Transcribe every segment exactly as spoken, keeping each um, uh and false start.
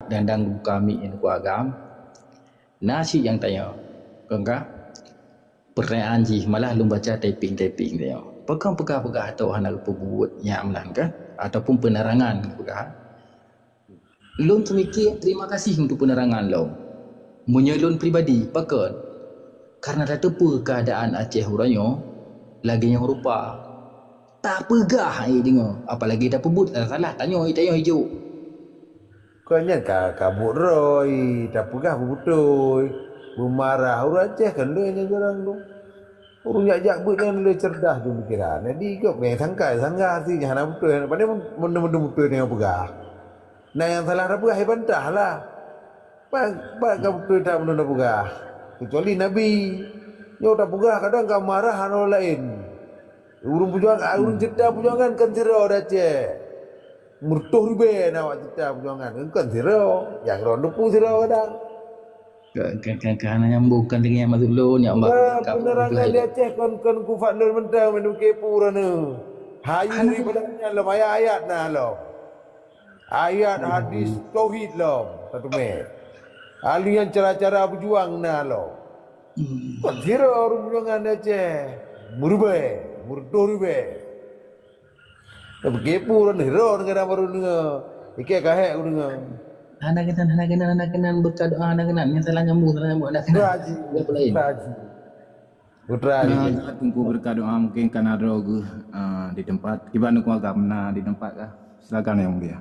Dan-dan buka mic nyan ku agam. Na cit nyang tanyong. Kon ka? Pertanyaan jih malah lôn baca typing-typing tanyong. Pakon peugah-peugah atau hana geupeubuet nyan meunan kan? Ataupun penerangan peugah. Lôn seumiké terima kasih untuk penerangan lôn. Meunyoe lôn pribadi, pakon? Karena tateupeue keuadaan Aceh uroe nyoe lagée nyang rupa. Tapeugah hai deungoe, apalagi tapeubuet salah-salah, tanyoe, tanyoe ijok. Kon nyan ka, ka buet droe, tapeugah beubeutôi, beumarah. Ureuëng Aceh kan lé nyan jarang tu. Ureuëng jak-jak beuet nyan lé cerdas pemikiran. Jadi, gobnyan sangkai, sangka hati nyan hana beutôi. Padahai meunan-meunan beutôi nyang peugah. Na nyang salah tapeugah, ya bantah lah. Pat, pat ka beutôi that meunurot peugah. Kecuali Nabi. Nyoe tapeugah kadang ka marah hana laén. Ureuëng peujuang, ureuëng cerita peujuangan kan sidroe di Aceh. Meureutoh ribée na awak cerita peujuangan. Kan sidroe. Nyang droe neupeu sidroe kadang. Ka, ka, ka, ka hana nyambung kan dengan maksud lôn, ya Allah. Nah, penerangan di Aceh kon, kon ku Fadlul mantong, minum kepu rana. Hayu daripada nyan lom, ayat-ayat na lom. Ayat hadis tauhid lom, satu meh. Ahli nyan cara-cara berjuang na lom. Kon sira ureuëng perjuangan di Aceh. Meuribée, meureutoh ribée. Begitu pun ron kadang baru dengar. Ikai kahek aku dengar. Hana keunan, hana keunan, hana keunan, berkat doa hana keunan. Yang salah nyambung, salah nyambung, hana keunan. Haji. Dia pelain. Haji. Putra Ah, Haji. Teungku berkat doa mungkin kan ada geuh, ah, di tempat. Kiban aku agam na di tempat kah? Silakan yang mulia.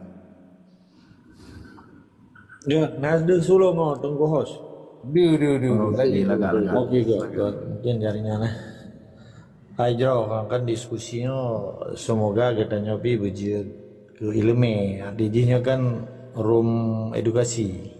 Ya, na deuh sulong oh, Teungku Hos. Deuh, deuh, deuh. Oh, okey, lagak, lagak. Okey, ke, ke. Mungkin jaringan eh. Hai jroh kan diskusi nyoe semoga geutanyoe pi beujeuet keu ileumé. Arti jih nyoe kan room edukasi.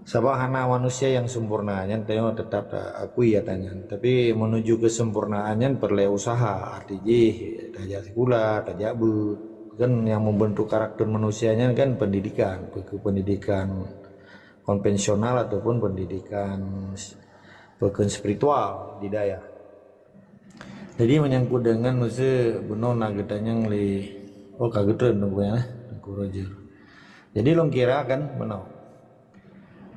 Sabab hana manusia nyang sempurna, nyan tanyoe teutap ta-, akui ata nyan. Tapi menuju keusempurnaan nyan peureulée useuha, arti jih tajak sikula, tajak beuet. Kan nyang membentuk karakter manusia nyan kan pendidikan, peue keuh pendidikan konvensional ataupun pendidikan s-, peue keuh spiritual di dayah. Jadi menyangkut dengan meusi bunoe na geutanyong lé, oh ka geutreun Teungku nyan eh, Teungku Roger. Jadi lôn kira kan bunoe.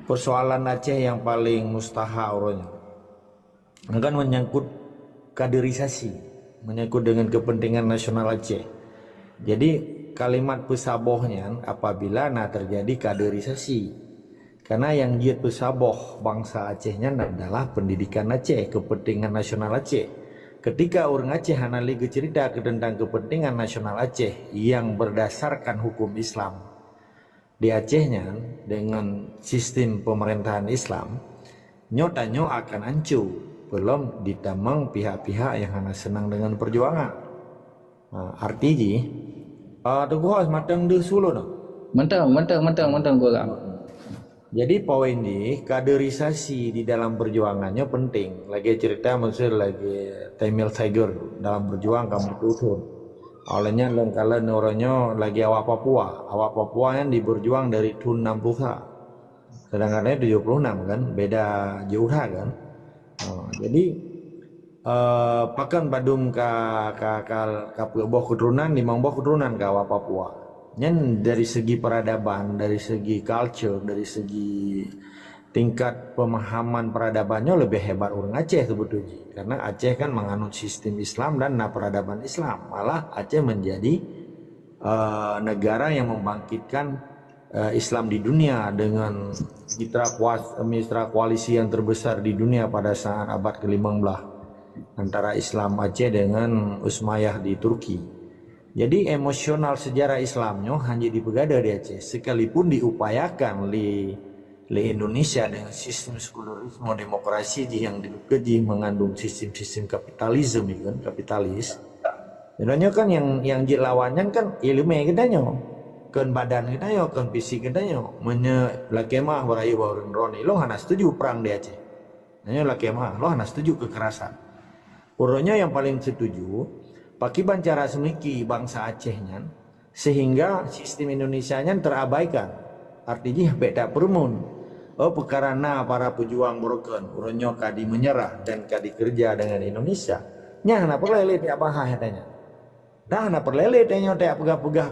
Persoalan Aceh yang paling mustahak uroe nyoe. Kan menyangkut kaderisasi, menyangkut dengan kepentingan nasional Aceh. Jadi kalimat peusaboh nyan apabila na terjadi kaderisasi. Karena nyang jeuet peusaboh bansa Aceh nyan adalah pendidikan Aceh, kepentingan nasional Aceh. Ketika ureuëng Aceh hana lé geucerita ke tentang kepentingan nasional Aceh yang berdasarkan hukum Islam di Aceh nyan dengan sistem pemerintahan Islam, nyoe tanyoe akan anco, peulom ditamong pihak-pihak yang hana senang dengan perjuangan. Ha, arti jih, ah, Teungku Hos, mantong deuh sulon. Mantong, mantong, mantong, mantong, Teungku Agam. Jadi poin jih, kaderisasi di dalam perjuangan nyoe penting. Lagée cerita meusi lagée Temil Tiger dalam berjuang ka meureutoh thon. Awalnya lengkala neuronyo lagée awak Papua. Awak Papua nyan diberjuang dari thon enam puluh ha. Sedangkan tujuh puluh enam kan, beda jeuet ha kan. Ha, jadi eh, pakon padum ka, ka, ka, ka peuet boh keuturonan, limong boh keuturonan ka awak Papua. Nyan dari segi peradaban, dari segi culture, dari segi tingkat pemahaman peradaban nyoe lebih hebat ureuëng Aceh sebetulnya. Karena Aceh kan menganut sistem Islam dan na peradaban Islam. Malah Aceh menjadi eh, negara yang membangkitkan eh, Islam di dunia dengan mitra kuas-, mitra koalisi yang terbesar di dunia pada saat abad ke-lima belas antara Islam Aceh dengan Usmayyah di Turki. Jadi emosional sejarah Islam nyoe hanya dipeugada di Aceh sekalipun diupayakan lé, lé Indonesia dengan sistem sekularisme demokrasi jih yang dikeji mengandung sistem-sistem kapitalisme kan, kapitalis. Sebenarnya kan yang, yang jeuet lawan nyan kan ileumé geutanyoe. Kon badan geutanyoe, kon fisik geutanyoe. Meunyoe lakée meu'ah beurayeuk bak ureuëng droeneuh, lôn hana setuju perang di Aceh. Nyoe lakée meu'ah, lôn hana setuju kekerasan. Uroe nyoe nyang paling setuju, pakriban cara seumiki bansa Aceh nyan, sehingga sistem Indonesia nyan terabaikan. Arti jih bék tapeureumeun. Oh, peukara na para pejuang broken, uroe nyoe ka dimenyerah dan ka dikeureuja dengan Indonesia. Nyan hana peureulée lé tiap bahas tanya. Dah hana peureulée lé tanyoe tajak peugah-peugah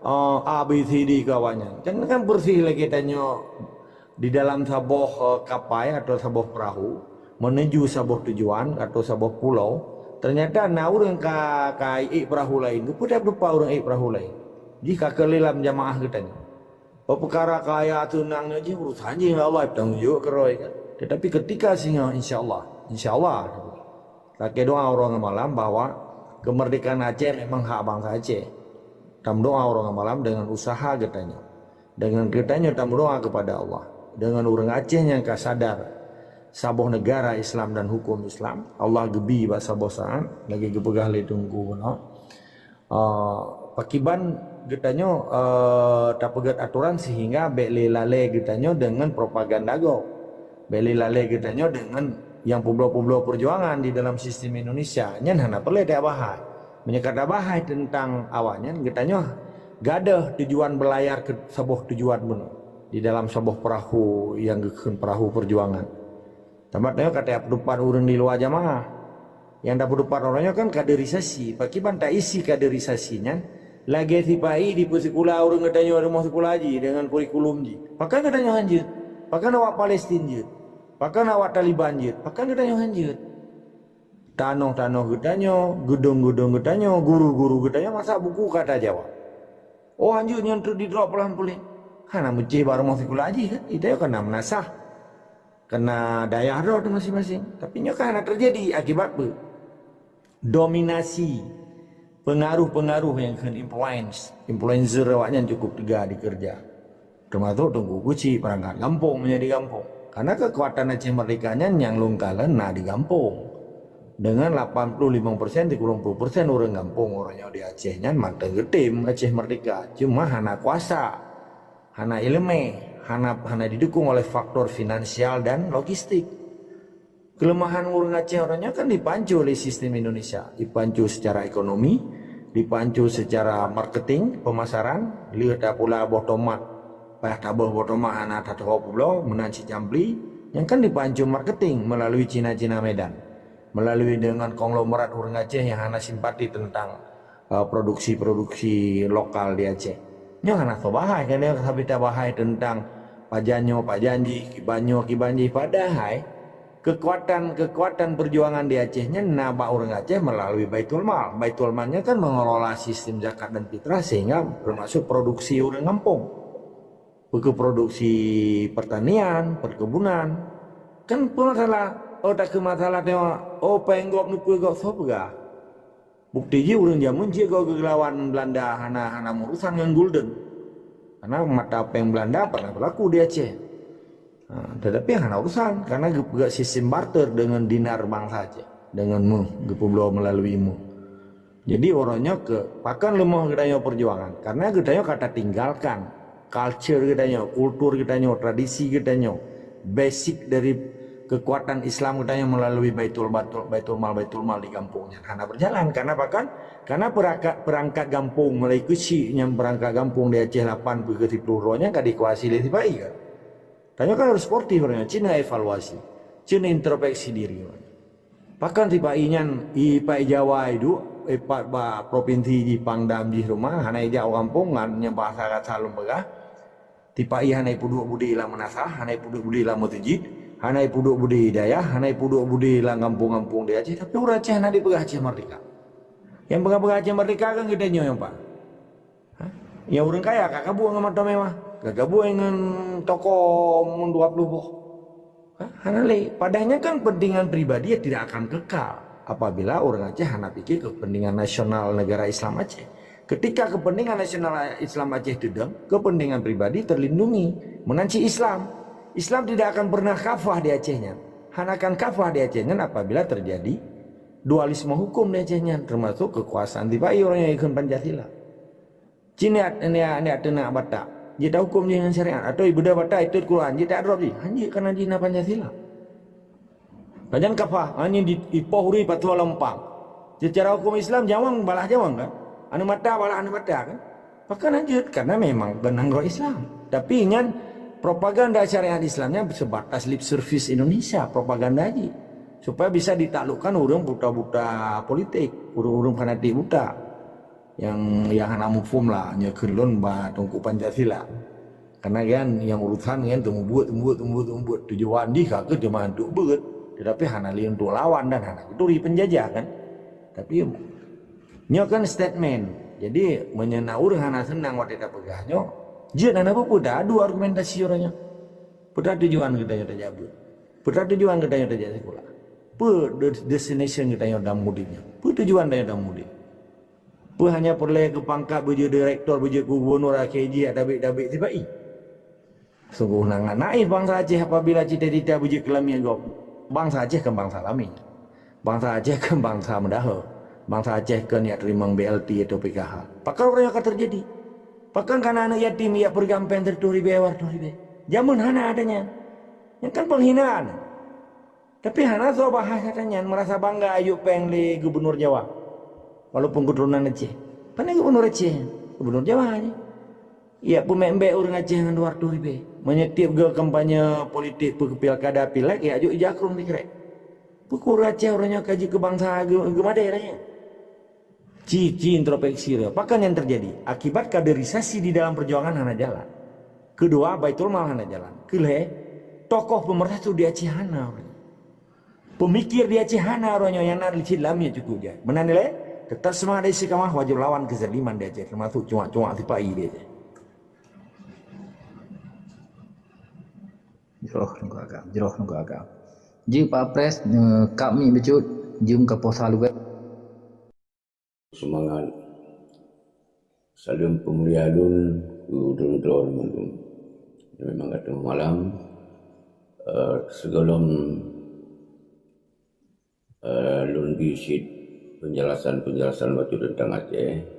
eh, A, B, C, D keu awaknyan. Jangan kan bersih lagi tanyoe di dalam saboh, eh, kapai atau saboh perahu menuju saboh tujuan atau saboh pulau. Ternyata na ureuëng ka, ka ék perahu lain. Geupeudap lupa ureuëng ék perahu lain. Jih ka keulilam jamaah geutanyoe. Peukara kaya teunang nyoe jih urusan jih ngon Allah, tanggung jaweueb keurôi kan. Tetapi ketika singoh, insya Allah, insya Allah, lakée doa uroe ngon malam bahwa kemerdekaan Aceh memang hak bansa Aceh. Tameudoa uroe ngon malam dengan usaha geutanyoe. Dengan geutanyoe tameudoa kepada Allah. Dengan ureuëng Aceh nyang ka sadar saboh negara Islam dan hukum Islam, Allah geubi bak saboh saát, lagée geupeugah lé Teungku Gubernur. Ah, pakiban geutanyoe, eh, tapeugét atoran sehingga bék lé lalée geutanyoe deungon propaganda gob. Bék lé lalée geutanyoe deungon nyang peubloe-peubloe peujuangan di dalam sistem Indonesia. Nyan hana peureulée tabahai. Meunyoe ka tabahai teuntang awaknyan, geutanyoe gadôh tujuan beulayar keu saboh tujuan bunoe di dalam saboh peurahu nyang geukheun peurahu peujuangan. Teuma tanyoe ka tapeuteupat ureuëng di luwa jamaah. Nyang tapeuteupat uroe nyoe kan kaderisasi. Pakiban taisi kaderisasi nyan, lagée sipa-i dipeusikula ureuëng geutanyoe rumoh sikula jih deungon kurikulum jih. Pakon geutanyoe hanjeuet? Pakon awak Palestin jeuet? Pakon awak Taliban jeuet? Pakon geutanyoe hanjeuet? Tanoh-tanoh geutanyoe, geudong-geudong geutanyoe, guru-guru geutanyoe, masa buku ka tajaweueb? Oh, hanjeuet nyan treuk didrop pulang puléh. Hana meucéh bak rumoh sikula jih kan? Geutanyoe kan na meunasah. Keu dayah droe teuh maséng-maséng. Tapi nyoe ka hana teujadi akibat peue? Dominasi, peungaruh-peungaruh nyang kheun influence, influencer awaknyan cukup teuga dikeureuja. Teumasok Teungku Kuchik, peurangkat gampông meunyoe di gampông. Karena keukuatan Aceh Merdeka nyan nyang lôn kalon na di gampông. Deungon lapan ploh limong persen, tiga puluh persen ureuëng gampông uroe nyoe di Aceh nyan mantong geutem Aceh Merdeka. Cuma hana kuasa, hana iéleumé, hana, hana didukung oleh faktor finansial dan logistik. Keuleumahan ureuëng Aceh uroe nyoe kan dipancu lé sistem Indonesia, dipancu secara ekonomi, dipancu secara marketing, pemasaran, lheueh tapula boh tomat, payah tabôh boh tomat hana tatuho peubloe, meunan cit campli, nyang kan dipancu marketing melalui Cina-Cina Medan, melalui deungon konglomerat ureuëng Aceh nyang hana simpati teuntang eh, produksi-produksi lokal di Aceh. Nyoe hana soe bahai, keuneuk sabe tabahai teuntang pajan nyoe, pajan jih, kiban nyoe, kiban jih. Padahai keukuatan-keukuatan peujuangan di Aceh nyan na bak ureuëng Aceh melalui Baitul Mal. Baitul Mal nyan kan mengelola sistem zakat dan fitrah sehingga termasuk produksi ureuëng gampông. Peue keuh produksi pertanian, perkebunan. Kan peue masalah? Oh, takheun masalah nyoe, oh, péng gob, neupeu gob, soe peugah? Bukti jih ureuëng jameun jih gob geulawan Belanda hana, hana meurusan ngon gulden. Karena mata péng Belanda pernah berlaku di Aceh. Ha, tetapi hana urusan karena geupeugah sistem barter dengan dinar bangsa Aceh, dengan meuh geupeubloe melalui meuh. Jadi uroe nyoe keu pakon leumoh geutanyoe peujuangan karena geutanyoe ka tatinggalkan culture geutanyoe, kultur geutanyoe, tradisi geutanyoe, basic dari keukuatan Islam geutanyoe melalui Baitul, Baitul, Baitul Mal, Baitul Mal di gampông nyan hana berjalan. Karena apa kan? Karena perangkat, perangkat gampông mulai keuchik nyang perangkat gampông di Aceh lapan peuet keu siplôh droe nyan ka dikuasai lé sipa-i kan. Tanyoe kan harus sportif uroe nyoe, cina evaluasi, cina introspeksi diri. Pakon sipa-i nyan, i pat Jawa i duek, i pat bak propinsi jih Pangdam jih rumoh, hana ijak u gampông ngon nyang bahasa gata lôn peugah. Sipa-i hana ipeuduek budi lam meunasah, hana ipeuduek budi lam meuseujid, hana ipeuduek budi hidayah, hana ipeuduek budi lam gampông-gampông di Aceh, tapi ureuëng Aceh hana dipeugah Aceh merdeka. Nyang peugah-peugah Aceh merdeka kan geutanyoe nyang paih. Ha? Nyang ureuëng kaya ka kabur ngon moto mewah, ka kabur ngon toko mun dua ploh boh. Ha? Hana lé. Padahai nyan kan kepentingan pribadi yang tidak akan kekal apabila ureuëng Aceh hana pikir kepentingan nasional negara Islam Aceh. Ketika kepentingan nasional Islam Aceh teudong, kepentingan pribadi terlindungi. Meunan cit Islam. Islam tidak akan pernah kafah di Aceh nyan. Hana akan kafah di Aceh nyan apabila terjadi dualisme hukum di Aceh nyan, termasuk kekuasaan sipa-i uroe nyoe ikheun Pancasila. Cit nyan, nyan, nyan teunak Batak. Jeuet tahuköm jih ngon syariat. Atau ibuda Batak itot Quran, jeuet ta-drop jih. Hanjeuet, karena jih na Pancasila. Pajan kafah, ha, nyan di, ipoh ureuëng patuh lam pang. Secara hukum Islam, jawang balah jawang kan? Aneuk mata balah aneuk mata kan? Pakon hanjeuet, karena memang keunan droe Islam. Tapi nyan propaganda syariat Islam nyan sebatas lip service Indonesia, propaganda jih. Supaya bisa ditaklukkan ureuëng buta-buta politik, ureuëng-ureuëng fanatik buta. Nyang, nyang hana muphom lah, nyoe kheun lôn ba Teungku Pancasila. Karena nyan nyang urusan nyan teumubuet, teumubuet, teumubuet, teumubuet. Tujuan jih ka keuh teuma untuk beuet, tetapi hana lé untuk lawan dan hana keuturi penjajah kan. Tapi nyoe kan statement. Jadi meunyoe na ureuëng hana seunang watée tapeugah nyoe, jeuet hana peue-peue, adu argumentasi uroe nyoe. Peue tujuan geutanyoe tajak beuet? Peue tujuan geutanyoe tajak sikula? Peue de-, destination geutanyoe dan mudik nyoe? Peue tujuan tanyoe dan mudik? Peue hanya peureulée keu pangkat beujeuet direktor, beujeuet keu gubunur, akhé jih tabek-tabek sipa-i? Sungguh na naif bansa Aceh apabila cita-cita beujeuet keu lamiet gob. Bansa Aceh kan bansa lamiet. Bansa Aceh kan bansa meudaho. Bansa Aceh kan jak teurimong B L T atau P K H. Pakon uroe nyoe ka teujadi? Pakon kana aneuëk yatim jak peureugampéng sireutoh ribée, dua reutoh ribée? Jameun hana ada nyan. Nyan kan penghinaan. Tapi hana soe bahas ata nyan, meurasa bangga jijok péng lé gubunur Jawa. Walaupun keuturonan Aceh. Pane gubunur Aceh? Gubunur Jawa jih. Jak peumék-mék ureuëng Aceh ngon dua reutoh ribée. Meunyoe tieb goe kampanye politik peue pilkada pileg, jak jok ija krong sikrek. Peue keu ureuëng Aceh uroe nyoe ka jeuet keu bansa geu-, geumadée rakyat? Ci, ci introspeksi uroe nyoe. Pakon nyang teujadi? Akibat kaderisasi di dalam perjuangan hana jalan. Keudua, Baitul Mal hana jalan. Keulhée, tokoh peumeursatu di Aceh hana uroe nyoe. Peumikir di Aceh hana uroe nyoe, nyang na cit lamiet cukôp jai. Meunan ilée, teutap seumangat dan istiqamah, wajéb lawan keuzaliman di Aceh, teumasuk cuak-cuak sipa-i di Aceh. Jroh nunggu agam, jroh nunggu agam. Jeuet Pak Pres, eh, kab miek bacut, jeuem ka poh sa lubée. Seumangat. Saleuem peumulia lôn keu droe-droe lôn. Memang ka teungoh malam, eh, sigohlom, eh, lôn bi cit peunjelasan-peunjelasan bacut teuntang Aceh.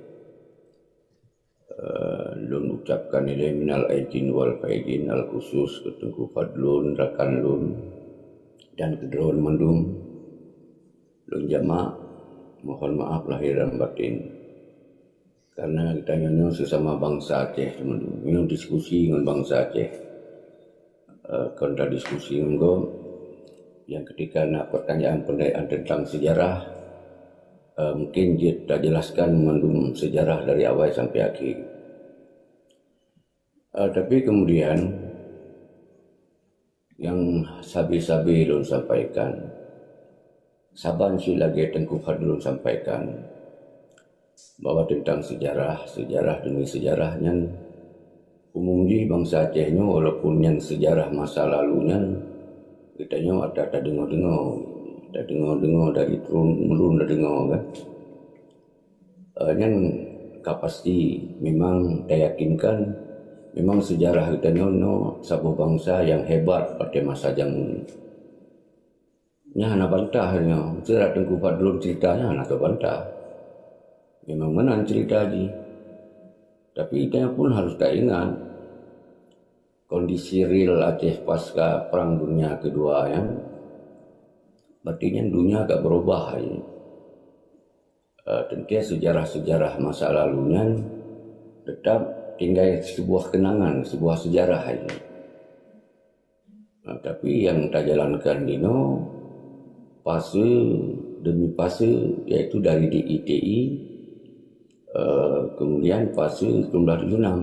Eh, lôn ucapkan ilée minal aidin wal faidin al khusus keu Teungku Fadlun, rakan lôn, dan keu droe mandum. Lôn jamak mohon maaf lahé dan batin. Karena geutanyoe nyoe sesama bansa Aceh teuma. Nyoe diskusi ngon bansa Aceh. Eh, kon tadiskusi ngon gob. Nyang ketika na pertanyaan-pertanyaan tentang sejarah, eh, mungkin jeuet tajelaskan mandum sejarah dari awai sampai akhé. Eh, tapi kemudian, nyang sabe-sabe lôn sampaikan, saban cit lagée Teungku Fadlun sampaikan, bahwa teuntang seujarah, seujarah deungon seujarah nyan, umum jih bansa Aceh nyoe, walaupun nyan seujarah masa lalu nyan, geutanyoe ata tadeungoe-deungoe, tadeungoe-deungoe dari turun-temurun tadeungoe kan. Eh, nyan ka pasti memang tayakinkan memang seujarah geutanyoe nyoe saboh bansa nyang hebat pada masa jameun. Nyan hana bantah nyoe. Sira Teungku Fadlun cerita nyan hana teubantah. Memang meunan cerita jih. Tapi geutanyoe pun harus taingat kondisi real Aceh pasca Perang Dunia Kedua nyan. Berarti nyan dunia agak berubah. Eh, teuntée seujarah-seujarah masa lalu nyan teutap tinggai seubuah keunangan, seubuah seujarah saja. Nah, tapi nyang tajalankan dinoe fase demi fase, yaitu dari D I T I, eh, kemudian fase sembilan belas tujuh enam.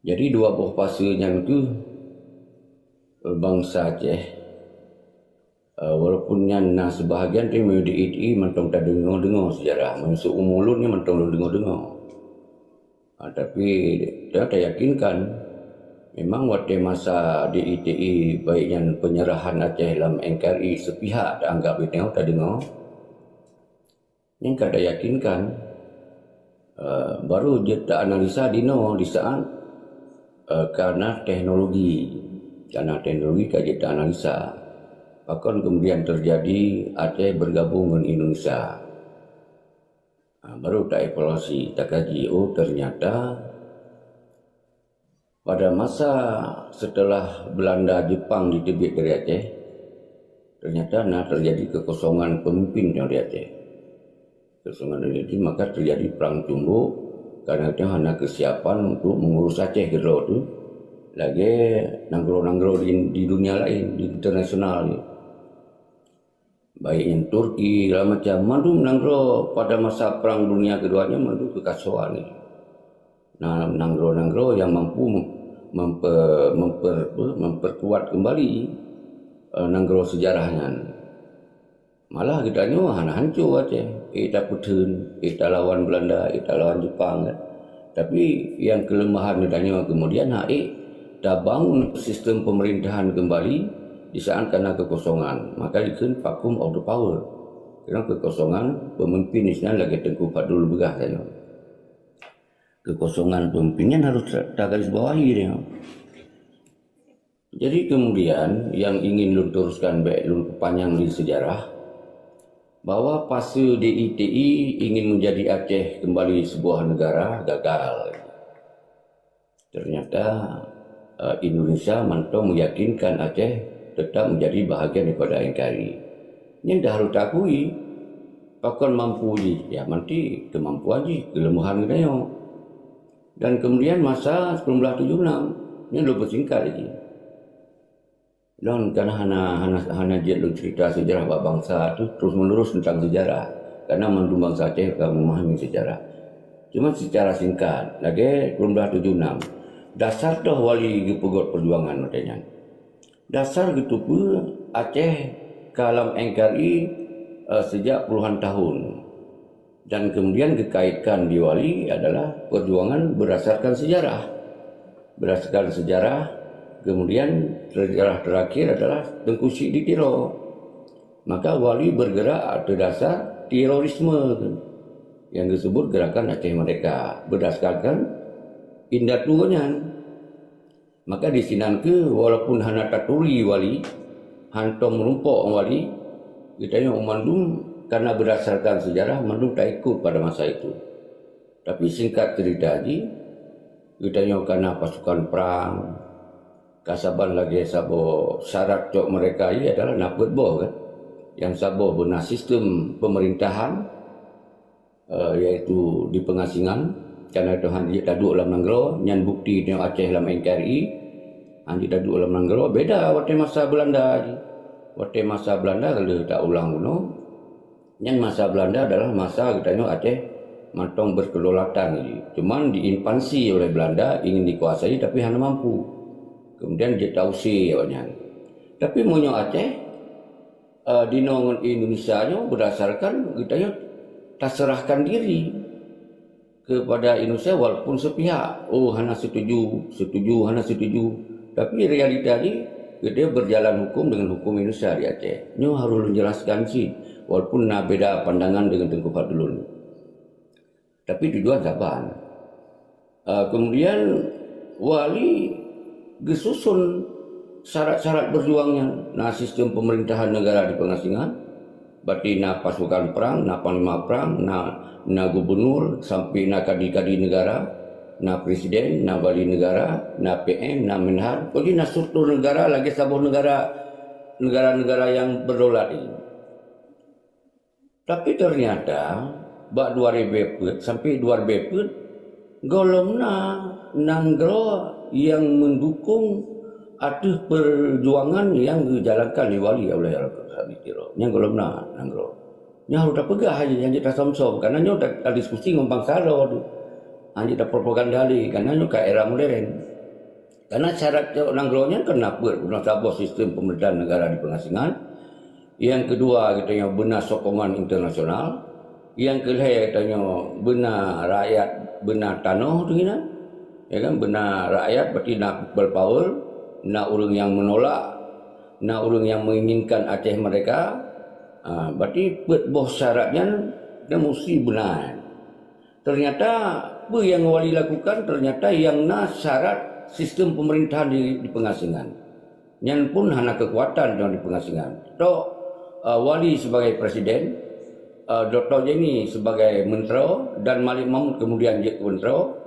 Jadi dua boh fase nyan tu, eh, bansa Aceh, eh, walaupun nyan na seubahagian, tapi meunyoe di I T I mantong tadeungoe-deungoe seujarah. Meunyoe seuumu lôn nyan mantong lôn deungoe-deungoe. Ah, tapi ta-, tayakinkan, memang watée masa di I T I, baik nyan penyerahan Aceh lam N K R I sepihak taanggap geutanyoe tadeungoe, nyang ka tayakinkan, eh, baru jeuet ta-analisa dinoe di saat, eh, karena teknologi. Karena teknologi ka jeuet ta-analisa. Pakon kemudian terjadi Aceh bergabung ngon Indonesia. Ah, baru taevaluasi, takaji, oh, ternyata pada masa setelah Belanda Jepang diteubiet dari Aceh, ternyata na terjadi kekosongan pemimpin nyang di Aceh. Kekosongan pemimpin, maka terjadi perang cumbuk karena itu hana kesiapan untuk mengurus Aceh keudroe tu lagée nanggroe-nanggroe di, di dunia lain, di internasional ni. Baik nyan Turki, segala macam. Mandum nanggroe pada masa Perang Dunia Kedua nyan mandum keukasoan. Nah, nanggroe-nanggroe nyang mampu memper-, memper-, apa, memperkuat kembali, eh, nanggroe sejarah nyan. Malah geutanyoe hana hanco Aceh. Eh, tapeutheun, eh, talawan Belanda, eh, talawan Jepang, kan. Tapi nyang keuleumahan geutanyoe kemudian hana tabangun sistem pemerintahan kembali di saat kana keukosongan. Maka dikheun vacuum of the power. Karena keukosongan pemimpin di sinan lagèe Teungku Fadlul peugah tanyoe. Keukosongan pemimpin nyan harus ta-, tagarisbawahi tanyoe. Jadi kemudian yang ingin lôn teruskan bèk lôn peupanyang di sejarah, bahwa fase D I T I ingin menjadi Aceh kembali sebuah negara gagal. Ternyata, eh, Indonesia mantong meyakinkan Aceh tetap menjadi bahagian daripada N K R I. Nyan dah harus taakui. Pakon mampu jih? Ya, manti keumampuan jih, keuleumahan geutanyoe. Dan kemudian masa sembilan belas tujuh enam, nyan lôn peusingkat lagi. Lôn kana hana, hana, hana jeuet lôn cerita sejarah bak bansa tu terus menerus tentang sejarah. Karena mandum bansa Aceh ka memahami sejarah. Cuma secara singkat, lagèe sembilan belas tujuh enam, dasar toh Wali geupeugot perjuangan watèe nyan. Dasar geuteupeue Aceh ka lam N K R I, eh, sejak puluhan tahun. Dan kemudian geukaitkan di Wali adalah perjuangan berdasarkan sejarah. Berdasarkan sejarah, kemudian sejarah terakhir adalah Teungku Chik di Tiro. Maka Wali bergerak atas dasar terorisme yang disebut Gerakan Aceh Merdeka berdasarkan indatu nyan. Maka di sinan keuh, walaupun hana taturi Wali, hántom meurumpok ngon Wali, geutanyoe mandum kana berdasarkan sejarah mandum taikot pada masa itu. Tapi singkat cerita jih, geutanyoe kana pasukan prang, ka saban lagèe saboh syarat cok mereka jih adalah na peuet boh kan. Nyang saboh beuna sistem pemerintahan, eh, yaitu di pengasingan, karena itu hana jeuet taduek lam nanggroe, nyan bukti tanyoe Aceh lam N K R I, hana jeuet taduek lam nanggroe, beda watèe masa Belanda jih. Watèe masa Belanda ka lheueh taulang bunoe, nyan masa Belanda adalah masa geutanyoe Aceh mantong berkedaulatan jih. Cuman diinvasi oleh Belanda, ingin dikuasai tapi hana mampu. Kemudian jeuet tausé awaknyan. Tapi meunyoe Aceh, eh, dinoe ngon Indonesia nyoe berdasarkan geutanyoe taserahkan diri kepada Indonesia walaupun sepihak. Oh, hana setuju, setuju, hana setuju. Tapi realita jih, geutanyoe berjalan hukum dengan hukum Indonesia di Aceh. Nyoe harus lôn jelaskan cit, walaupun na beda pandangan dengan Teungku Fadlul. Tapi tujuan saban. Ah, kemudian Wali geususun syarat-syarat berjuang nyan. Na sistem pemerintahan negara di pengasingan, berarti na pasukan perang, na panglima perang, na, na gubernur, sampai na kadi-kadi negara, na presiden, na wali negara, na P M, na menhan. Jadi na struktur negara lagèe saboh negara, negara-negara yang berdaulat ini. Tapi ternyata bak dua ribèe peuet sampai dua ribèe peuet gohlom na nanggroe nyang mendukung ateueh perjuangan nyang geujalankan lé Wali Abdullah Al-Qasami Tiro. Nyang gohlom na nanggroe. Nyan harôh tapeugah lagèe nyan, jeuet tasom-som, karena nyoe ta-, tadiskusi ngon bansa droe tu. Hana jeuet tapropaganda lé, karena nyoe ka era modern. Karena syarat cok nanggroe nyan kan na peuet, na saboh sistem pemerintahan negara di pengasingan. Nyang keudua, geutanyoe beuna sokongan internasional. Nyang keulhèe, geutanyoe beuna rakyat, beuna tanoh tu inan. Ya kan, beuna rakyat berarti na people power, na ureueng nyang menolak, na ureueng nyang menginginkan Aceh merdeka. Ha, berarti peuet boh syarat nyan, nyan musti beuna. Ternyata, peue nyang Wali lakukan, ternyata nyang na syarat sistem pemerintahan di, di pengasingan. Nyan pun hana keukuatan nyang di pengasingan. Tok, eh, Wali sebagai presiden, eh, Doktor Jenny sebagai menteri, dan Malik Mahmud kemudian jeuet keu menteri.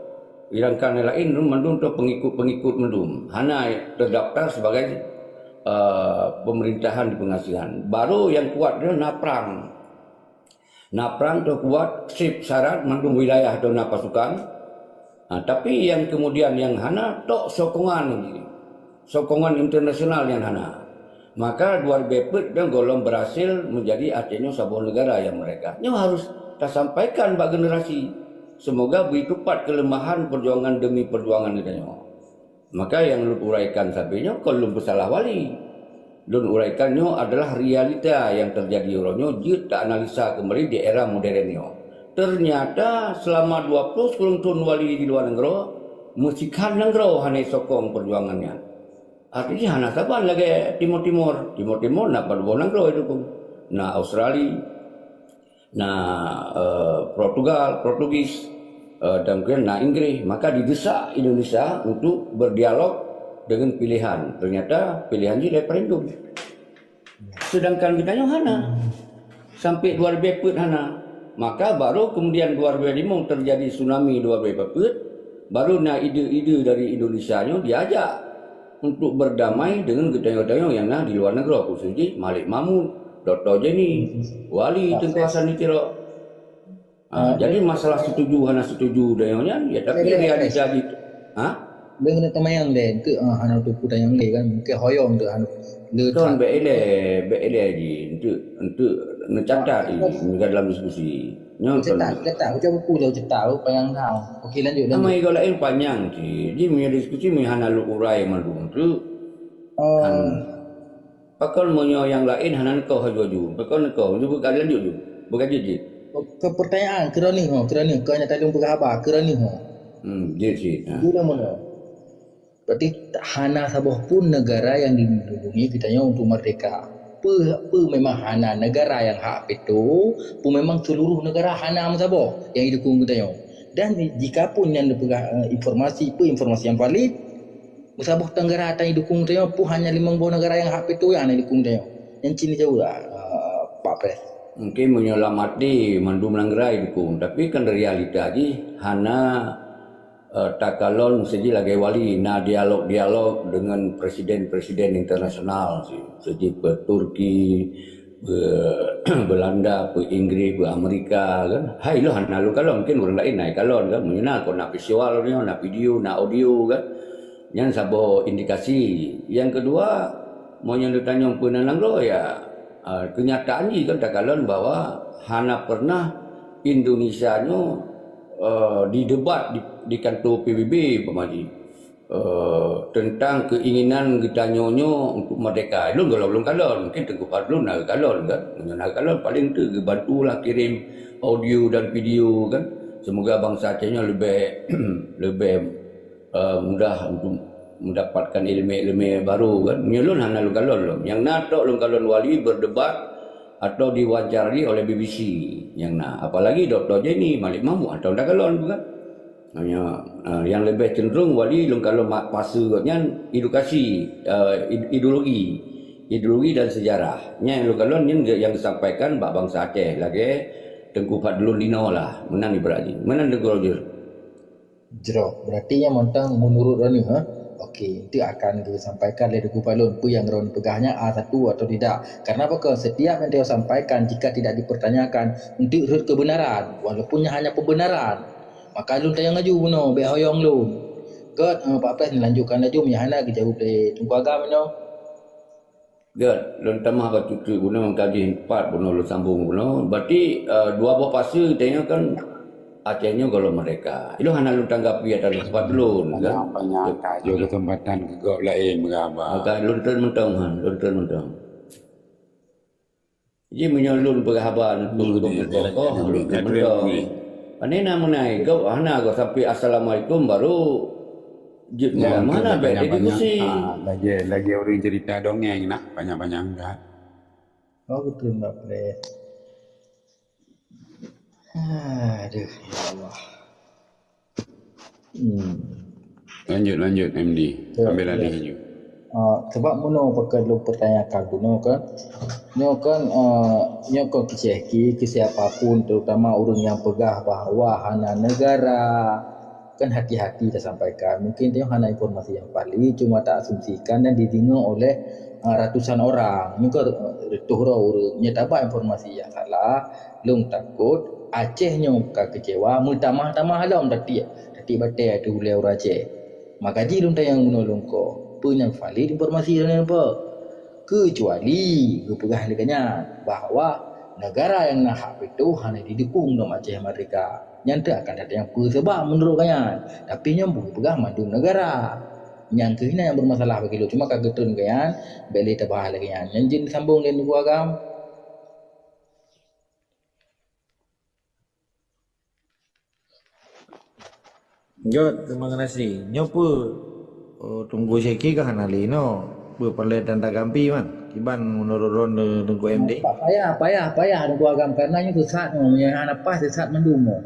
Sedangkan nyang laén mandum tu pengikut-pengikut mandum. Hana terdaftar sebagai, eh, pemerintahan di pengasingan. Baru nyang kuat tu na prang. Na prang tu kuat, seb syarat mandum wilayah tu na pasukan. Ha, tapi nyang kemudian nyang hana, tok sokongan, sokongan internasional nyang hana. Maka dua ribèe peuet nyoe gohlom berhasil menjadi Aceh nyoe saboh negara nyang merdeka. Nyoe harus tasampaikan bak generasi. Semoga beuitupat keuleumahan perjuangan demi perjuangan geutanyoe. Maka nyang lôn uraikan sabe nyoe kon lôn peusalah wali. Lôn uraikan nyoe adalah realita nyang teujadi uroe nyoe jeuet ta-analisa keumbali di era modern nyoe. Ternyata selama dua ploh sikureueng thon wali di luwa nanggroe, meusikhan nanggroe hana jisokong perjuangan nyan. Artinya hana saban lagèe Timor Timur. Timor Timur na padub boh nanggroe jidukong. Na Australia, na, eh, Portugal, Portugis, eh, dan kemudian na Inggris. Maka didesak Indonesia untuk berdialog dengan pilihan. Ternyata pilihan jih referendum. Sedangkan geutanyoe hana. Sampai dua ribèe peuet hana. Maka baru kemudian dua ribèe limong terjadi tsunami dua ribèe peuet, baru na ide-ide dari Indonesia nyoe diajak untuk berdamai dengan geutanyoe-tanyoe nyang na di luwa nanggroe, khusus jih Malik Mahmud, Doktor Jenny, Wali Teungku Hasan di Tiro. Ah, jadi masalah setuju hana setuju dan nyang nyan, ya, tapi realita di, ha? Lôn keuneuk teumayang deh, enteuk, ah, hana tupu tanyong lé kan, mungkin hoyong tu hana le. Kon bèk ilèe, bèk ilèe jih, enteuk, enteuk neucatat jih, neuga dalam diskusi. Nyoe kon. Cetak, cetak, ucap buku dah cetak, oh, panyang dah. Okey, lanjut, lanjut. Amai gau laén panyang cit. Jih meunyoe diskusi meuhana lôn urai mandum tu. Oh. Pakon meunyoe nyang laén hana neukoh laju-laju? Pakon neukoh? Nyoe beuka lanjut ju. Beuka jeuet jih. Ke pertanyaan, keu droeneuh ho, keu droeneuh, keu nyang talôn peugah haba, keu droeneuh ho. Hmm, jeuet cit. Ha. Jeuet dah meunoe. Berarti hana saboh pun negara nyang dilindungi geutanyoe untuk merdeka. Peue, peue memang hana negara nyang hak veto, peue memang seluruh negara hana meusaboh nyang jidukong geutanyoe. Dan jika pun nyang neupeugah, eh, informasi, peue informasi nyang valid, meusaboh negara nyang jidukong geutanyoe, peue hanya limong boh negara nyang hak veto nyang hana jidukong geutanyoe. Nyan cit neujaweueb, eh, Pak Pres. Mungkin meunyoe lam até mandum negara jidukong, tapi kan realita jih hana eh, takalon siji lagèe wali na dialog-dialog dengan presiden-presiden internasional si, siji pe Turki, pe Belanda, pe Inggris, pe Amerika kan. Hai lôn hana lôn kalon, mungkin ureueng laén na kalon kan. Meunyoe na kon na visual nyoe, na video, na audio kan. Nyan saboh indikasi. Nyang keudua, meunyoe neutanyong peue na nanggroe ya, eh, kenyataan jih kan takalon bahwa hana pernah Indonesia nyoe eh, didebat di, di kantor P B B umpama jih, eh, tentang keinginan geutanyoe nyoe untuk merdeka. Lôn gohlom lôn kalon, mungkin Teungku Fadlun na kalon kan. Meunyoe na kalon, paling tu geubantulah kirim audio dan video kan. Semoga bansa Aceh nyoe leubeh, leubeh, eh, mudah untuk mendapatkan ilmu-ilmu baru kan. Meunyoe lôn hana lôn kalon lom. Nyang na tok lôn kalon wali berdebat atau diwawancarai oleh B B C nyang na. Apalagi Doktor Jenny, Malik Mahmud atau takalon kan. Hanya, ah, yang lebih cenderung wali lôn kalon mak pase nyan edukasi, eh, id-, ideologi. Ideologi dan sejarah. Nyan lôn kalon nyan yang disampaikan bak bansa Aceh lagèe Teungku Fadlun Dino lah. Meunan ibarat jih. Meunan Teungku Roger. Jroh. Berarti nyan mantong menurut droeneuh, ha? Okey, itu akan disampaikan oleh Teungku Fadlun. Peue nyang droeneuh peugah nyan, a, satu atau tidak. Karena apa keu setiap yang dia sampaikan, jika tidak dipertanyakan, untuk rhot kebenaran, walaupun nyan hanya pembenaran, maka lôn tanyong laju bunoe, bèk hoyong lôn. Göt, eh, Pak Pres, lanjutkan laju, meunyo hana geujaweueb lé Teungku Agam inoe. Göt, lôn tamah bacut teuk bunoe, meukaji empat bunoe lôn sambung bunoe. Berarti, eh, dua boh pase tanyoe kan Aceh nyoe gohlom merdeka. Ilôn hana lôn tanggapi atra lôn, empat lôn, kan? Banyak-banyak tajok kesempatan keu gob laén meuraba. Maka lôn treun mantong, han, lôn treun mantong. Jadi meunyoe lôn peugah haba untuk kokoh, lôn treun mantong. Pane na meunai, gob hana gob sampai assalamualaikum baru jeuet. Ya, mana bèk didiskusi. Ah, lagi, lagi ureueng cerita dongeng nak banyak-banyak enggak. Oh, betul, Mbak Pres. Aduh, ya Allah. Hmm. Lanjut, lanjut, M D. Ya, ambil alih laju. Ah, sebab meunoe pakon lôn pertanyakan bunoe kan. Nyoe kan, ah, nyoe kan keu C F K, keu siapa pun, terutama ureueng nyang peugah bahwa hana negara. Kan hati-hati tasampaikan. Mungkin tanyoe hana informasi nyang valid, cuma taasumsikan dan dideungoe oleh, ah, ratusan orang. Nyoe kan, ah, reutôh droe ureueng. Nyoe taba informasi nyang salah, lôn takot Aceh nyoe ka keucewa, meutamah-tamah lom tatiek, tatiek batèe ateueh ulèe ureueng Aceh. Maka jih lôn tanyong bunoe lôn ko, peue nyang valid informasi droeneuh peue? Keucuali geupeugah lé geuh nyan bahwa negara nyang na hak veto hana jidukong lom Aceh Merdeka. Nyan teuh akan that nyang peue seubab meunurot geuh nyan. Tapi nyoe geupeugah mandum negara. Nyang keuh na nyang bermasalah bagi lôn. Cuma ka geutreun geuh nyan, bèk lé tabahas lagèe nyan. Nyan jeuet sambong lé Teungku Agam. Jot, terima kasih. Nyoe peue, oh, Teungku Syekhi ka hana lé inoe. Peue peureulèe dan tagampi man? Kiban meunurot droeneuh, Teungku M D? Payah, payah, payah Teungku Agam, karena nyoe sesat nyoe, nyang hana pas sesat mandum nyoe.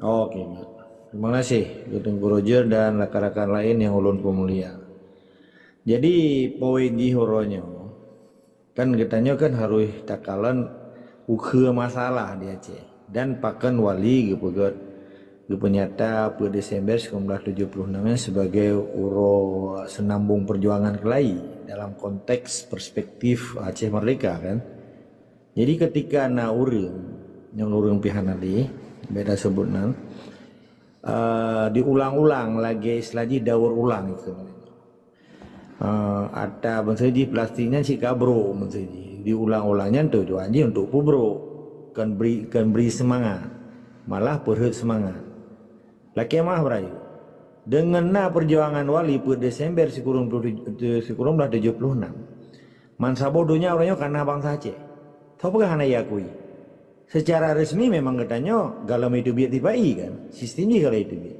Oke, Mak. Terima kasih keu Teungku Roger dan rakan-rakan lain nyang ulôn peumulia. Jadi, poin jih uroe nyoe, kan geutanyoe kan harôh takalon ukeue masalah di Aceh dan pakon Wali geupeugèt, geupeunyata peuet Desember sikureueng blaih tujoh ploh nam nyan sebagai uroe seunambong peujuangan keulayi dalam konteks perspektif Aceh Merdeka kan. Jadi ketika na ureueng, nyang ureueng pih hana lé, beda seubut nan, eh, diulang-ulang lagèe istilah jih daur ulang itu. Eh, ata bansa jih plastik nyan cit ka brôk bansa jih. Diulang-ulang nyan tujuan jih untuk peubrôk. Kon bri, kon bri seumangat. Malah peurhot seumangat. Lakèe meu'ah beurayeuk. Deungon na peujuangan Wali peuet Desember sikureueng ploh tujoh, sikureueng blaih tujoh ploh nam, man saboh donya uroe nyoe ka na bansa Aceh. Soe peugah hana jiakui? Secara resmi memang geutanyoe gohlom jiteubiet sipa-i kan? Sistem jih gohlom jiteubiet.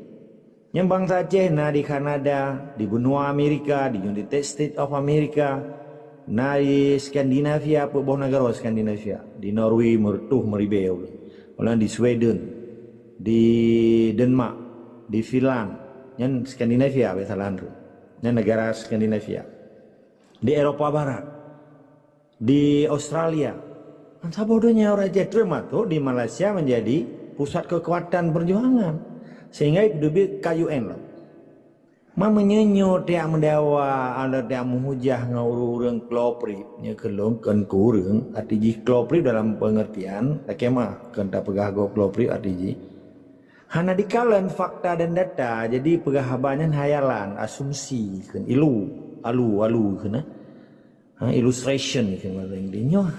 Nyan bansa Aceh na di Kanada, di benua Amerika, di United States of America, na di Skandinavia, peuet boh nanggroe Skandinavia, di Norway meureutoh meuribèe ulôn, di Sweden, di Denmark, di Finland, nyan Skandinavia, bèk salah lôn. Nyan negara Skandinavia. Di Eropa Barat, di Australia. Kan saboh donya uroe nyoe, termasuk di Malaysia menjadi pusat kekuatan perjuangan. Sehingga ipeuteubiet ka U N lom. Ma meunyoe nyoe tajak meudawa, atawa tajak meuhujah ngon ureueng-ureueng kloe prip, nyoe keu lôn kon keu ureueng, arti jih kloe prip dalam pengertian, lakèe meu'ah, kon tapeugah gob kloe prip arti jih. Hana dikalon fakta dan data, jadi peugah haba nyan hayalan, asumsi, kheun ilu, alu, alu kheun, eh. Ha, illustration kheun bahasa Inggris. Nyoe,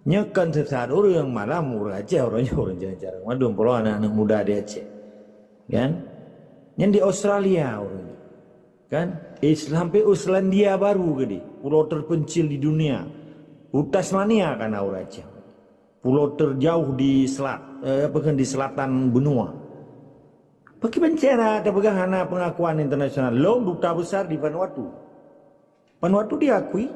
nyoe kon sesat ureueng, malah ureueng Aceh, ureueng nyoe ureueng jarang-jarang. Waduh, peue lom aneuk-aneuk muda di Aceh. Kan? Nyan di Australia ureueng nyoe. Kan? Is-, sampai Islandia Baru keudéh, pulo terpencil di dunia. U Tasmania ka na ureueng Aceh. Pulo terjauh di selat, eh, apa kan, di selatan benua. Pakriban cara tapeugah hana pengakuan internasional. Lom duta besar di Vanuatu. Vanuatu diakui.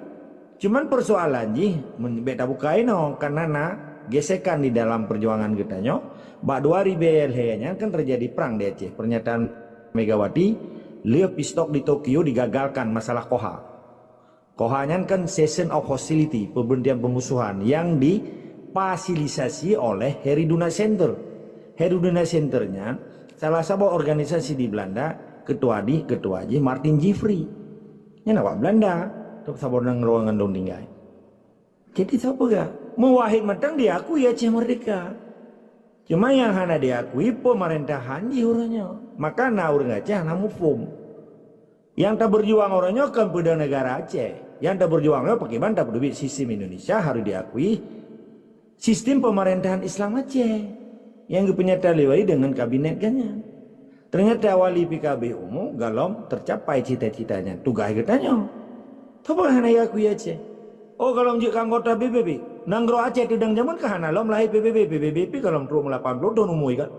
Cuman persoalan jih, men-, bèk tabuka inoe, karena na gesekan di dalam perjuangan geutanyoe. Bak dua ribèe lhèe nyan kan terjadi perang di Aceh. Pernyataan Megawati, lheueh peace talk di Tokyo digagalkan masalah KOHA. KOHA nyan kan cessation of hostility, pemberhentian permusuhan yang difasilisasi oleh Heri Duna Center. Heri Duna Center nyan salah saboh organisasi di Belanda, ketua di, ketua jih Martin Jeffrey. Nyan awak Belanda, saboh nanggroe ngon dong tinggai. Jadi sapeue ga? Meuwahid mantong diakui Aceh Merdeka. Cuma nyang hana diakui pemerintahan jih uroe nyoe. Maka na ureueng Aceh hana muphom. Nyang tabeurjuang uroe nyoe kon peudong negara Aceh. Nyang tabeurjuang nyoe pakriban tapeuteubiet sistem Indonesia harôh diakui sistem pemerintahan Islam Aceh nyang geupeunyata lé Wali deungon kabinet geuh nyan. Ternyata Wali pih ka abéh umu, gohlom teucapai cita-cita nyan. Tugaih geutanyoe. Soe peue hana jiakui Aceh? Oh, gohlom jeuet keu anggota P B B. Nanggroe Aceh teudong jameun ka hana lom lahé P B B. P B B pih gohlom trok meulapan ploh thon umu kan.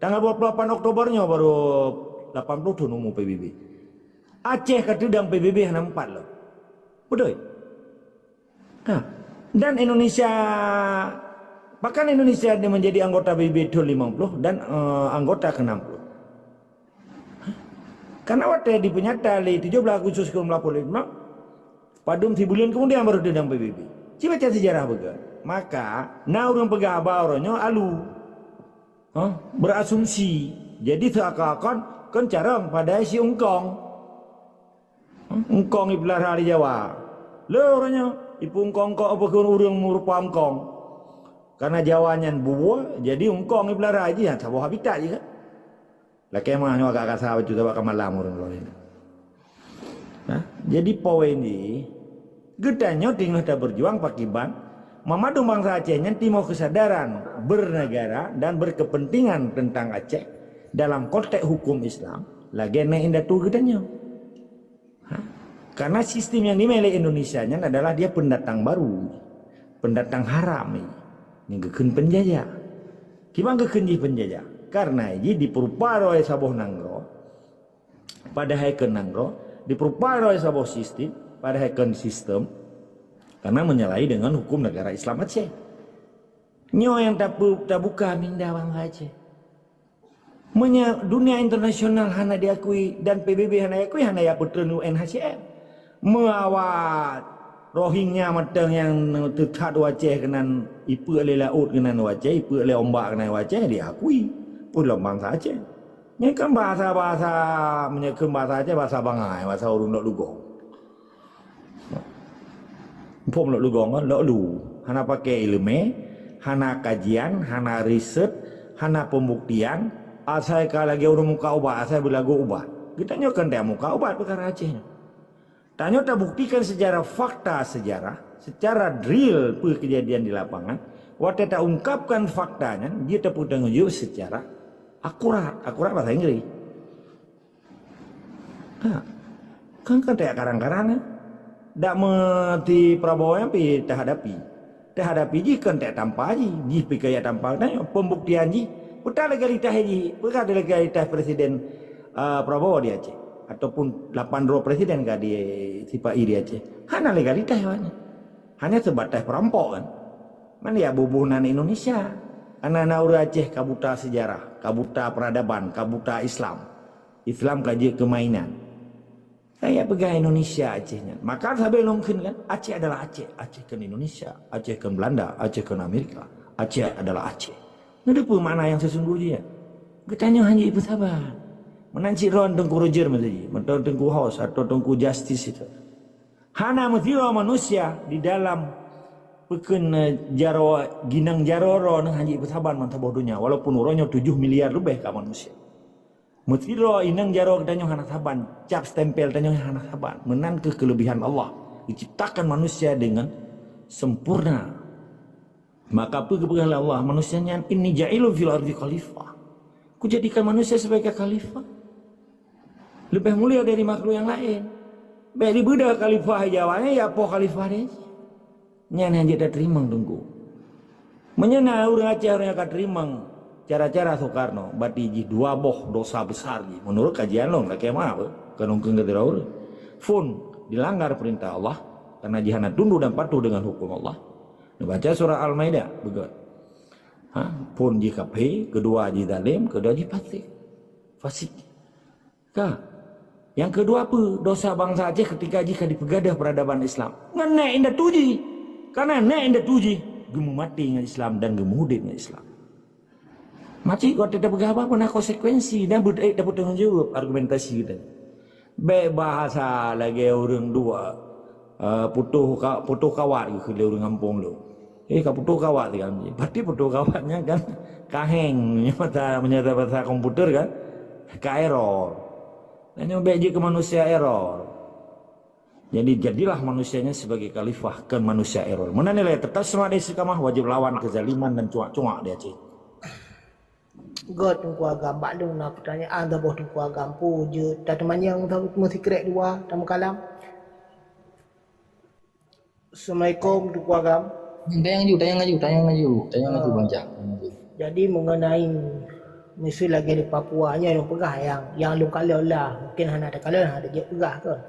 Tanggal dua puluh lapan Oktober nyoe baru lapan ploh thon umu P B B. Aceh ka teudong P B B hana meupat lom. Beutôi? Ha. Dan Indonesia, bahkan Indonesia dia menjadi anggota P B B thon limong ploh dan, eh, anggota ke enam puluh. Karena watèe dipeunyata lé tujoh blaih Agustus sikureueng blaih ploh lima, padum sibuleuen kemudian baru teudong P B B. Ci baca sejarah beugöt. Maka, na ureueng peugah haba uroe nyoe alu. Ha? Berasumsi. Jadi, seakan-akan kon carông padahai si eungkông. Eungkông ipeulara di Jawa. Le uroe nyoe, ipeueungkông-eungkông apa kheun ureueng meurupa eungkông. Karena Jawa nyan bubua, jadi eungkông ipeulara jih, ha, saboh habitat jih kan. Lakèe meu'ah nyoe agak kasa bacut sabab ka malam ureueng laén. Nah, jadi poin jih, Geutanyoe teungoh tabeujuang pakiban meumadu bansa Aceh nyan timoh keusadaran bernegara dan berkepentingan teuntang Aceh dalam konteks hukum Islam lagée nyan indatu geutanyoe. Ha? Karena sistem yang dimiliki Indonesia nyan adalah dia pendatang baru, pendatang haram ni, yang geukheun penjajah. Kiban geukheun jih penjajah? Karena jih diperupa droe saboh nanggroe, padahai keu nanggroe, diperupa droe saboh sistem, padahai keu sistem, karena menyalahi dengan hukum negara Islam Aceh. Nyoe nyang tabu-, tabuka minda bansa Aceh. Meunyoe dunia internasional hana diakui dan P B B hana diakui, hana ya peutreun U N H C R. Meuawat Rohingya mantong nyang teuthat u Aceh keunan ipeuk lé laôt keunan u Aceh, ipeuk lé ombak keunan u Aceh diakui. Peulom bansa Aceh. Nyan kan bahasa-bahasa, meunyoe kheun bahasa Aceh, bahasa bangai, bahasa ureuëng lok lugong. Phom lok lugong kan, lok lu. Hana pakai ileumé, hana kajian, hana riset, hana pembuktian, asai ka lagée ureuëng muka ubat, asai beulagu ubat. Geutanyoe kan dak muka ubat peukara Aceh nyoe. Tanyoe tabuktikan secara fakta sejarah, secara real peue kejadian di lapangan. Watée taungkapkan fakta nyan, dia tapeutanggung jaweueb secara akurat. Akurat bahasa Inggris. Ha. Kan, kan tajak karang-karang, eh. Dak meuti Prabowo nyang pi tahadapi. Tahadapi jih kan tajak tampa jih. Jih pi kajak tampa, nah, pembuktian jih. Peue legalitas jih, peue legalitas Presiden, eh, Prabowo di Aceh. Ataupun lapan droe presiden ka di sipai di Aceh. Hana legalitas awaknyan. Hanya sebatas perampok kan. Mana ya bubuh nan Indonesia. Anak-anak ureuëng Aceh ka buta sejarah, ka buta peradaban, ka buta Islam. Islam ka jeuet keu mainan. Saya peugah Indonesia Aceh nyan. Maka sabe lom kheun kan, Aceh adalah Aceh. Aceh kan Indonesia, Aceh kan Belanda, Aceh kan Amerika. Aceh adalah Aceh. Nyoe peue makna yang sesungguhnya? Geutanyoe hana jipeusaban. Meunan cit ron Teungku Roger meusaji, meunan Teungku Hos atau Teungku Justice itu. Hana meusidroe manusia di dalam peukheun, eh, jaroe, ginang jaroe droe neuh hana jipeusaban mantong boh donya, walaupun uroe nyoe tujoh miliar leubeh ka manusia. Meusidroe inong jaroe geutanyoe hana saban, cap stempel tanyoe hana saban. Meunan kheueh keulebihan Allah. Diciptakan manusia dengan sempurna. Maka peue geupeugah lé Allah, manusia nyan, "Inni ja'ilun fil ardi khalifah." Kujadikan manusia sebagai khalifah. Leubeh mulia dari makhluk yang lain. Bék dibeudôh khalifah Jawa nyan, ya poh khalifah deh. Nyan nyang jeuet tateurimong Teungku. Meunyoe na ureuëng Aceh ureuëng nyang ka teurimong cara-cara Soekarno, berarti jih dua boh dosa besar jih. Menurut kajian lôn, lakée meu'ah beuh, keu nungkeun keu sidroe ureuëng. Phon dilanggar perintah Allah, karena jih hana tunduk dan patuh dengan hukum Allah. Neubaca surah Al-Maidah, beugét. Ha, phon jih kafé, keudua jih zalim, keudua jih fasik. Fasik. Ka. Nyang keudua peue? Dosa bansa Aceh ketika jih ka dipeugadôh peradaban Islam. Ngon nèk indatu jih. Karena nèk indatu jih geumeumaté ngon Islam dan geumeuudép ngon Islam. Maci kok teupeugah haba peue na konsekuensi dan beudeuek dapeuet tanggong jaweueb argumentasi geutanyoe. Bék bahasa lagée ureuëng dua, eh, putôh ka-, putôh kawat geukheun lé ureuëng gampông lôn. Eh, ka putôh kawat kan. Berarti putôh kawat nyan kan ka hang, meunyoe bahasa, meunyoe bahasa komputer kan, ka error. Nyan nyoe bék jeuet keu manusia error. Jadi, jadilah manusianya sebagai khalifah, kon manusia error. Meunan nilai tetap semangat istiqamah, wajib lawan kezaliman dan cuak-cuak di Aceh. Göt Teungku Agam, bak lôn na peutanyaan saboh Teungku Agam, peue jeuet tateumanyong meusikrek dua tameukalam. Assalamualaikum Teungku Agam. Tanyong laju, tanyong laju, tanyong laju, tanyong laju, Bang Jah. Jadi mengenai miseue lagée di Papua nyoe lôn peugah nyang, nyang lôn kalon lah. Mungkin hana takalon, hana jeuet peugah kon.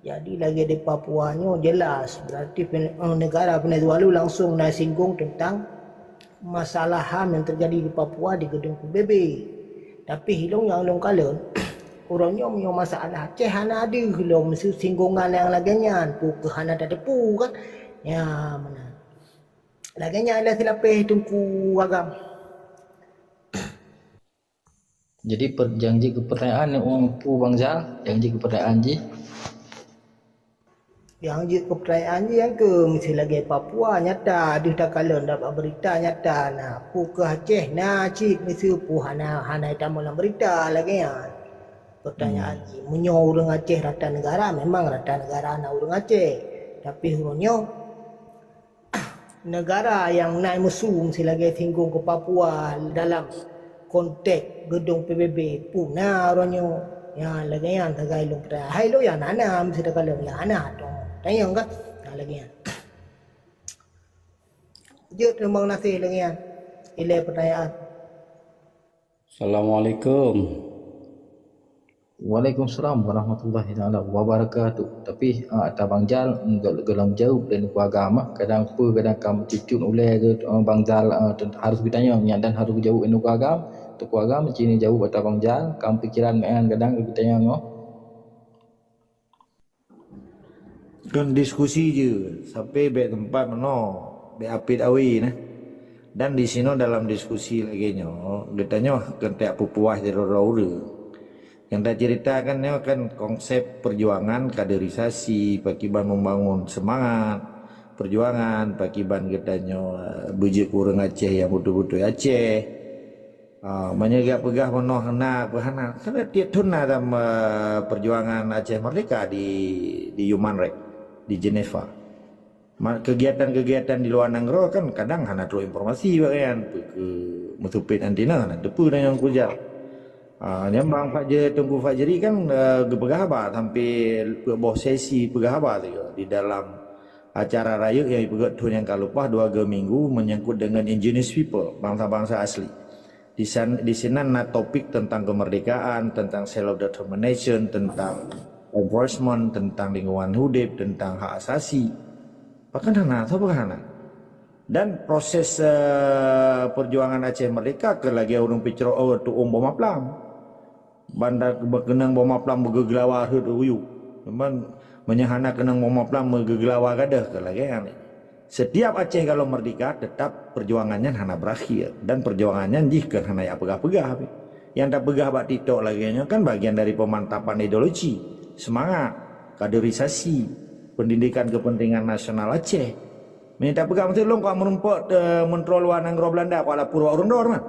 Jadi lagée di Papua nyoe jelas, berarti pen-, eh, negara Venezuela langsung na singgung tentang masalah HAM yang terjadi di Papua di gedung P B B. Tapi ilong nyang lôn kalon, uroe nyoe meunyoe masalah Aceh hana deuh lom singgungan nyang lagée nyan, peue kheueh hana tateupeue kan? Ya, meunan. Lagée nyan lah silapeh Teungku Agam. Jadi, per-, nyang jeuet keu pertanyaan nyang peue Bang Zal, nyang jeuet keu pertanyaan jih? Nyang jeuet keu pertanyaan jih nyang keu miseue lagée Papua nyata deuh takalon dapat berita nyata na. Peue kheueh Aceh na cit miseue peue hana, hana itamong lam berita lagée nyan. Pertanyaan jih, meunyoe ureuëng Aceh rata negara, memang rata negara na ureuëng Aceh. Tapi uroe nyoe, negara nyang na musu silagée singgong keu Papua dalam konteks geudong P B B, peue na uroe nyoe. Nyang lagée nyan sagai lôn peugah. Hai lôn nyang na, na meusidroe kalon nyang na tong. Tanyong ka? Nyang lagée nyan. Jeuet teurimong gaséh lagée nyan. Ilée peutanyaan. Assalamualaikum. Waalaikumsalam warahmatullahi taala wabarakatuh. Tapi, ah, ata Bang Jal, mm, gel-, gelom jaweueb lé Teungku Agam, ah. Kadang peue, kadang ka meucucut ulée tu, ah, Bang Jal, ah, harus geutanyong nyan dan harus geujaweueb lé Teungku Agam. Teungku Agam, ci neujaweueb ata Bang Jal, ka meupikiran nyan kadang geutanyong nyoe. Kon diskusi jih, sabe bék teumpat meunoe, bék apit awe nah. Dan di sinoe dalam diskusi lagée nyoe, geutanyoe kon tajak peupuas sidroe-droe ureuëng. Nyang taceuritakan nyoe kan konsep perjuangan kaderisasi, pakiban membangun semangat perjuangan, pakiban geutanyoe, eh, beujeuet keu ureuëng Aceh nyang beutôi-beutôi Aceh. Ah, meunyoe geupeugah meunoe hana, peue hana. Kan tiep thon na dalam, eh, perjuangan Aceh Merdeka di, di Human Rights, di Geneva. Ma-, kegiatan-kegiatan di luwa nanggroe kan kadang hana trok informasi bak nyan, peue keu meuteubiet anti na, hana teupeue na nyang kujak. Ah, nyan Bang Fajri, Teungku Fajri kan, eh, geupeugah haba sampai peuet boh sesi peugah haba tu di dalam acara rayeuk nyang jipeugét thon nyang ka leupah dua go minggu menyangkut dengan indigenous people, bangsa-bangsa asli. Di san-, di sinan na topik tentang kemerdekaan, tentang self determination, tentang enforcement, tentang lingkungan hidup, tentang hak asasi. Bahkan hana, sapa hana. Dan proses, eh, perjuangan Aceh Merdeka ke lagi urang picro, oh, tuom bom aplam. Banda keunong bom aplam beugeugeulawa rhot ruyuk. Cuman meunyoe hana keunong bom aplam beugeugeulawa gadôh ke lagée nyan. Setiap Aceh kalau merdeka, tetap perjuangan nyan hana berakhir. Dan perjuangan nyan jih kon hana jak peugah-peugah pih. Nyang tapeugah bak TikTok lagée nyoe kan bagian dari pemantapan ideologi, semangat, kaderisasi, pendidikan kepentingan nasional Aceh. Meunyoe tapeugah meuteulong kok meurumpok, eh, menteri luwa nanggroe Belanda kok lapor bak ureuëng droe man.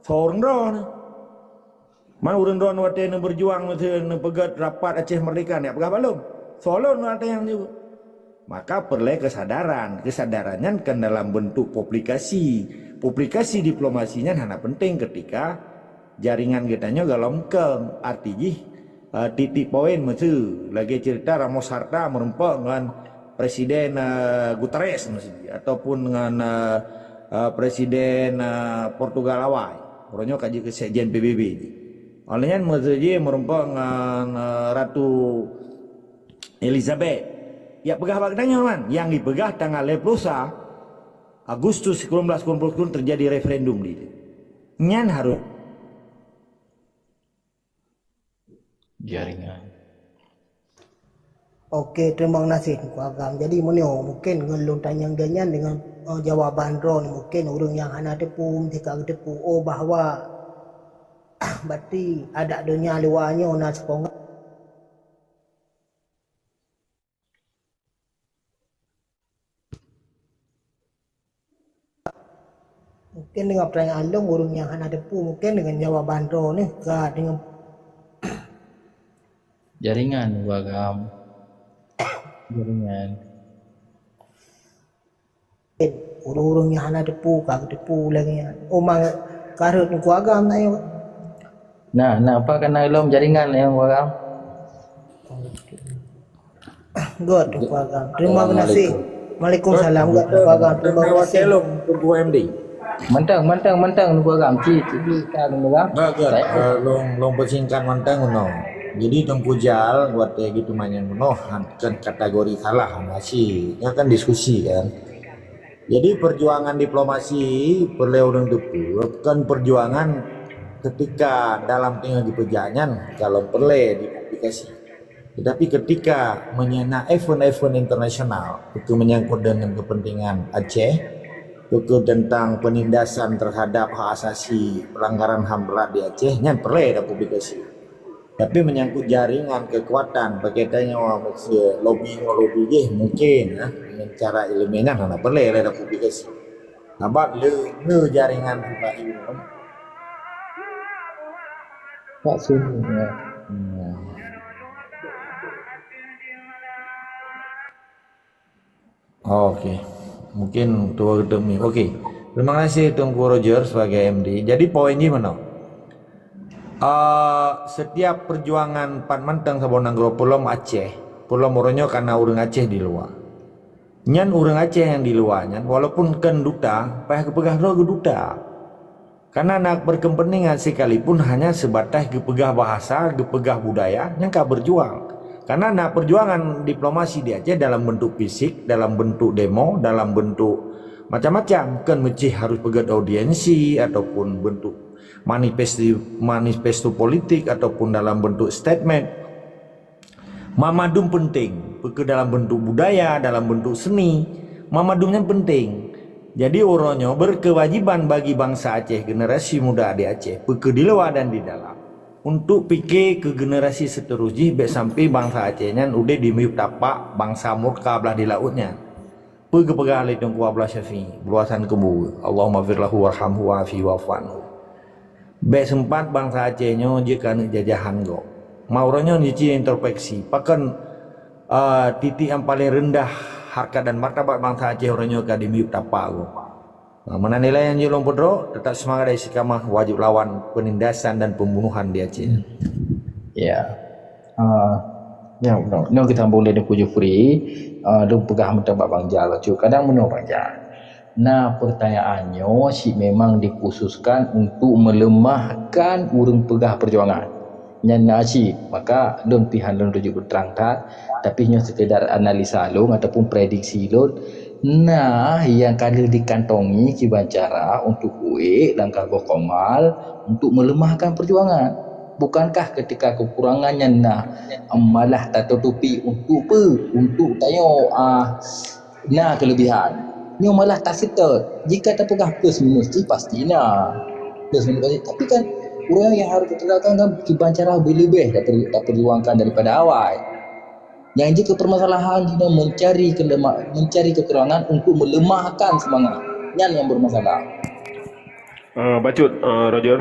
Soe ureuëng droe nyoe? Man ureuëng droe watée neubeurjuang, watée neupeugét rapat Aceh Merdeka, nyak peugah bak lôn. Soe lôn watée nyan juga. Maka peureulée keusadaran. Keusadaran nyan kan dalam bentuk publikasi. Publikasi diplomasi nyan hana penting ketika jaringan geutanyoe golom keng. Arti jih, eh, titik poin meusu. Lagée cerita Ramos Horta meurumpok ngon Presiden, eh, Guterres meusu. Ataupun ngon, eh, eh, Presiden, eh, Portugal awai. Uroe nyoe ka jeuet keu Sekjen P B B jih. Óh lheueh nyan meuseujih meurumpok ngon, eh, Ratu Elizabeth. Jak peugah bak geutanyoe man, nyang jipeugah tanggal lhée ploh sa Agustus sikureueng blaih sikureueng ploh sikureueng teujadi referendum di, nyan harôh jaringan. Oke, terima kasih Teungku Agam. Jadi meunyoe mungkin ngon lôn tanyong geuh nyan deungon, eh, jawaban droeneuh, mungkin ureuëng nyang hana teupeu meusti ka geuteupeue, oh, bahwa berarti adat donya luwa nyoe na sikongan. Mungkin deungon peurtanyaan lôn, ureuëng nyang hana teupeu, mungkin deungon jawaban droeneuh ka deungon. Jaringan, Teungku Agam. Jaringan. Ureuëng-ureuëng nyang hana teupeu ka geuteupeue lagée nyan. Oh, ma ka rhot Teungku Agam na nyoe. Nah, na apa kana lom jaringan nyang Teungku Agam? Good, Teungku Agam. Terima kasih. Waalaikumsalam. Good, Teungku Agam. Terima kasih. Lom, Teungku M D. Mantong, mantong, mantong, Teungku Agam. Ci, ci, ci, ka, Teungku Agam. Bagus. Saya, eh, lôn, lôn peusingkat mantong, no. Jadi, Teungku Jal, buat kayak gitu, nanya, no, han-, kan kategori salah, masih. Ya kan diskusi, kan. Jadi, perjuangan diplomasi peureulée ureuëng teupeu, kon perjuangan ketika dalam teungoh jipeujak nyan, kalau peureulée dipublikasi. Tetapi ketika meunyoe na event-event internasional, itu menyangkut dengan kepentingan Aceh, itu tentang penindasan terhadap hak asasi, pelanggaran ham berat di Aceh, nyan peureulée ada publikasi. Tapi menyangkut jaringan kekuatan, pakai tanya orang Mesir, lobby ngon lobby jih mungkin, eh, dengan cara ilmiah nyan hana peureulée ada publikasi. Sabab le, le jaringan pribadi. Tak sini, ya. Hmm. Oke. Mungkin tuan Ketua Mi. Oke. Terima kasih Teungku Roger sebagai M D. Jadi poin jih meunoe. Ah, setiap perjuangan pat mantong saboh nanggroe, peulom Aceh, peulom uroe nyoe kana ureuëng Aceh di luwa. Nyan ureuëng Aceh nyang di luwa nyan, walaupun kon duta, payah geupeugah droe geuduta. Karena na berkepentingan sekalipun hanya sebatas geupeugah bahasa, geupeugah budaya, nyan ka berjuang. Karena na perjuangan diplomasi di Aceh dalam bentuk fisik, dalam bentuk demo, dalam bentuk macam-macam. Kon meusti harus peugét audiensi ataupun bentuk manifesto, manifesto politik ataupun dalam bentuk statement. Mamadum penting, peue keuh dalam bentuk budaya, dalam bentuk seni, mamadum nyan penting. Jadi uroe nyoe berkewajiban bagi bansa Aceh, generasi muda di Aceh, peue keuh di luwa dan di dalam, untuk pike keu generasi seterus jih, bék sampai bansa Aceh nyan udeb di miyueb tapak bansa murka blah di laôt nyan. Peue geupeugah lé Teungku Abdullah Syafi'i, beuluasan keubu, Allahumma fir lahu warhamhu wa'afihi wa'fu anhu. Bék seumpat bansa Aceh nyoe jeuet keu aneuëk jajahan gob. Ma uroe nyoe neuci introspeksi, pakon, eh, titik nyang paleng reundah harkat dan martabat bansa Aceh uroe nyoe ka di miyueb tapak gob. Nah, meunan ilée nyang jeuet lôn peutrok, teutap seumangat dan istiqamah wajéb lawan peunindasan dan peumbunohan di Aceh. Ya. Ah, ya, no, no kita boleh Teungku Jufri, ah, lôn peugah mantong bak Bang Jal bacut. Kadang meunoe Bang Jal. Nah, pertanyaan nyoe cit memang dikhususkan untuk melemahkan ureuëng peugah perjuangan. Nyan na cit, maka lôn pih hana lôn tuju peutrang that, tapi nyoe sekedar analisa lôn ataupun prediksi lôn. Nah, nyang ka lheueh dikantongi kiban cara untuk uék langkah goh komal untuk melemahkan perjuangan. Bukankah ketika kekurangan nyan na, malah tatutupi untuk peue? Untuk tanyoe, ah, na kelebihan. Nyoe malah taseutôt. Jika tapeugah plus minus, jih pasti na. Plus minus pasti. Tapi kan, ureuëng nyang harôh teutegakkan kan kiban cara beu leubeh taper-, taperjuangkan daripada awai. Nyang jeuet keu permasalahan jinoe mencari kelema-, mencari kekurangan untuk melemahkan semangat. Nyan nyang bermasalah. Ah, bacut, ah, Roger.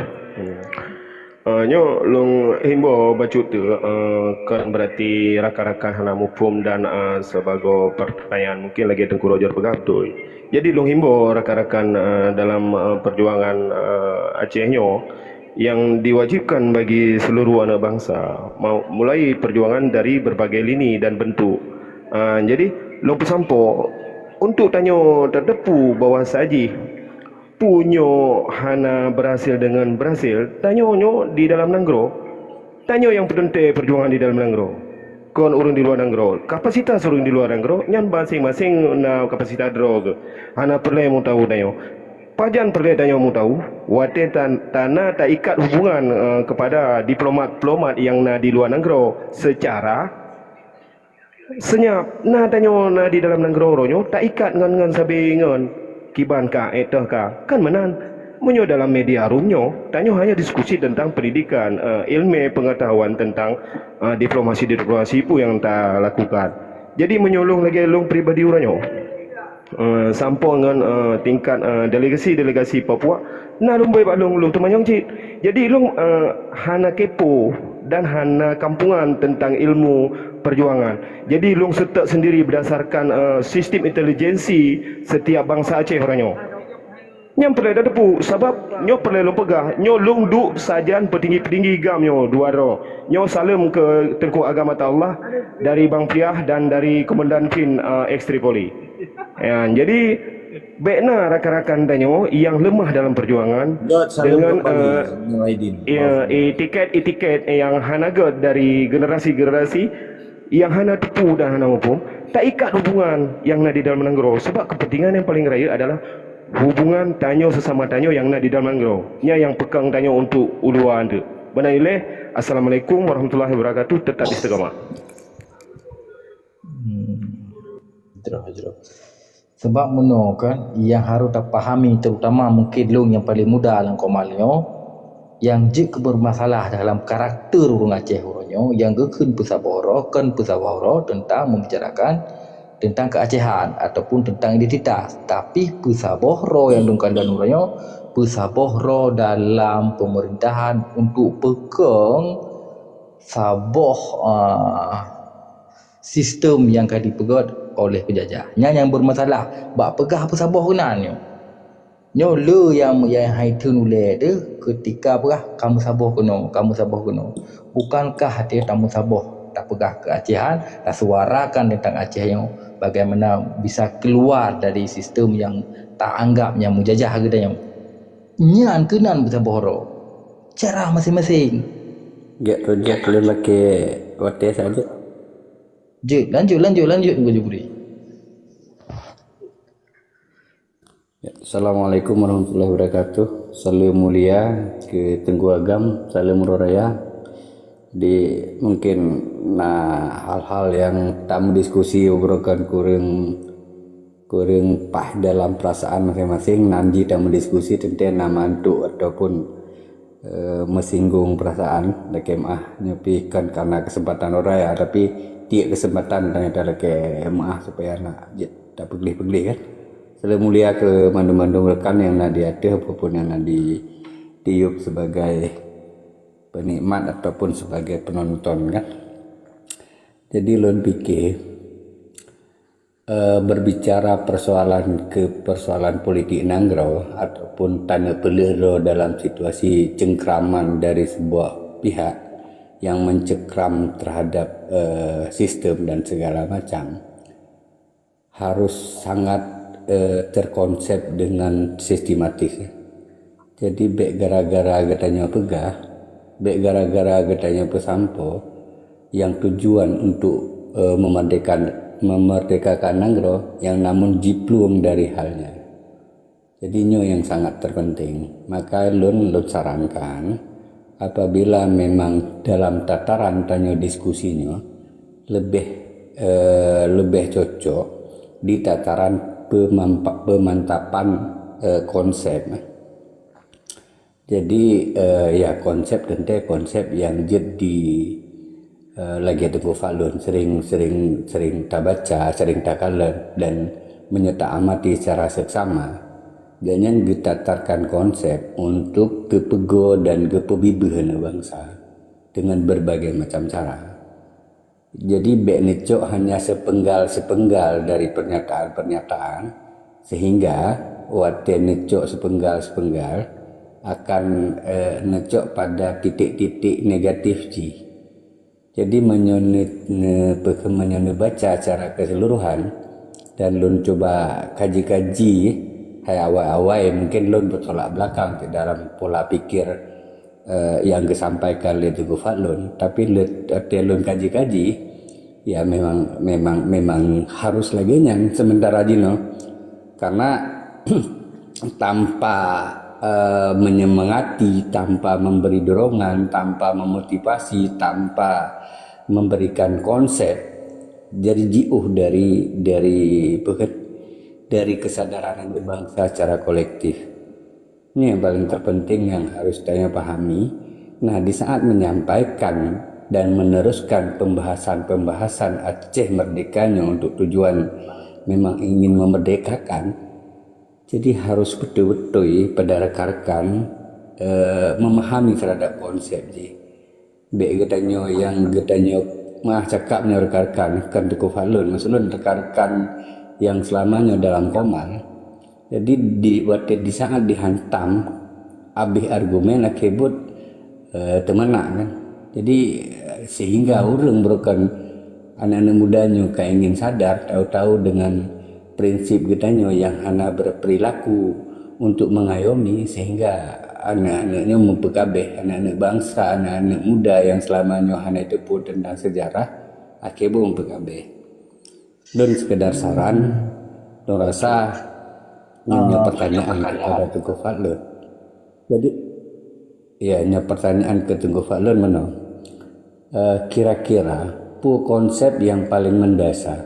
Ah, nyoe lôn himbau bacut tu, ah, kon berarti rakan-rakan hana muphom dan, ah, sebagai pertanyaan mungkin lagée Teungku Roger peugah beutôi. Jadi lôn himbau rakan-rakan, ah, dalam, ah, perjuangan, ah, Aceh nyoe yang diwajibkan bagi seluruh anak bangsa, mau, mulai perjuangan dari berbagai lini dan bentuk. Ah, jadi lôn peusampoe untuk tanyoe tateupeue bahwa sajih Peue nyoe hana berhasil deungon berhasil, tanyoe nyoe di dalam nanggroe. Tanyoe nyang peuteuntée perjuangan di dalam nanggroe. Kon ureuëng di luwa nanggroe. Kapasitas ureuëng di luwa nanggroe nyan maséng-maséng na kapasitas droe geuh. Hana peureulée meutahu tanyoe. Pajan peureulée tanyoe meutahu, watée tan-, tana taikat hubungan, eh, kepada diplomat-diplomat nyang na di luwa nanggroe secara Senyap, na tanyoe na di dalam nanggroe uroe nyoe taikat ngon, ngon sabe ngon kiban ka, ék toh ka, kan meunan. Meunyoe dalam media room nyoe, tanyoe hanya diskusi tentang pendidikan, eh, ilmu pengetahuan tentang, eh, diplomasi-diplomasi peue nyang talakukan. Jadi meunyoe lôn lagée lôn pribadi uroe nyoe, eh, sampoe ngon, eh, tingkat, eh, delegasi-delegasi Papua, na lôn bui bak lôn, lôn teumanyong cit. Jadi lôn, eh, hana kepo dan hana kampungan tentang ilmu perjuangan. Jadi lôn seutôt sendiri berdasarkan, eh, sistem intelijensi setiap bangsa Aceh uroe nyoe. Nyang peureulée tateupeue, sabab nyoe peureulée lôn peugah, nyoe lôn duek sajan peutinggi-peutinggi GAM nyoe dua droe. Nyoe saleuem keu Teungku Agam Atta Allah dari Bang Piah dan dari Komandan Fin, eh, ex Tripoli. Ya, jadi bék na rakan-rakan tanyoe nyang leumah dalam perjuangan deungon, eh, ya, etiket-etiket nyang hana gét dari generasi-generasi nyang hana teupeue dan hana muphom, taikat hubungan nyang na di dalam nanggroe, sabab kepentingan nyang paleng rayeuk adalah hubungan tanyoe sesama tanyoe nyang na di dalam nanggroe. Nyan nyang peukong tanyoe untuk u luwa teuk. Meunan ilée, assalamualaikum warahmatullahi wabarakatuh, teutap istiqamah. Hmm. Jroh, jroh. Sebab meunoe kan, nyang harôh tapahami, terutama mungken lôn nyang paleng muda lam koma nyoe, nyang jeuet keu bermasalah dalam karakter ureuëng Aceh uroe nyoe, nyang geukheun peusaboh droe, kon peusaboh droe teuntang membicarakan teuntang keuacehan ataupun teuntang identitas, tapi peusaboh droe nyang lôn kalon uroe nyoe, peusaboh droe dalam pemerintahan untuk peukong saboh, ah, sistem nyang ka jipeugét oleh peujajah. Nyan nyang bermasalah bak peugah peusaboh keunan nyoe. Nyoe le nyang, nyang hai theun ulée teuh keutika peugah kamoe saboh keunoe, kamoe saboh keunoe. Bukankah teuh tameusaboh tapeugah keu Aceh, tasuarakan teuntang Aceh nyoe bagaimana bisa keluar dari sistem nyang taanggap nyang meujajah geutanyoe? Nyan keunan peusaboh droe. Cara maséng-maséng. Gét projek lôn lakée watée saja. Jeuet, lanjut, lanjut, lanjut, Teungku Jupri. Ya, Assalamualaikum warahmatullahi wabarakatuh. Saleuem mulia keu Teungku Agam, saleuem uroe raya. Di, mungkin na hal-hal nyang tameudiskusi ubrokan kureueng, kureueng paih dalam perasaan maséng-maséng, nan jih tameudiskusi teuntée na mantuk ataupun eh, meusinggung perasaan lakée meuáh. Nyoe pih kon karena keuseumpatan uroe raya, tapi tiep keuseumpatan tanyoe lakée meuáh supaya na jeuet tapeugleh-peugleh kan. Saleuem mulia keu mandum-mandum rekan nyang na di ateueh ataupun nyang na di tiub sebagai penikmat ataupun sebagai penonton kan. Jadi lôn pikir, Eh, berbicara persoalan ke persoalan politik nanggroe ataupun taneupeuleueh droe dalam situasi cengkraman dari sebuah pihak yang mencekram terhadap, eh, sistem dan segala macam, harus sangat, eh, terkonsep dengan sistematis, ya. Jadi, bék gara-gara geutanyoe peugah, bék gara-gara geutanyoe peusampoe, yang tujuan untuk, eh, memerdekakan, memerdekakan nanggroe, yang namun jiplueng dari hal nyan. Jadi, nyoe nyang sangat terpenting. Maka lôn, lôn sarankan, apabila memang dalam tataran tanyoe diskusi nyoe, leubeh, eh, leubeh cocok di tataran pemampa-, pemantapan, eh, konsep. Jadi, eh, ya, konsep teuntée konsep nyang jeuet di, eh, lagée Teungku Fadlun sering, sering, sering tabaca, sering takalon dan meunyoe taamati secara seksama, gobnyan geutatarkan konsep untuk geupeugo dan geupeubibeuh aneuk bansa dengan berbagai macam cara. Jadi, bék neucok hanya sepenggal-sepenggal dari pernyataan-pernyataan, sehingga watée neucok sepenggal-sepenggal akan, eh, neucok pada titik-titik negatif jih. Jadi, meunyoe ne-, ne-, meunyoe neubaca secara keseluruhan dan lôn cuba kaji-kaji, hai awai-awai mungkin lôn beutolak belakang di dalam pola pikir eh, nyang geusampaikan lé Teungku Fadlun, tapi le-, watée lôn kaji-kaji, ya memang, memang, memang harus lagée nyan sementara jinoe. Karena tanpa, eh, menyemangati, tanpa memberi dorongan, tanpa memotivasi, tanpa memberikan konsep, jadi jiôh dari, dari, apa kan, dari kesadaran bangsa secara kolektif. Ini yang paling terpenting yang harus tanyoe pahami. Nah, di saat menyampaikan dan meneruskan pembahasan-pembahasan Aceh Merdeka nyoe untuk tujuan memang ingin memerdekakan, jadi harus betul-betul pada rekan-rekan, eh, memahami terhadap konsep jih. Bék geutanyoe nyang geutanyoe meuah cakap nyoe rekan-rekan, kon Teungku Fadlun, maksud lôn rekan-rekan nyang seulama nyoe dalam Komal. Jadi di watée di saat dihantam, abéh argumen akhé buet, eh, teumeunak kan. Jadi, eh, sehingga ureuëng beureukan aneuk-aneuk muda nyoe ka ingin sadar, tahu-tahu dengan prinsip geutanyoe nyang hana berperilaku untuk mengayomi, sehingga aneuk-aneuk nyoe meupeukabeh, aneuk-aneuk bansa, aneuk-aneuk muda nyang seulama nyoe hana teupeu teuntang sejarah, akhé buet meupeukabeh. Lôn sekedar saran, lôn rasa nyoe pertanyaan kepada Teungku Fadlun. Jadi, ya, nyoe pertanyaan keu Teungku Fadlun meunoe. Eh, kira-kira peue konsep yang paling mendasar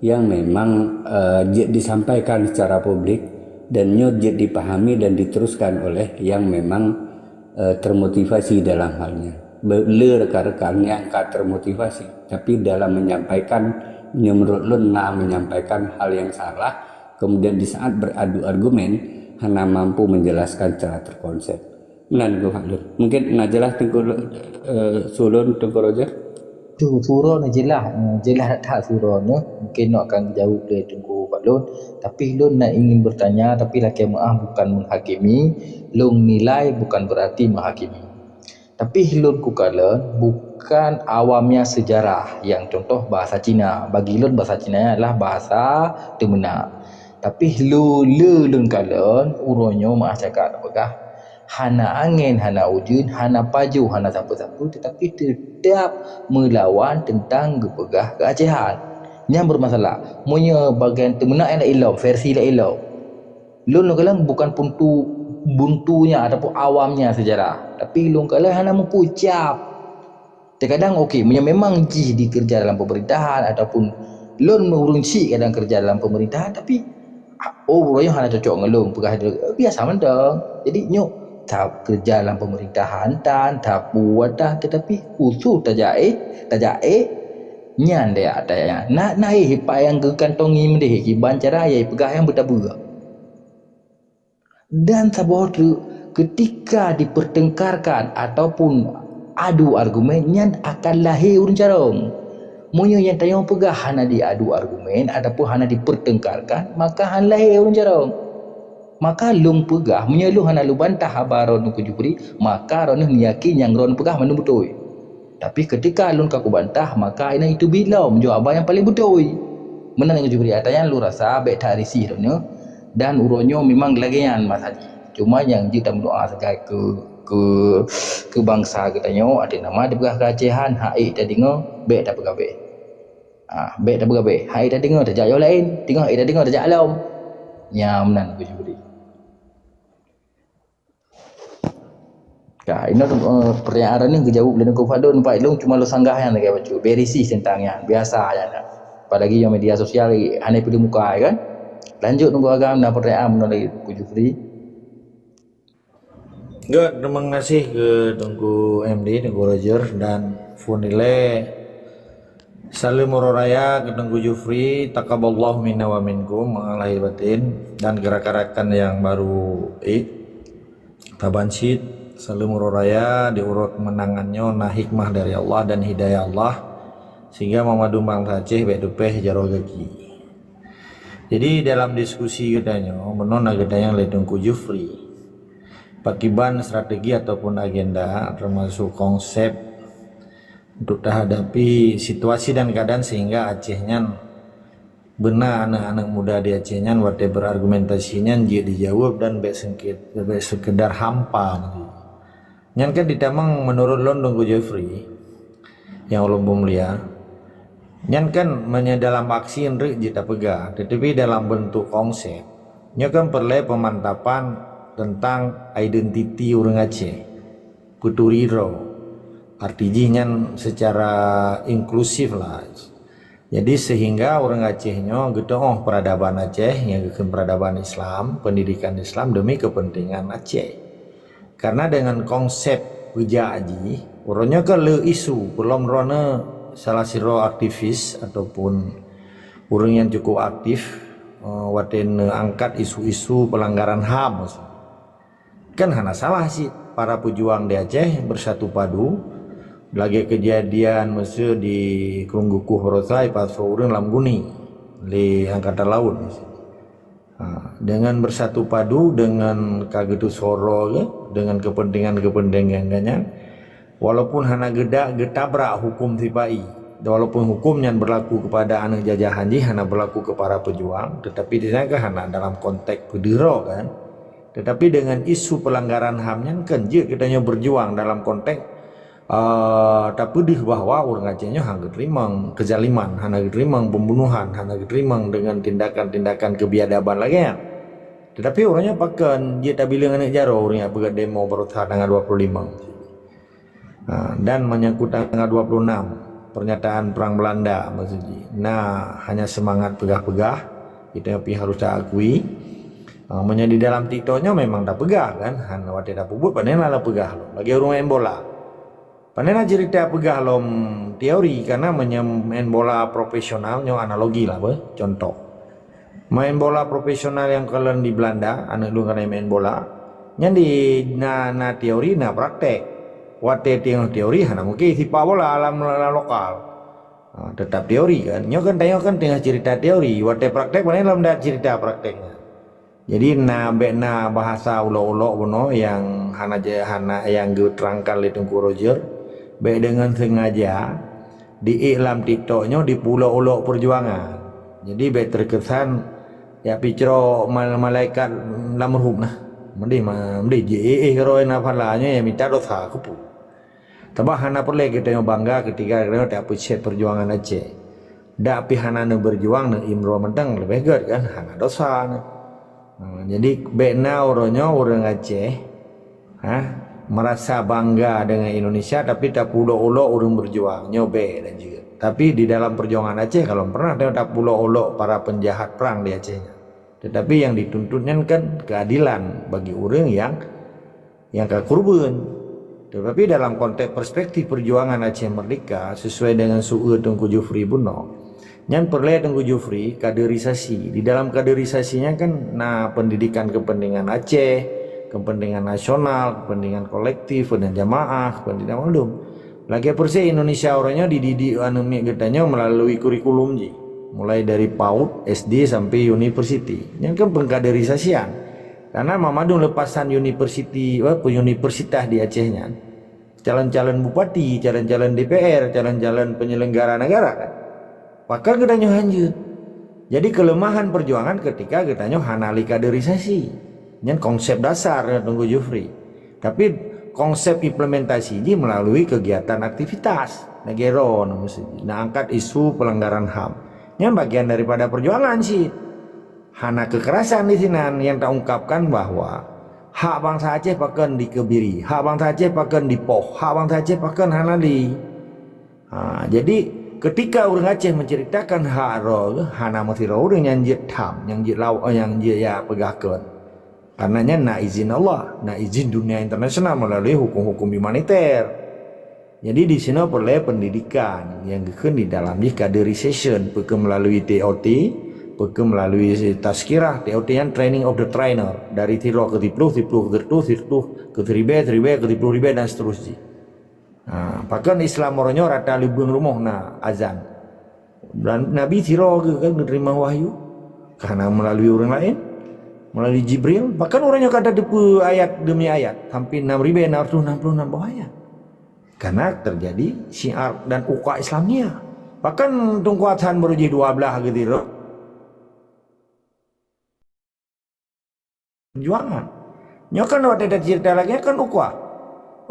yang memang, eh, jeuet disampaikan secara publik dan nyoe jeuet dipahami dan diteruskan oleh yang memang, eh, termotivasi dalam hal nyan. Be-, le rekan-rekan nyang ka termotivasi, tapi dalam menyampaikan, nyoe menurut lôn na menyampaikan hal yang salah, kemudian di saat beradu argumen hana mampu menjelaskan secara terkonsep. Nan Teungku Fadlun. Mungkin na jelas Teungku, eh, su lôn Teungku Roger? Tu, surah ni jeulaih, eh, jeulaih that-that surah ni. Mungkin nak akan jaweueb lé Teungku bak lôn. Tapi lôn nak ingin bertanya, tapi lakée meu'ah bukan menghakimi, lôn nilai bukan berarti menghakimi. Tapi lôn kukalon bukan awamnya sejarah, yang contoh bahasa Cina. Bagi lôn bahasa Cina adalah bahasa teumeunak. Tapi lôn, lôn kalon, uroe nyoe meu'ah cakap tapeugah, hana angén, hana ujeuen, hana pajoh, hana sapeue-sapeue, tetapi teutap meulawan teuntang geupeugah keuacehan. Nyan bermasalah. Meunyoe bagian teumeunak nyang laén lom, versi laén lom. Lôn lôn kalon bukan puntu, buntunya ataupun awamnya sejarah. Tapi lôn kalon hana meupucap. Terkadang okey, meunyoe memang jih dikeureuja dalam pemerintahan ataupun lôn ureuëng chik kadang keureuja dalam pemerintahan, tapi, oh, uroe nyoe hana cocok ngon lôn, peugah lagée, biasa mantong. Jadi nyoe, that keureuja dalam pemerintahan tan, that buet tan, tetapi khusus tajak éh, tajak éh, nyan daya, daya nyan. Na, na éh ipak nyang geukantongi meudeh, kiban cara nyang ipeugah nyang beutabeue. Dan saboh teuk, keutika dipertengkarkan ataupun adu argumen, nyan akan lahé ureuëng carông. Meunyoe nyang tanyoe peugah hana diadu argumen ataupun hana dipertengkarkan, maka hana lahé ureuëng carông. Maka lôn peugah, meunyoe lôn hana lôn bantah haba droeneuh Teungku Jufri, maka droeneuh neuyakin nyang droeneuh peugah mandum beutôi. Tapi keutika lôn ka kubantah, maka inan itu bit lom, jaweueb haba nyang paleng beutôi. Meunan Teungku Jufri, ata nyan lôn rasa bék that risih droeneuh, dan uroe nyoe memang lagée nyan masa jih. Cuma nyang jeuet tameudoá sagai keu, keu, keu bansa geutanyoe, até nama dipeugah keuacehan, hak ék tadeungoe, bék tapeugabéh. Ah, bék tapeugabéh. Hak ék tadeungoe tajak yoh laén, teungoh ék tadeungoe tajak lom. Nyan meunan Teungku Jufri. Ka, inoe, eh, pertanyaan droeneuh geujaweueb lé Teungku Fadon, Pak Ilung cuma lôn sanggah nyan lagée bacut. Bék risih teuntang nyan, biasa nyan. Apalagi nyang media sosial hana peue muka, ya kan? Lanjut Teungku Agam, na pertanyaan bunoe lagi Teungku Jufri. Gét, terima kasih keu Teungku M D, Teungku Roger, dan phôn ilée. Saleuem uroe raya keu Teungku Jufri, taqabbalallahu minna wa minkum, mangat lahé batin, dan keu rakan-rakan nyang baru ék. Taban cit, saleuem uroe raya di uroe keumeunangan nyoe na hikmah dari Allah dan hidayah Allah, sehingga banmandum bansa Aceh bék teupéh jaroe gaki. Jadi, dalam diskusi geutanyoe, meunan na geutanyong lé Teungku Jufri, pakiban strategi ataupun agenda, termasuk konsep untuk tahadapi situasi dan keadaan sehingga Aceh nyan beuna aneuëk-aneuëk muda di Aceh nyan watée berargumentasi nyan jeuet dijaweueb dan bék sengke-, bék sekedar hampa. Nyan kan ditamong menurut lôn Teungku Jeffrey nyang ulôn peumulia. Nyan kan meunyoe dalam aksi nreuek jeuet tapeugah, tetapi dalam bentuk konsep, nyoe kan peureulée peumantapan tentang identiti ureuëng Aceh. Peuturi droe. Arti jih nyan secara inklusif lah. Jadi sehingga ureuëng Aceh nyoe geutuoh peradaban Aceh nyang geukheun peradaban Islam, pendidikan Islam demi kepentingan Aceh. Karena dengan konsep peujak jih, uroe nyoe ka le isu peulom droeneuh salah sidroe aktivis ataupun ureuëng nyang cukup aktif, eh, watée neuangkat isu-isu pelanggaran ham. Kan hana salah cit para pejuang di Aceh bersatu padu, lagée kejadian meuseu di Krueng Geukuh baroesa ipasoe ureuëng lam guni lé angkatan laut meuseu. Ha, dengan bersatu padu, dengan ka geutusoe droe, dengan kepentingan-kepentingan geuhnyan, walaupun hana geudak geutabrak hukum sipa-i, walaupun hukum nyan berlaku kepada aneuëk jajahan jih hana berlaku keu para pejuang, tetapi di sana kan hana dalam konteks peudeuh droe kan. Tetapi dengan isu pelanggaran ham nyan kan jeuet geutanyoe berjuang dalam konteks, eh, tapeudeuh bahwa ureuëng Aceh nyoe hana geuteurimong kezaliman, hana geuteurimong pembunuhan, hana geuteurimong dengan tindakan-tindakan kebiadaban lagée nyan. Tetapi uroe nyoe pakon jeuet tabileung aneuëk jaroe ureuëng nyang peugét demo baroesa tanggal dua puluh lima. Ha, dan menyangkut tanggal dua puluh enam, pernyataan perang Belanda maksud jih. Nah, hanya semangat peugah-peugah, kita pih harus taakui. Ha, meunyoe di dalam TikTok nyoe memang tapeugah kan, hana watée tapeubuet pane na tapeugah lom. Lagée ureuëng main bola. Pane na cerita peugah lom teori, karena meunyoe main bola profesional nyoe analogi lah beh, contoh. Main bola profesional nyang kalon di Belanda, aneuëk lôn ka na main bola. Nyan di na, na teori, na praktek. Watée teungoh teori hana mungkin sipak bola lam, lam lokal. Ha, teutap teori kan. Nyoe kan tanyoe kan teungoh cerita teori, watèe praktek paléng lom that cerita praktek nyan. Jadi na bèk na bahasa ulok-ulok bunoe nyang hana je-, hana nyang geuterangkan lé Teungku Roger. Bèk deungon sengaja di-ék lam TikTok nyoe dipeulok-ulok peujuangan. Jadi bèk terkesan jak picrok mal-, malaikat lam ruhup nah. Meudeh ma-, meudeh ji-éh-éh roh na phala nyoe nyang mita dosa keupeue. Sabab hana peureulèe geutanyoe bangga keutika geutanyoe tapeucèt peujuangan Aceh. Dak pih hana neubeujuang, neuimroe mantong leubeh gèt kan, hana dosa nyoe. Ha, jadi bèk na uroe nyoe ureueng Aceh, ha, merasa bangga dengan Indonesia tapi tapeulok-ulok ureueng beujuang, nyoe bèk dan juga. Tapi di dalam perjuangan Aceh kalau pernah tapulok-ulok para penjahat perang di Aceh nyan. Tetapi yang dituntut nyan kan keadilan bagi ureueng yang nyang ka keureubeuen. Tetapi dalam konteks perspektif perjuangan Aceh Merdeka, sesuai dengan su-, Teungku Jufri bunoe, nyan peureulèe Teungku Jufri kaderisasi. Di dalam kaderisasi nyan kan na pendidikan kepentingan Aceh, kepentingan nasional, kepentingan kolektif, kepentingan jamaah, kepentingan mandum. Lagèe persis Indonesia uroe nyoe dididik aneuk miet geutanyoe melalui kurikulum jih, mulai dari PAUD, S D sampai universiti. Nyan kan pengkaderisasian. Karena mamandum leupasan universiti, apa, universitas di Aceh nyan, calon-calon bupati, calon-calon D P R, calon-calon penyelenggara negara kan. Pakon geutanyoe hanjeuet. Jadi keuleumahan peujuangan keutika geutanyoe hana lé kaderisasi. Nyan konsep dasar Teungku Jufri. Tapi konsep implementasi jih melalui kegiatan aktivitas. Lagèe droeneuh meuseujid, neuangkat isu pelanggaran HAM. Nyan bagian daripada peujuangan cit. Hana keukerasan disinan nyang taungkapkan bahwa hak bansa Aceh pakon dikeubiri, hak bansa Aceh pakon dipoh, hak bansa Aceh pakon hana lé. Ha, jadi keutika ureueng Aceh menceritakan hak droe, hana meusidroe ureueng nyang jeuet tham, nyang jeuet law-, nyang jeuet jak peugah kon. Karena nyan na izin Allah, na izin dunia internasional melalui hukum-hukum humaniter. Jadi di sinoe peureulèe pendidikan nyang geukheun di dalam jih kaderisasi, pakon melalui T O T, pakon melalui tazkirah, T O T nyan training of the trainer, dari sidroe keu siploh, siploh keu siratoh, siratoh keu siribèe, siribèe keu siploh ribèe dan seterusnya. Ha, pakon Islam uroe nyoe rata lubeung rumoh na azan. Dan Nabi sidroe geuh kan geuteurimong wahyu, ka hana melalui ureueng laén, melalui Jibril. Pakon uroe nyoe ka tateupeue ayat demi ayat, sampai enam ribèe enam ratus enam puluh enam boh ayat. Karena terjadi syiar dan ukhuwah Islamiyah. Pakon Teungku Hasan Barujih dua blaih geuh sidroe perjuangan. Nyoe kan watèe tacerita lagèe nyan kan ukhuwah.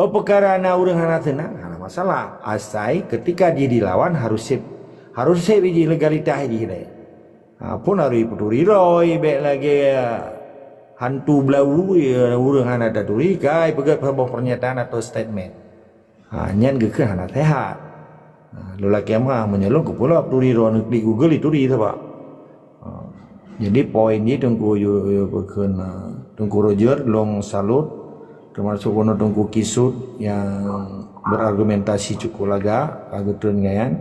Oh, peukara na ureueng hana seunang, hana masalah. Asai keutika jih dilawan harôh sép, harôh sép jih legalitas jih deh. Ha, phôn harôh ipeuturi droe, bèk lagèe hantu blau, ya, ureueng hana taturi, ka ipeugèt saboh pernyataan atau statement. Ha, nyan geukheun hana seuhat. Ha, lôn lakèe meu'ah meunyoe lôn keupeue lôn turi droeneuh klik Google ituri sabab. Ha, jadi poin jih Teungku Yu-, Yu-, bukon, ha, Teungku Roger lôn salut, termasuk bunoe Teungku Kisut nyang berargumentasi cukup lagak, ka geutreun nyan.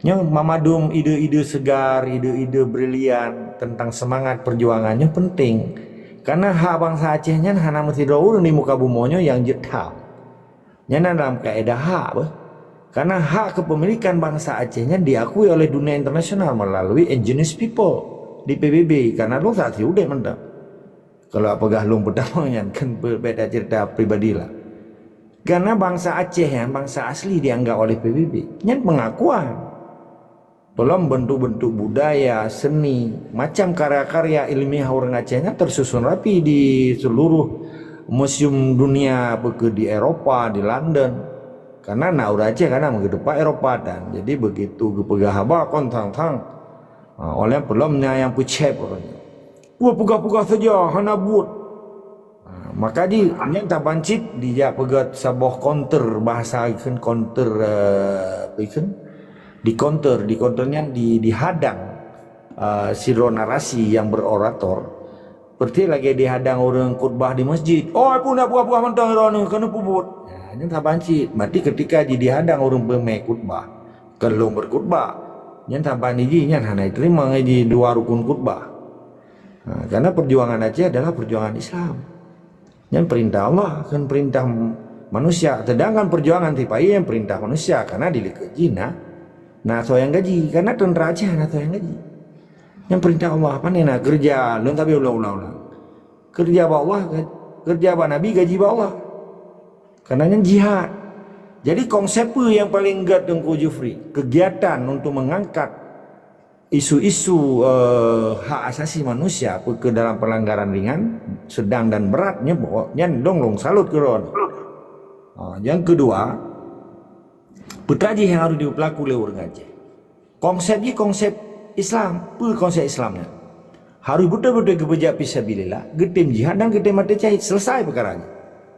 Nyoe mamandum ide-ide segar, ide-ide brilian tentang semangat perjuangan nyoe penting. Karena hak bansa Aceh nyan hana meusidroe ureueng di muka bumoe nyoe nyang jeuet tham. Nyan na dalam kaedah hak beuh. Karena hak kepemilikan bansa Aceh nyan diakui oleh dunia internasional melalui indigenous people di P B B. Karena lôn saksi udép mantong. Kalau peugah lôn peutamong nyan kan beubeda cerita pribadi lah. Karena bansa Aceh nyan bansa asli dianggap oleh P B B. Nyan pengakuan. Peulom bentuk-bentuk budaya, seni, macam karya-karya ilmiah ureueng Aceh nyan tersusun rapi di seluruh museum dunia, bukon di Eropa, di London. Karena na ureueng Aceh kadang meugeudeupat Eropa tan. Jadi begitu geupeugah haba kon thang-thang. Ha, oleh peulom nyan nyang peucép ureueng nyan. Wah, peugah-peugah saja hana buet. Ha, maka di nyan taban cit dijak peugah saboh counter bahasa ikheun counter, eh, apa ikheun? Di counter, di counter nyan di, dihadang, eh, sidroe narasi nyang berorator. Seperti lagèe dihadang ureueng khutbah di masjid. "Oh, peue na peugah-peugah mantong droeneuh, keuneuk peubuet." Ha, nyan taban cit. Berarti ketika jih dihadang ureueng peumè khutbah, kon lôn berkhutbah. Nyan taban jih nyan hana jiteurimong jih dua rukun khutbah. Ha, karena perjuangan Aceh adalah perjuangan Islam. Nyan perintah Allah, kon perintah manusia. Sedangkan perjuangan sipa-i nyan perintah manusia, karena di likot jih na Na soe nyang gaji, karena tentara Aceh na soe nyang gaji. Nyang perintah Allah, pane na keureuja, lôn sabe ulang-ulang. Keureuja bak Allah, keureuja bak Nabi, gaji bak Allah. Karena nyan jihad. Jadi konsep peue nyang paleng gét Teungku Jufri? Kegiatan untuk mengangkat isu-isu, eh, hak asasi manusia ke dalam pelanggaran ringan, sedang dan berat nyan, nyan dong lôn salut keu droe. Ha, yang kedua, peue jih nyang harus dipeulaku lé ureuëng Aceh? Konsep jih konsep Islam. Peue konsep Islam nyan? Harus beutôi-beutôi geupeujak fisabilillah, geutem jihad dan geutem maté syahid. Selesai peukara nyan.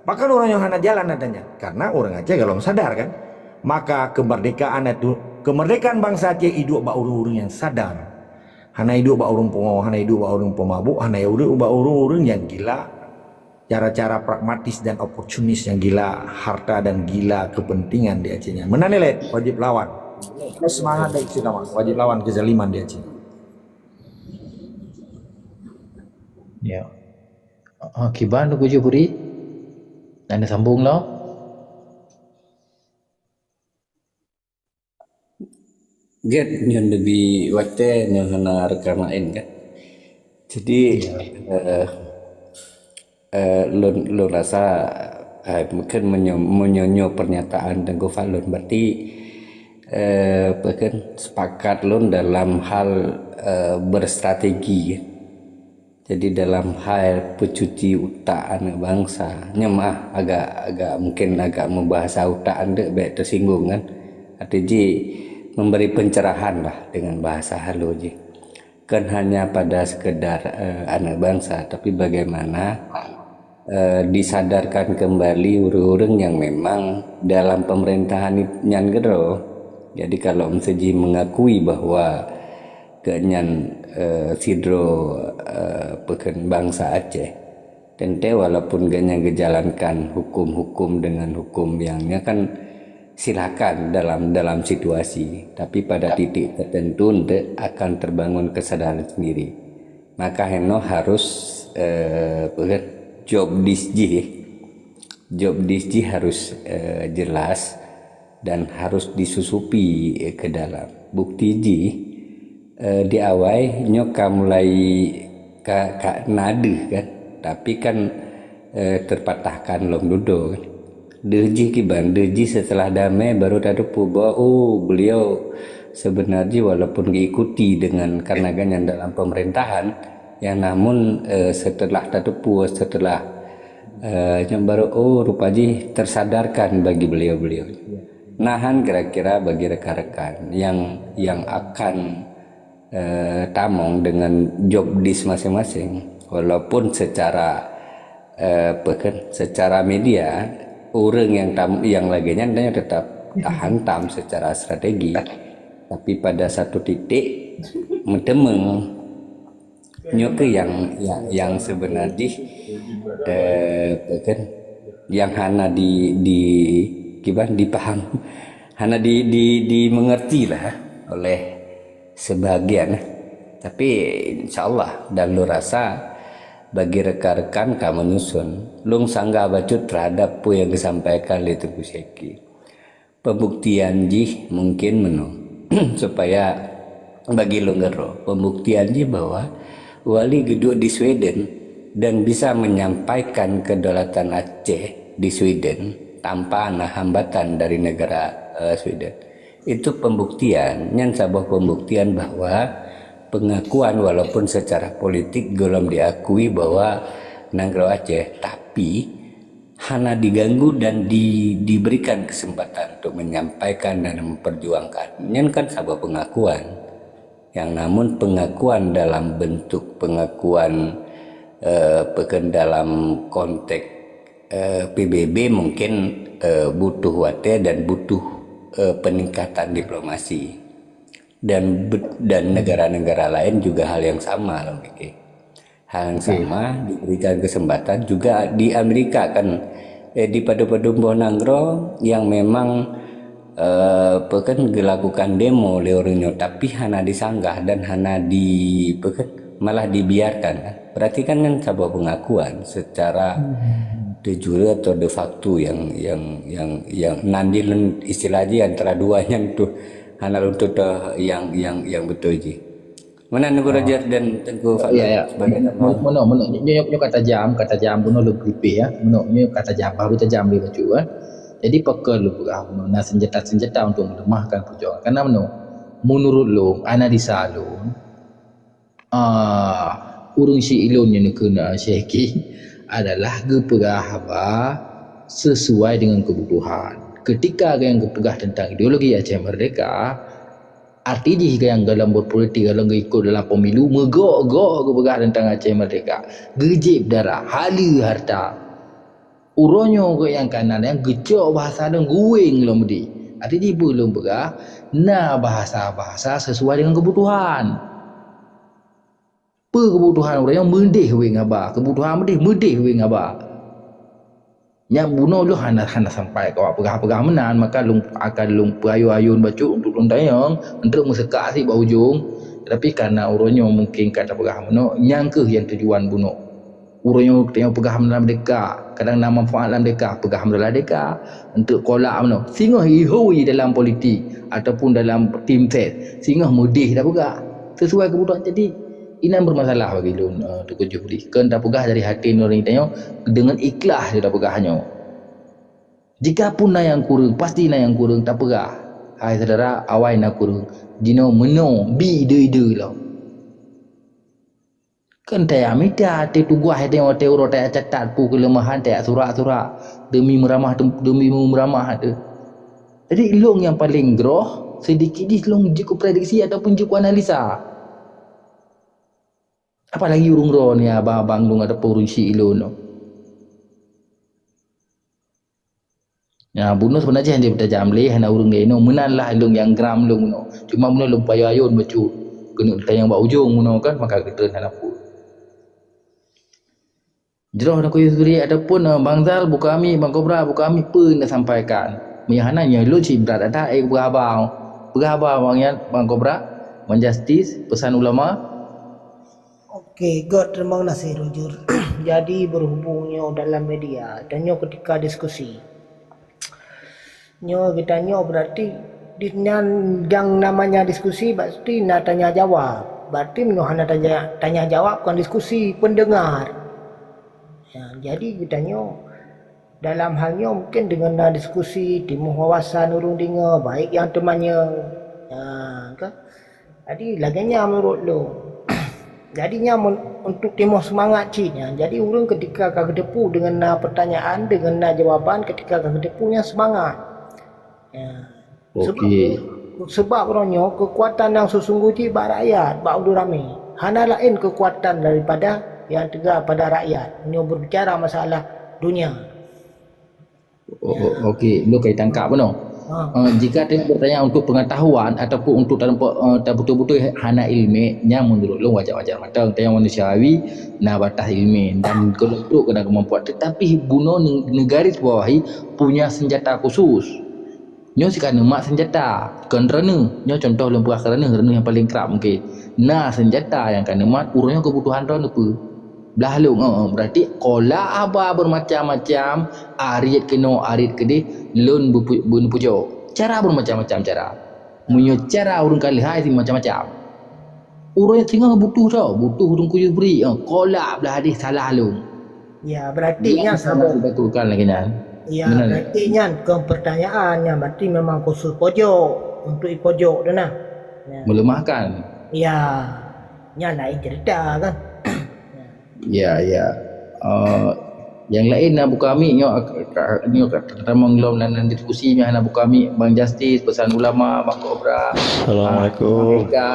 Pakon ureuëng nyoe hana jalan ata nyan? Karena ureuëng Aceh golom sadar kan. Maka kemerdekaan itu, kemerdekaan bangsa Aceh iduek bak ureuëng-ureuëng nyang sadar. Hana iduek bak ureuëng pungo, hana iduek bak ureuëng pemabuk, hana iduek bak ureuëng-ureuëng nyang gila cara-cara pragmatis dan oportunis nyang gila harta dan gila kepentingan di Aceh nyan. Meunan ilée wajib lawan. Semangat dan istiqamah, wajib lawan kezaliman di Aceh. Ya. Ah, kiban Teungku Jufri? Anda sambung lah. Gét nyoe leubeh watée nyoe hana reukan laén kan. Jadi, ya, eh, eh, lôn, lôn rasa, eh, mungkin meunyo-, meunyoe nyoe pernyataan Teungku Fadlun, berarti, eh, apa kan, sepakat lôn dalam hal, eh, berstrategi kan. Jadi dalam hal peucuci utak aneuëk bansa, nyoe meuah agak, agak mungkin agak meubahasa utak aneuëk bék teusinggung kan. Arti jih memberi pencerahan lah dengan bahasa halus jih. Kan hanya pada sekedar, eh, aneuëk bansa, tapi bagaimana, eh, disadarkan kembali ureuëng-ureuëng yang memang dalam pemerintahan nyan keudroe. Jadi kalau miseujih mengakui bahwa gobnyan, eh, sidroe, eh, peukheun bansa Aceh. Teuntée walaupun gobnyan geujalankan hukum-hukum dengan hukum yang nya kan silakan dalam, dalam situasi, tapi pada titik tertentu ente akan terbangun kesadaran sendiri. Maka heno harus, eh, peukheun job desk jih. Job desk jih harus, eh, jelas dan harus disusupi, eh, ke dalam. Bukti jih, eh, di awai nyoe ka mulai ka, ka na deuh kan, tapi kan, eh, terpatahkan lom dudoe kan. Deuh jih kiban, deuh jih setelah damai baru tateupeue bahwa, oh, beliau sebenarnya walaupun diikuti dengan karena gobnyan dalam pemerintahan, yang namun, eh, setelah tateupeue, setelah, eh, nyan baru, oh, rupa jih tersadarkan bagi beliau-beliau. Nahan kira-kira bagi rekan-rekan yang, yang akan, eh, tamong dengan job desk masing-masing. Walaupun secara, eh, apa kan, secara media, ureuëng yang tam-, yang lagée nyan dia tetap tahantam secara strategi. Tapi pada satu titik, meuteumeng. Nyoe keuh yang, yang, yang sebenar jih, eh, apa kan, yang hana di, di, kiban dipaham, hana di, di, dimengerti lah oleh sebahagian. Tapi insya Allah dan lôn rasa bagi rekan-rekan ka menyusun, lôn sanggah bacut terhadap peue yang disampaikan lé Teungku Syeki. Pembuktian jih mungkin meunoe, supaya bagi lôn keudroe, pembuktian jih bahwa Wali geuduek di Sweden dan bisa menyampaikan kedaulatan Aceh di Sweden tanpa ada hambatan dari negara, eh, Sweden. Itu pembuktian, nyan saboh pembuktian bahwa pengakuan walaupun secara politik golom diakui bahwa nanggroe Aceh, tapi hana diganggu dan di-, diberikan kesempatan untuk menyampaikan dan memperjuangkan. Nyan kan saboh pengakuan. Yang namun pengakuan dalam bentuk pengakuan, eh, peukheun dalam konteks, eh, P B B mungkin, eh, butuh watée dan butuh, eh, peningkatan diplomasi. Dan be-, dan negara-negara lain juga hal yang sama, lôn pikir. Hal yang sama diberikan kesempatan juga di Amerika kan, eh, di padum-padum boh nanggroe yang memang, eh, apa kan, gelakukan demo lé ureuëng nyoe, tapi hana disanggah dan hana di, apa kan, malah dibiarkan kan. Berarti kan, kan saboh pengakuan secara de jure atau de facto yang, yang, yang, yang nanti istilah jih antara dua nyan tu. Hana lôn tutoe nyang, nyang, nyang beutôi jih. Meunan Teungku Roger dan Teungku Fadlan. Ya, ya. Sebagai tambahan. Meunoe, meunoe, nyoe, nyoe, nyoe ka tajam, ka tajam bunoe lôn peulipeh, ya. Meunoe, nyoe ka tajam, bah, tajam lé bacut, eh. Jadi, pakon lôn peugah bunoe na senjata-senjata untuk melemahkan perjuangan. Karena meunoe, menurut lôn, analisa lôn, ah, ureuëng si ilôn nyang neukheun, ah, Syekh Ki adalah geupeugah haba sesuai dengan kebutuhan. Ketika nyang geupeugah tentang ideologi Aceh Merdeka, arti jih nyang dalam berpolitik, dalam ikut dalam pemilu, meugok-gok geupeugah tentang Aceh Merdeka. Geujeb darah, haleue harta. Uroe nyoe geuh nyang kana nyang geucok bahasa lôn guweng lom di. Arti jih peue lôn peugah, na bahasa-bahasa sesuai dengan kebutuhan. Peue kebutuhan ureuëng nyoe meudeh weng haba, kebutuhan meudeh, meudeh weng haba. Nyang bunoe lôn hana, hana sampai keu peugah-peugah meunan, maka lôn akan lôn peuayôn-ayôn bacut untuk lôn tanyong, untuk meuseukak sit bak ujong. Tapi karena uroe nyoe mungkin ka tapeugah meunoe, nyang kheueh nyang tujuan bunoe. Ureuëng nyoe tanyoe peugah lam deka, kadang na manfaat lam deka, peugah meulalah deka, untuk kolak meunoe. Singoh ihu dalam politik ataupun dalam tim ses, singoh meudeh dah peugah. Sesuai kebutuhan jadi, inan bermasalah bagi lôn, eh, Teungku Jufri. Keu tapeugah dari hati nurani tanyoe, dengan ikhlas tapeugah nyoe. Jika pun na nyang kureueng, pasti na nyang kureueng tapeugah. Hai syedara, awai na kureueng. Jinoe meunoe, bi ide-ide lom. Kan taya mita, teutugaih teuh watée uroe taya catat peue keuleumahan, taya surak-surak demi meuramah, demi meuramah teuh. Jadi lôn nyang paleng groh, seudikit jih lôn jeuet kuprediksi ataupun jeuet kuanalisa. Apalagi ureuëng droe ni abang-abang lôn ataupun ureuëng si ilôn. Ya, bunoe seubeuna jih hana tajam lé, hana ureuëng lé inoe, meunan lah lôn nyang gram lôn bunoe. Cuma bunoe lôn peuayôn-ayôn bacut. Keuneuk tanyong bak ujong bunoe kan, maka geutrön hana peue. Jroh Teungku Yusri ataupun, eh, Bang Zal, Buka Mik, Bang Kobra, Buka Mik, peue neusampaikan? Meunyoe hana, nyoe lôn cit brat that, eh, peugah haba. Peugah haba Bang Yan, Bang Kobra, Bang Justice, Pesan Ulama. Oke, göt, terima kasih, Roger. Jadi, berhubung nyoe dalam media, dan nyoe ketika diskusi. Nyoe geutanyoe berarti di nyan yang namanya diskusi berarti na tanya jawab. Berarti meunyoe hana tanya, tanya jawab bukan diskusi, pendengar. Ya, jadi geutanyoe dalam hal nyoe mungkin dengan na diskusi, timuh wawasan ureuëng deungoe, baik nyang teumanyong. Ya, kan? Jadi lagée nyan meunurot lôn. Jadi nyan men-, untuk timoh seumangat cit nyan. Jadi ureuëng ketika ka geuteupeue deungon na peutanyaan, deungon na jawaban, ketika ka geuteupeue nyan seumangat. Ya. Sebab, Oke. Sebab uroe nyoe keukuatan nyang sesungguh jih bak rakyat, bak ureuëng ramé. Hana laén keukuatan daripada nyang teuga pada rakyat. Nyoe berbicara masalah dunia. Oh, oh, okey, lôn ka tangkap bunoe. Ha. Eh, jika teuh bertanya untuk pengetahuan ataupun untuk tanpa, eh, tak betul-betul hana ilmu, nyan menurut lôn wajar-wajar mantong. Teuh manusiawi na batas ilmu dan kelompok kena kemampuan. Tetapi bunoe ne-, negaris bawahi punya senjata khusus. Nyoe si ka neumat senjata, kon reuneuh. Nyoe contoh lôn peugah keu reuneuh, reuneuh nyang paleng krab mungken. Na senjata nyang ka neumat, uroe nyoe keubutuhan droe neupeue. Blah lôn, eh, eh, berarti kolak haba bermacam-macam, arit keunoe, arit keudeh, lôn beupu-, beuneupujok. Cara bermacam-macam cara. Meunyoe cara ureuëng ka lihai si macam-macam. Ureuëng singoh butuh tho, butuh ureuëng kuyue bri, eh, kolak blah deh salah lôn. Ya, berarti nyan sangat dilakukan lagi nyan. Ya, berarti nyan kon pertanyaan, nyan berarti memang khusus pojok, untuk ipojok tu nah. Ya. Melemahkan. Ya, nyan lain cerita kan. Ya, ya. Eh, nyang laén na Buka Mik nyoe, ka, ka, nyoe ka tamong lom nan, nan diskusi nyoe na Buka Mik, Bang Justice, Pesan Ulama, Bang Kobra. Assalamualaikum. Ah, Bang Eka.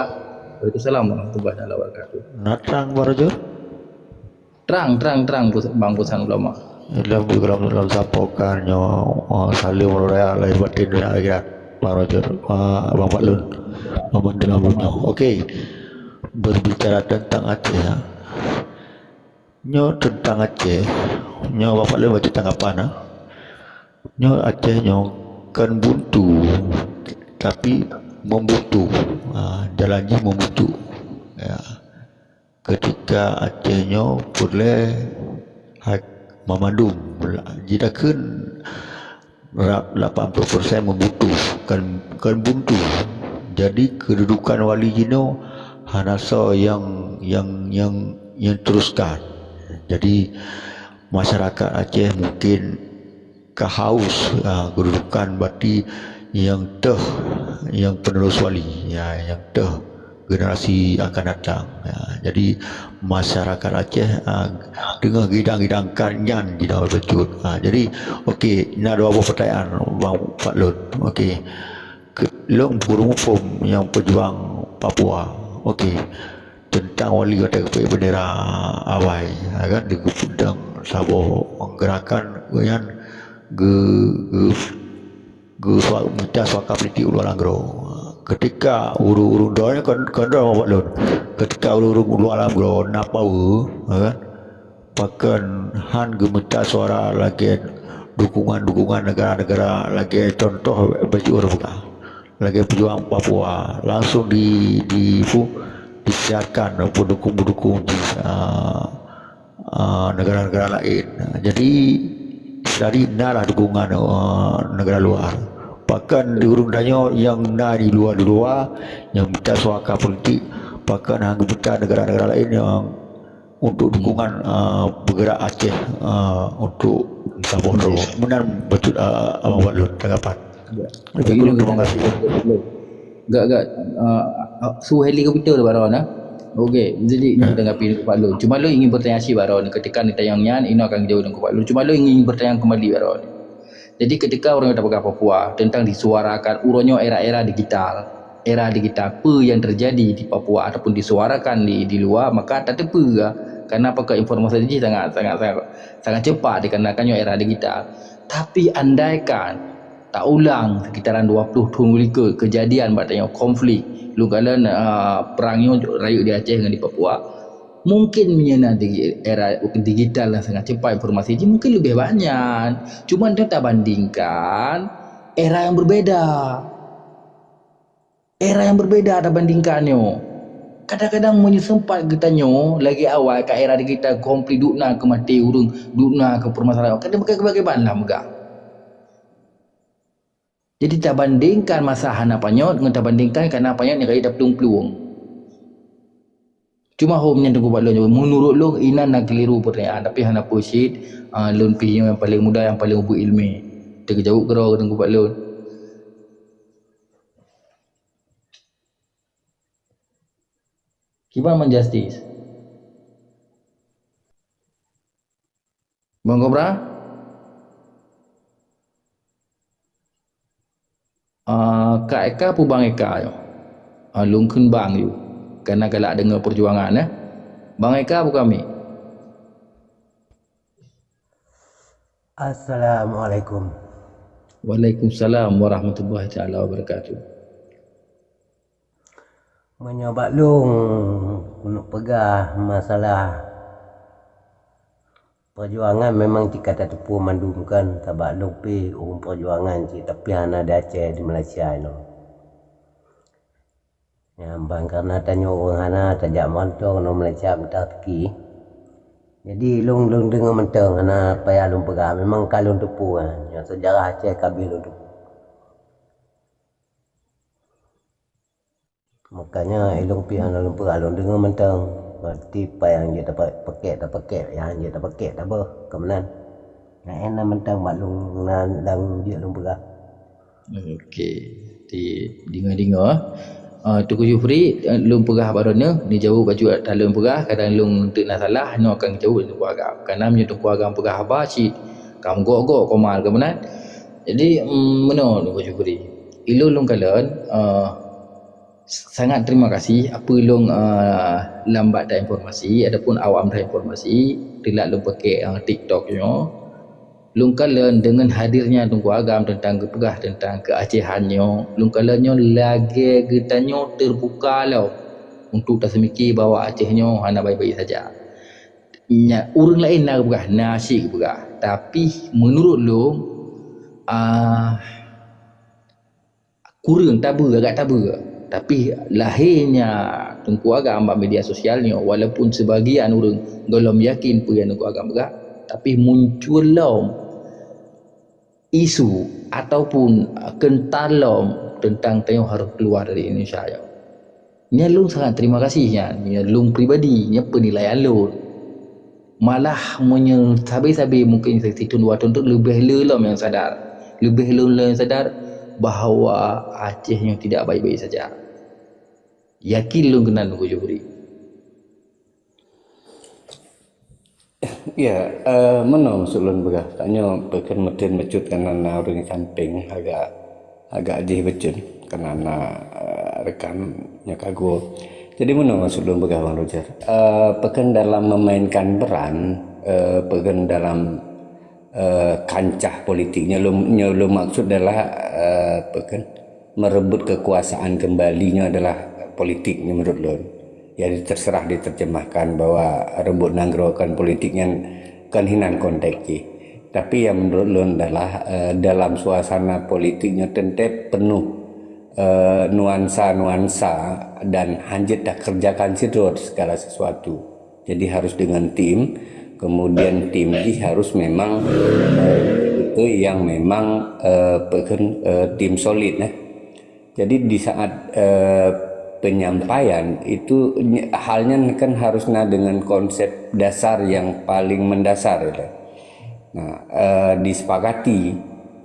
Waalaikumsalam warahmatullahi wabarakatuh. Na trang, Bang Roger? Trang, trang, trang, Bang Pesan Ulama. Dalam, dalam, dalam sapokan nyoe, ah, saleuem raya lahir batin raya akhirat. Bang Roger, ah, Bang Fadlun, Bang Fadlun Abdul Nyoe. Okey. Berbicara tentang Aceh, ya. Nyoe tentang Aceh. Nyoe Bang Fadlun baca tanggapan, ha. Nyoe Aceh nyoe kon buntu, tapi membuntu. Ha, jalan jih membuntu. Ya. Ketika Aceh nyoe peureulée hak mamandum, jidakheun rab lapan puluh persen membuntu, kon, kon buntu. Jadi, keududukan wali jinoe hana soe nyang, nyang, nyang, nyang teruskan. Jadi, masyarakat Aceh mungkin ka haus, ah, keududukan, berarti nyang teuh, nyang penerus wali, ya, nyang teuh generasi akan datang. Ya, jadi, masyarakat Aceh, ah, teungoh gidang-gidangkan nyan jinoe bacut. Ah, jadi, okey, na dua boh pertanyaan, Bang Fadlun. Okey. Ke-, lôn gurée muphom nyang peujuang Papua. Okey. Teuntang wali watée geupeuék bendera awai, ya kan, di geupeudong saboh gerakan nyan geu-, geu-, geusua-, mita suaka politik u luwa nanggroe. Ketika ureuëng-ureuëng droe nyoe kon, kon droe Bang Fadlun. Ketika ureuëng-ureuëng u luwa nanggroe na power, ya kan? Pakon han geumita suara lagée dukungan-dukungan negara-negara lagée contoh bak jiôh peugah, lagée peujuang Papua langsung di, di, pu-, disiarkan peudukung-peudukung di, ah, ah, negara-negara laén. Jadi, jadi nalah dukungan, ah, negara luar. Pakon di ureuëng tanyoe nyang na di luwa-luwa nyang mita suaka politik, pakon han geumita negara-negara laén nyang untuk dukungan, ah, peugerak Aceh, ah, untuk saboh droe. Meunan bacut, ah, Abang Fadlun tanggapan. Lebih kurang terima kasih. Gak, gak, ah, ah, su helikopter baroe na. Okey, jadi nyoe tanggapi Teungku Fadlun. Cuma lôn ingin bertanya cit baroe ni, ketika neutanyong nyan, inoe akan jaweueb Teungku Fadlun. Cuma lôn ingin bertanya kembali baroe ni. Jadi ketika ureuëng tapeugah Papua tentang disuarakan uroe nyoe era-era digital, era digital, peue nyang terjadi di Papua ataupun disuarakan di, di luwa, maka tateupeue, karena pakon informasi jih sangat, sangat, sangat, sangat cepat dikarenakan nyoe era digital. Tapi andaikan taulang sekitaran dua puluh thon likot kejadian bak tanyoe konflik, lôn kalon, ah, perang nyoe rayeuk di Aceh ngon di Papua, mungkin meunyoe na di era digital nyang sangat cepat informasi jih mungkin leubeh banyak. Cuma nyoe tabandingkan era nyang berbeda. Era nyang berbeda tabandingkan nyoe. Kadang-kadang meunyoe sempat geutanyoe lagée awai ka era digital konflik dum na keu maté ureuëng, dum na keu permasalahan. Kadang bagaimana meugah. Jadi tabandingkan masa hana panyöt ngon tabandingkan ka na panyöt nyang ka jeuet taplueng-plueng. Cuma hom nyan Teungku Fadlun, meunurot lôn inan na keuliru peurtanyaan, tapi hana peue cit, ah, lôn pih nyang paleng muda, nyang paleng ubit iéleumé. Teugeujaweueb keudroe Teungku Fadlun. Kiban man Justice? Bang Kobra? Ah, Kak Eka peue Bang Eka nyoe? Ah, lôn kheun Bang yue. Kana galak deungoe peujuangan, eh. Bang Eka peue kami? Assalamualaikum. Waalaikumsalam warahmatullahi taala wabarakatuh. Meunyoe bak lôn, keuneuk peugah masalah peujuangan memang cit ka tateupeue mandum kan, sabab lôn pih ureuëng peujuangan cit, tapi hana di Aceh, di Malaysia inoe. Nyan ban kareuna tanyoe ureuëng hana tajak mantong ngon Malaysia mita rezeki. Jadi lôn, lôn deungoe mantong hana payah lôn peugah, memang ka lôn teupeue, nyan seujarah Aceh ka abéh lôn teupeue. Makanya ilôn pih hana lôn peugah, lôn deungoe mantong. Berarti pai nyang jeuet tapakek, tapakek, nyang jeuet tapakek taböh, ka meunan. Nyan na mantong bak lôn na lam jeuet lôn peugah. Okey. Di deungoe-deungoe, ah, Teungku Jufri, eh, lôn peugah baroe nyoe, neujaweueb bacut ata lôn peugah, kadang lôn teuk na salah, nyoe akan jaweueb Teungku Agam. Karena meunyoe Teungku Agam peugah haba cit ka meugok-gok koma, ka meunan. Jadi, mm, meunoe Teungku Jufri. Ilôn lôn kalon, eh, sangat terima kasih apeue lôn, eh, lam bak ta informasi ataupun awam ta informasi, teulat lôn pakek, eh, TikTok nyoe. Lôn kalon deungon hadirnya Teungku Agam teuntang geupeugah teuntang keuacehan nyoe, lôn kalon nyoe lagée geutanyoe teubuka lom untuk taseumike bahwa Aceh nyoe hana baik-baik saja. Nya, ureuëng laén na geupeugah, na cit geupeugah, tapi meunurot lôn, ah, kureueng tabeue, agak tabeue. Tapi lahé nya Teungku Agam bak media sosial nyoe, walaupun seubagian ureuëng gohlom yakin peue nyang Teungku Agam peugah, tapi muncul lom isu ataupun kental lom teuntang tanyoe harôh keuluar dari Indonesia nyoe. Nyan lôn sangat terima kasih nyan, nyan lôn pribadi, nyan peunilaian lôn. Malah meunyoe sabe-sabe mungken sithon dua thon teuk leubeh le lom nyang sadar, leubeh le lom nyang sadar bahwa Aceh nyoe tidak baik-baik saja. Yakin lôn keunan lôn kujuri. Ya, eh, meunoe maksud lôn peugah. Tanyoe peukon meuteun bacut kareuna na ureuëng sampéng agak, agak jih bacut kareuna na, eh, rekan nyoe kago. Jadi meunoe maksud lôn peugah Bang Roger. Eh, peukon dalam memainkan peran, eh, peukon dalam, eh, kancah politik nyoe lôn, nyoe lôn maksud adalah, eh, peukon merebut kekuasaan kembali nyoe adalah politik nyoe menurut lôn. Jadi terserah diterjemahkan bahwa rebut nanggroe kon politik nyan kon hinan konteks jih. Tapi yang menurut lôn adalah, eh, dalam suasana politik nyoe teuntée penuh, eh, nuansa-nuansa dan hanjeuet takerjakan sidroe segala sesuatu. Jadi harus dengan tim, kemudian tim jih harus memang, eh, betul yang memang, eh, peukon, eh, tim solid, eh. Jadi di saat, eh, penyampaian itu ny-, halnya kan harus na dengan konsep dasar yang paling mendasar itu. Nah, eh, disepakati.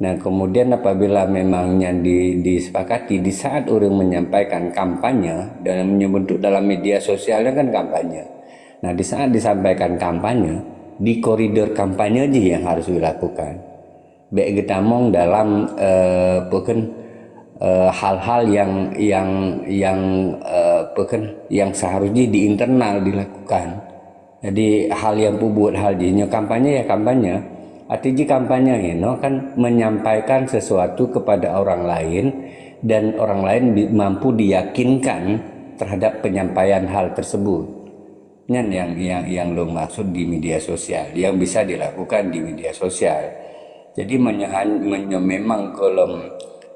Nah, kemudian apabila memang nyan di, disepakati di saat ureuëng menyampaikan kampanye dan menyebut dalam media sosialnya kan kampanye. Nah, di saat disampaikan kampanye, di koridor kampanye jih yang harus dilakukan. Bék geutamong dalam, eh, peukon, eh, hal-hal yang, yang, yang, eh, peukon, yang seharusnya di internal dilakukan. Jadi hal yang pubuet hal jih nyoe kampanye ya kampanye. Arti jih kampanye inoe kan menyampaikan sesuatu kepada orang lain dan orang lain bi-, mampu diyakinkan terhadap penyampaian hal tersebut. Nyan yang, yang, yang lôn maksud di media sosial, yang bisa dilakukan di media sosial. Jadi menyehan-, menye-, memang golom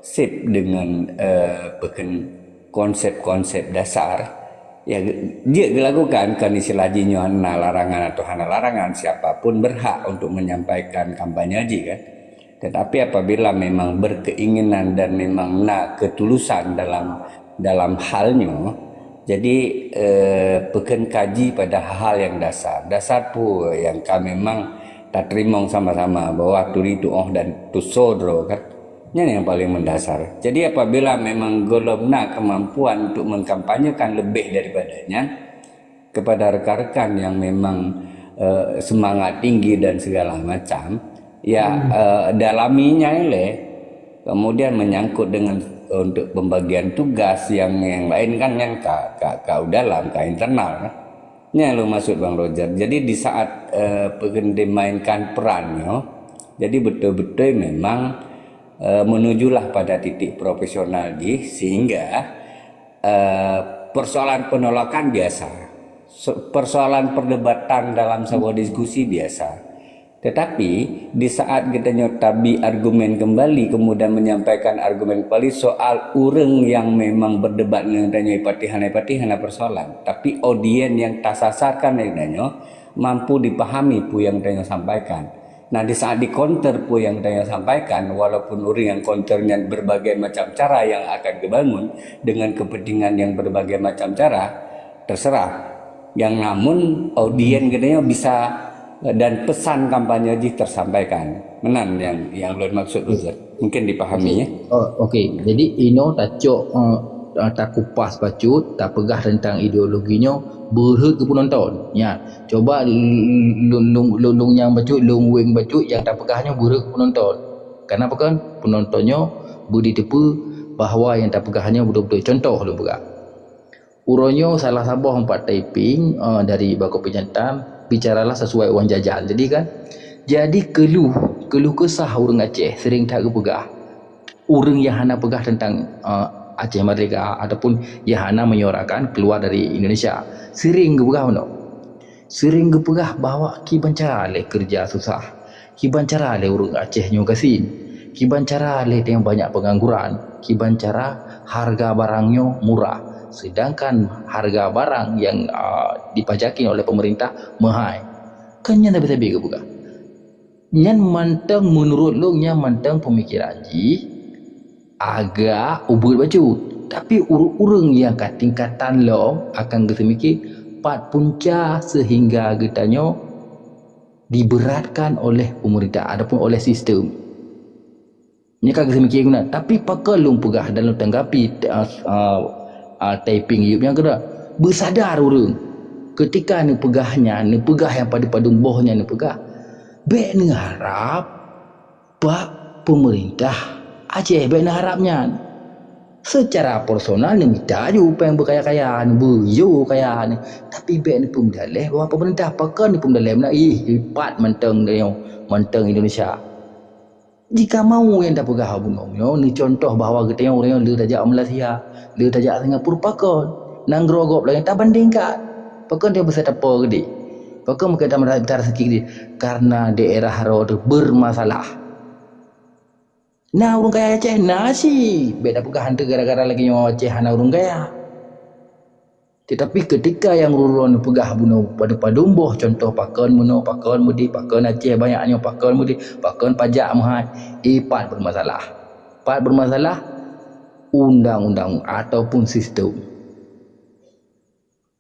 sip dengan, eh, peukon konsep-konsep dasar, ya, jeuet geuilakukan, kan istilah jih nyoe hana larangan atau hana larangan, siapa pun berhak untuk menyampaikan kampanye jih kan. Tetapi apabila memang berkeinginan dan memang na ketulusan dalam, dalam hal nyoe, jadi, eh, peukon kaji pada hal-hal yang dasar. Dasar peue yang ka memang tateurimong sama-sama bahwa turi tuoh dan tusoe droe kan. Nyan yang paling mendasar. Jadi apabila memang golom na kemampuan untuk mengkampanyekan lebih daripada nyan, kepada rekan-rekan yang memang, eh, semangat tinggi dan segala macam, ya, eh, dalami nyan ilée. Kemudian menyangkut dengan untuk pembagian tugas yang, yang lain kan, nyan ka, ka, ka u dalam, ka internal kan. Nyan lôn maksud Bang Roger. Jadi di saat, eh, peukon dimainkan peran nyoe, jadi betul-betul memang, eh, menujulah pada titik profesional jih sehingga eh, persoalan penolakan biasa. So-, persoalan perdebatan dalam sebuah diskusi biasa. Tetapi di saat geutanyoe tabi argumen kembali, kemudian menyampaikan argumen kembali soal ureuëng yang memang berdebat dengan tanyoe, ipati hana, ipati hana persoalan. Tapi audiens yang tasasarkan dari tanyoe mampu dipahami peue yang tanyoe sampaikan. Nah, di saat dikonter peue yang tanyoe sampaikan, walaupun ureuëng yang konter nyan berbagai macam cara yang akan geubangun dengan kepentingan yang berbagai macam cara, terserah. Yang namun audiens geutanyoe bisa, eh, dan pesan kampanye jih tersampaikan. Meunan yang, yang lôn maksud, Ustaz. Mungkin dipahami, ya. Oh, okey. Jadi inoe tacok, eh, takupas bacut, tapeugah tentang ideologi nyoe beureuhot keu penonton. Nyan, coba lôn, lôn, lôn, lôn nyang bacut, lôn weng bacut nyang tapeugah nyoe beureuhot keu penonton. Kenapa kan? Penonton nyoe beuditeupeu bahwa nyang tapeugah nyoe beutôi-beutôi. Contoh lôn peugah. Uroe nyoe salah saboh umpat typing, eh, dari bako peunyatan, bicaralah sesuai uang jajan. Jadi kan? Jadi keluh, keluh kesah ureuëng Aceh sering that geupeugah. Ureuëng yang hana peugah tentang, eh, Aceh Merdeka ataupun yang hana menyuarakan keluar dari Indonesia. Sering geupeugah meunoe. Sering geupeugah bahwa kiban cara lé kerja susah. Kiban cara lé ureuëng Aceh nyoe gasien. Kiban cara lé nyang banyak pengangguran. Kiban cara harga barang nyoe murah. Sedangkan harga barang yang, ah, dipajaki oleh pemerintah meuhai. Kan nyan sabe-sabe geupeugah. Nyan mantong meunurot lôn, nyan mantong peumikiran jih Agak ubit bacut, tapi ureuëng-ureuëng nyang ka tingkatan lom akan geuseumike pat punca seuhingga geutanyoe diberatkan oleh pemerintah ataupun oleh sistem. Nyoe ka geuseumike guna, tapi pakon lôn peugah dan lôn tanggapi, uh, uh, uh, typing YouTube nyang keudua. Beusadar ureuëng, keutika neupeugah nyan, neupeugah nyang padum-padum boh nyan neupeugah, bék neuharab bak pemerintah Aceh bék neuharab nyan. Seucara personal neumita ju péng beukaya-kaya, neubeuyo kaya ni. Tapi bék neupeumeudaléh bahwa pemerintah pakon neupeumeudaléh meunan, ih, ipat mantong deungoe, mantong Indonesia. Jika mau nyang tapeugah bunoe nyoe, neucontoh bahwa geutanyoe ureuëng nyoe le tajak Malaysia, le tajak Singapura pakon. Nanggroe gob lagée tabandingkan. Pakon dia bisa tapo gede? Pakon meukeue tameudarat bita rezeki gede? Karena daerah roh teuh bermasalah. Na ureuëng kaya Aceh? Na cit. Bék tapeugah hantu gara-gara lagée nyoe Aceh hana ureuëng kaya. Tetapi ketika nyang rurun peugah bunoe padum-padum boh contoh pakon bunoe, pakon beudeh, pakon Aceh banyak nyoe, pakon beudeh, pakon pajak meuhai, ipat bermasalah. Pat bermasalah undang-undang ataupun sistem.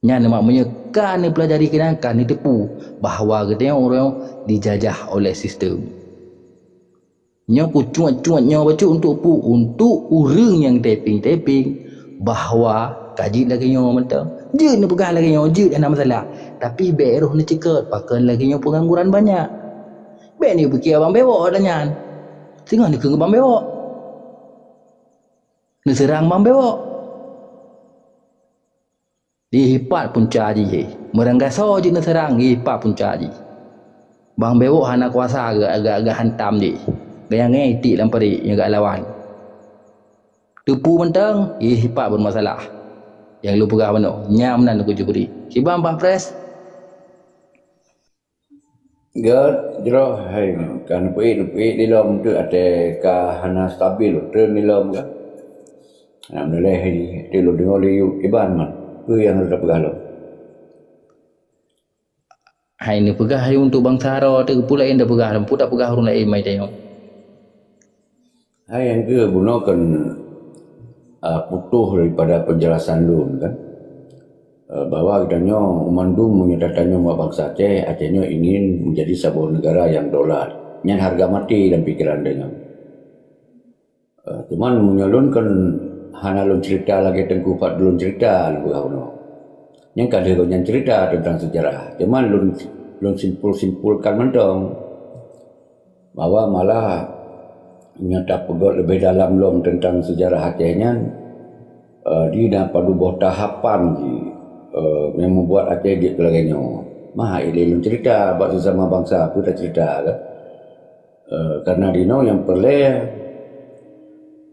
Nyan mak meunyoe ka neupelajari keunan ka neuteupu bahwa geutanyoe ureuëng dijajah oleh sistem. Nyoe kucuat-cuat nyoe bacut untuk pu, untuk ureuëng nyang taping-taping bahwa ka jeuet lagée nyoe mantong. Jeuet neupeugah lagée nyoe, jeuet hana masalah. Tapi bék roh neuceukeut pakon lagée nyoe pengangguran banyak. Bék neupiké bang bewok dah nyan. Singoh neukheun bang bewok. Neuseurang bang bewok. Di hipat punca jih, meuranggasoe jih neuseurang di hipat punca jih. Bang bewok hana kuasa geuhantam jih. Geunyang ngitik lam parit nyang gak lawan. Teupu mantong, di hipat bermasalah. Nyang lôn peugah bunoe, nyang meunan lôn kujubri. Kiban Pak Pres? Gét jroh hai nyoe ka neupeuék-neupeuék di lom teuk até ka hana stabil treun di lom ka. Hana meuleleh hai jih teuk lôn deungoe lé yub kiban man. Peue nyang harôh tapeugah lom? Hai neupeugah hai untuk bansa droe teuk peue laén tapeugah lom, peue tapeugah ureuëng laén mai tanyoe. Hai nyang keu bunoe kan uh, putoh daripada penjelasan lôn kan. Uh, bahwa geutanyoe mandum meunyoe tatanyong bak bansa Aceh, Aceh nyoe ingin menjadi saboh negara yang dolat. Nyan harga mati dalam pikiran tanyoe. Uh, cuman meunyoe lôn kan hana lôn cerita lagi tengku pat lôn cerita lôn peugah bunoe. Nyan ka lheueh gobnyan cerita tentang sejarah. Cuman lôn lôn simpul-simpulkan mantong. Bahwa malah nyata peugét lebih dalam lom tentang sejarah Aceh nyan, uh, di na padub boh tahapan ji uh, yang membuat Aceh jeuet keu lagée nyoe. Maha ilée lôn cerita bak sesama bangsa apa tak cerita kan. Uh, karena di nyoe yang perlu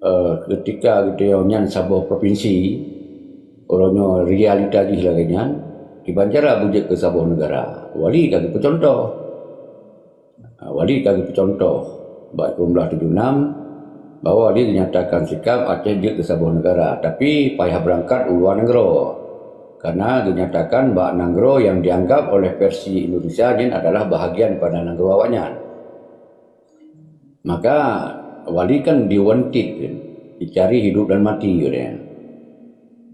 uh, ketika gitu nyan saboh provinsi orang nyoe realita jih lagée nyan, kiban cara bujek ke saboh negara. Wali ka geupecontoh. Ha, Wali ka geupeucuntoh bak sikureueng blaih tujoh enam bahwa Wali dinyatakan sikap Aceh jeuet keu saboh negara, tapi payah beurangkat u luwa nanggroe. Karena dinyatakan bak nanggroe nyang dianggap oleh versi Indonesia nyan adalah bahagian pada nanggroe awaknyan. Maka Wali kan diwanted kan, dicari hidup dan mati katanya.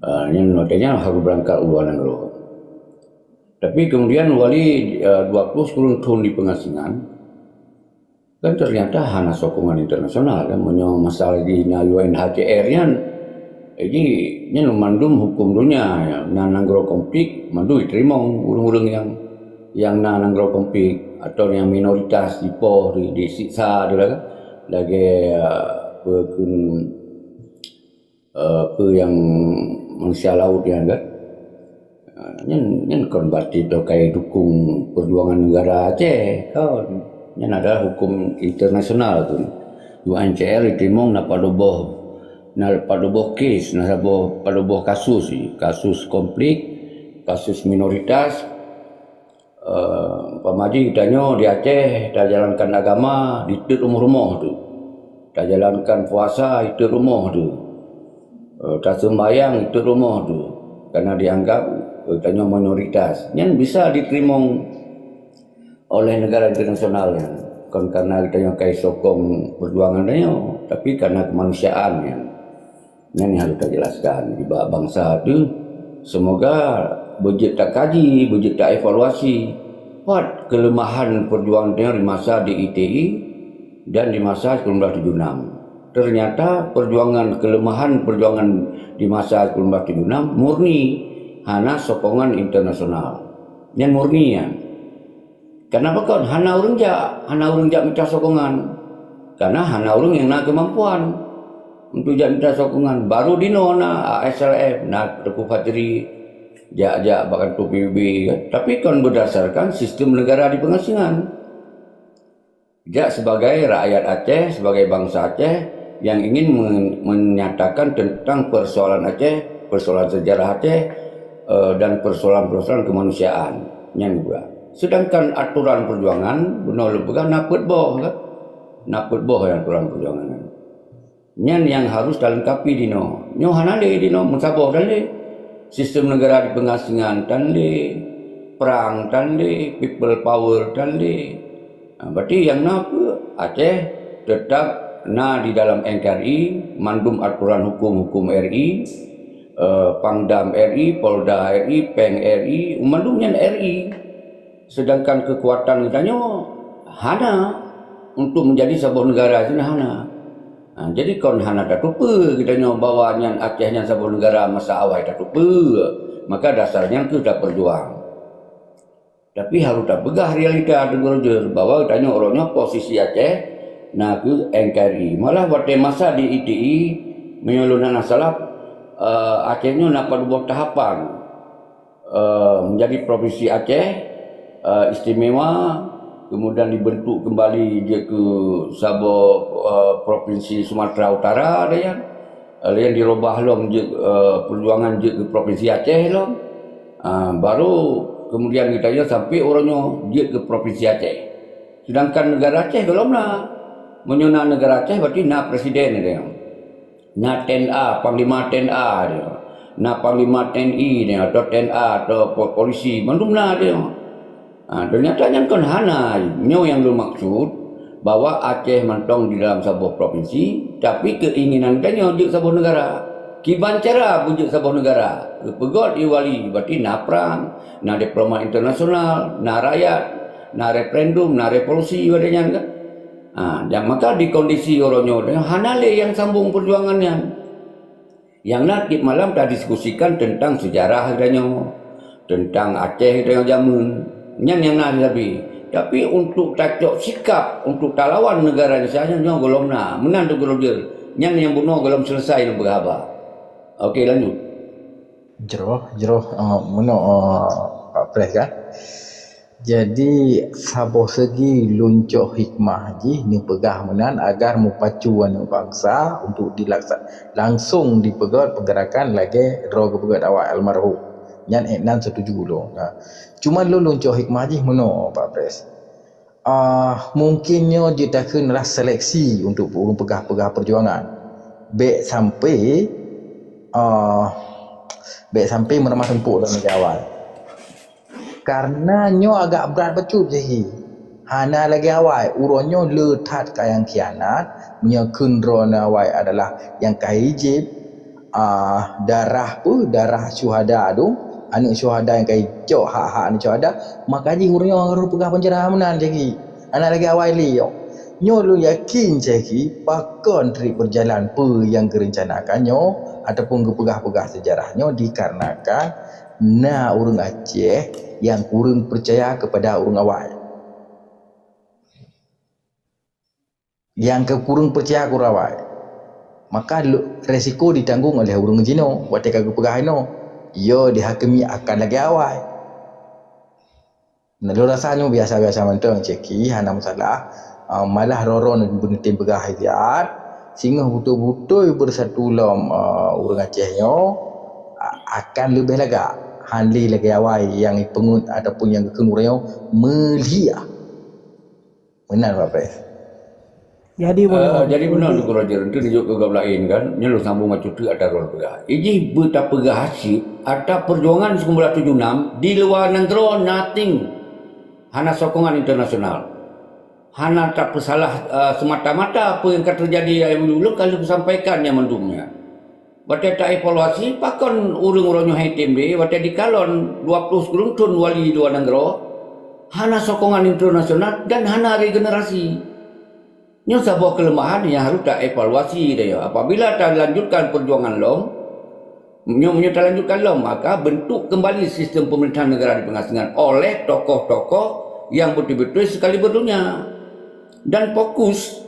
Uh, nyan artinya harus berangkat u luwa nanggroe. Tapi kemudian Wali uh, dua puluh sepuluh tahun di pengasingan, kan ternyata hana sokongan internasional kan. Meunyoe masalah di na U N H C R nyan, ini nyan mandum hukum dunia ya. Na nanggroe konflik mandum diterimong ureuëng-ureuëng yang yang na nanggroe konflik atau yang minoritas dipoh di, disiksa tu lah kan. Lagi uh, apa pun uh, apa yang manusia laut yang kan. Uh, nyan nyan kon berarti tokai dukung perjuangan negara Aceh. Kan nyan adalah hukum internasional tu. U N H C R ditimong na padoboh na padoboh kes, na saboh padoboh kasus, kasus konflik, kasus minoritas, Uh, umpama jih tanyoe di Aceh tajalankan agama di teuk rumoh-rumoh tu. Tajalankan puasa di teuk rumoh tu. Uh, taseumbayang di teuk rumoh tu. Karena dianggap uh, tanyoe minoritas. Nyan bisa diterimong oleh negara internasional nyan. Kon karena geutanyoe kai sokong peujuangan tanyoe, tapi karena kemanusiaan nyan. Nyan nyang harôh tajelaskan nibak bansa teuh. Seumoga beujeuet takaji, beujeuet taevaluasi pat keuleumahan peujuangan tanyoe di masa di I T I dan di masa sikureueng blah tujoh enam. Teunyata peujuangan, keuleumahan peujuangan di masa sikureueng blah tujoh enam murni hana sokongan internasional. Nyan murni nyan. Kenapa kon hana ureuëng jak, hana ureuëng jak mita sokongan? Karena hana ureuëng nyang na keumampuan untuk jak mita sokongan. Baru dinoe na A S L F, na Teungku Fajri, jak-jak bak kantor P B B kan. Tapi kon berdasarkan sistem negara di pengasingan. Jak sebagai rakyat Aceh, sebagai bangsa Aceh yang ingin men-, menyatakan tentang persoalan Aceh, persoalan sejarah Aceh, eh, dan persoalan-persoalan kemanusiaan. Nyan juga. Sedangkan aturan perjuangan, bunoe lôn peugah na peuet boh kan. Na peuet boh nyang aturan perjuangan nyan. Nyan nyang harus talengkapi dinoe. Nyoe hana lé dinoe, meusaboh tan lé. Sistem negara di pengasingan tan lé, prang tan lé, people power tan lé. Ha, berarti nyang na peue? Aceh tetap na di dalam N K R I, mandum aturan hukum-hukum R I, eh, Pangdam R I, Polda R I, Peng R I, mandum nyan R I. Sedangkan keukuatan geutanyoe hana untuk menjadi saboh negara, hana. Ha, jadi kon hana tateupeue geutanyoe bahwa nyan Aceh nyan saboh negara masa awai tateupeue. Maka dasar nyan keuh tapeurjuang. Tapi harôh tapeugah realita teungoh jeuet bahwa geutanyoe uroe nyoe posisi Aceh na keuh N K R I. Malah watée masa di I T I, meunyoe lôn hana salah, eh, Aceh nyoe na padub boh tahapan. Eh, menjadi Provinsi Aceh, eh, Istimewa, kemudian dibentuk kembali jeuet keu saboh, eh, Provinsi Sumatera Utara, ada nyan. Eh, laén dirubah lom jeuet, eh, perjuangan jeuet keu Provinsi Aceh lom. Ah, baru kemudian geutanyoe sampai uroe nyoe jeuet keu Provinsi Aceh. Sedangkan negara Aceh golom na. Meunyoe na negara Aceh, berarti na presiden, ada nyan. Na T N A, panglima T N A dia. Na panglima T N I dia, atau T N A, atau po-, polisi, mandum na dia. Ha, ternyata nyan kon hana. Nyoe nyang lôn maksud, bahwa Aceh mantong di dalam saboh provinsi, tapi keinginan geutanyoe jeuet saboh negara. Kiban cara beujeuet saboh negara? Geupeugot di wali, berarti na prang, na diplomat internasional, na rakyat, na referendum, na revolusi, pada nyan kan. Ha, dan maka di kondisi uroe nyoe, hana lé nyang sambung perjuangan nyan. Nyang na tiep malam tadiskusikan teuntang seujarah geutanyoe, teuntang Aceh geutanyoe jameun. Nyan nyang na sabe. Tapi untuk tacok sikap, untuk talawan negara Indonesia nyoe golom na. Meunan tu Guru Jel. Nyan nyang bunoe golom selesai lôn peugah haba. Okey, lanjut. Jroh, jroh, eh, meunoe, eh, Pak Pres kan. Jadi, saboh segi lôn cok hikmah jih neupeugah meunan agar meupacu aneuëk bansa untuk dilaksa-, langsung dipeugét peugerakan lagée droe geupeugét awak almarhum. Nyan ék nan setuju lôn. Ha. Cuma lôn, lôn cok hikmah jih meunoe, Pak Pres. Ah, mungkin nyoe jeuet takheun adalah seleksi untuk ureuëng peugah-peugah perjuangan. Bék sampai, ah, bék sampai meuramah tumpuk lom lagée awai. Karena nyoe agak brat bacut jih. Hana lagée awai, uroe nyoe le that ka nyang khianat, meunyoe kheun droeneuh awai adalah nyang ka ijép, ah, darah peue, darah syuhada dum, aneuëk syuhada nyang ka icok hak-hak aneuëk syuhada, maka jih uroe nyoe harôh peugah panjara meunan jih. Hana lagée awai lé nyoe. Nyoe lôn yakin cit pakon treb beujalan peue nyang geurencanakan nyoe ataupun geupeugah-peugah seujarah nyoe dikarenakan na ureuëng Aceh nyang kureueng peucaya keupada ureuëng awai. Nyang keu kureueng peucaya keu ureuëng awai. Maka lo-, resiko ditanggong oleh ureuëng jinoe watée ka geupeugah inoe, yo dihakimi akan lagée awai. Nah, lôn rasa nyoe biasa-biasa mantong, ceki hana masalah. Ah, malah roro beuneutem peugah ayat, singoh beutôi-beutôi beusatu lom, ah, ureuëng Aceh nyoe, a-, akan leubeh lagak. Hana lé lagée awai nyang ipeungeut ataupun nyang geukheun ureuëng nyoe meuliah. Meunan, Pak Pres. Jadi, Eh, jadi beuna Teungku Roger, enteuk dijok keu gob laén kan, nyoe lôn sambung bacut teuk ata droe peugah. Ijih beutapeugah cit, ata perjuangan sikureueng blah tujoh enam di luwa nanggroe nothing. Hana sokongan internasional. hana tapeusalah, eh, semata-mata apa nyang ka teujadi, eh, ulôn ka lheueh sampaikan nyan mandum nyan. Watée taevaluasi, pakon ureuëng-ureuëng nyoe hai tem deh, watée dikalon dua ploh sikureueng thon wali luwa nanggroe, hana sokongan internasional dan hana regenerasi. Nyoe saboh keuleumahan nyang harôh taevaluasi tanyoe. Apabila talanjutkan peujuangan lom, nyoe meunyoe talanjutkan lom, maka bentuk keumbali sistem peumeurintahan neugara di peungasingan oleh tokoh-tokoh nyang beutôi-beutôi sekaliber donya. Dan fokus,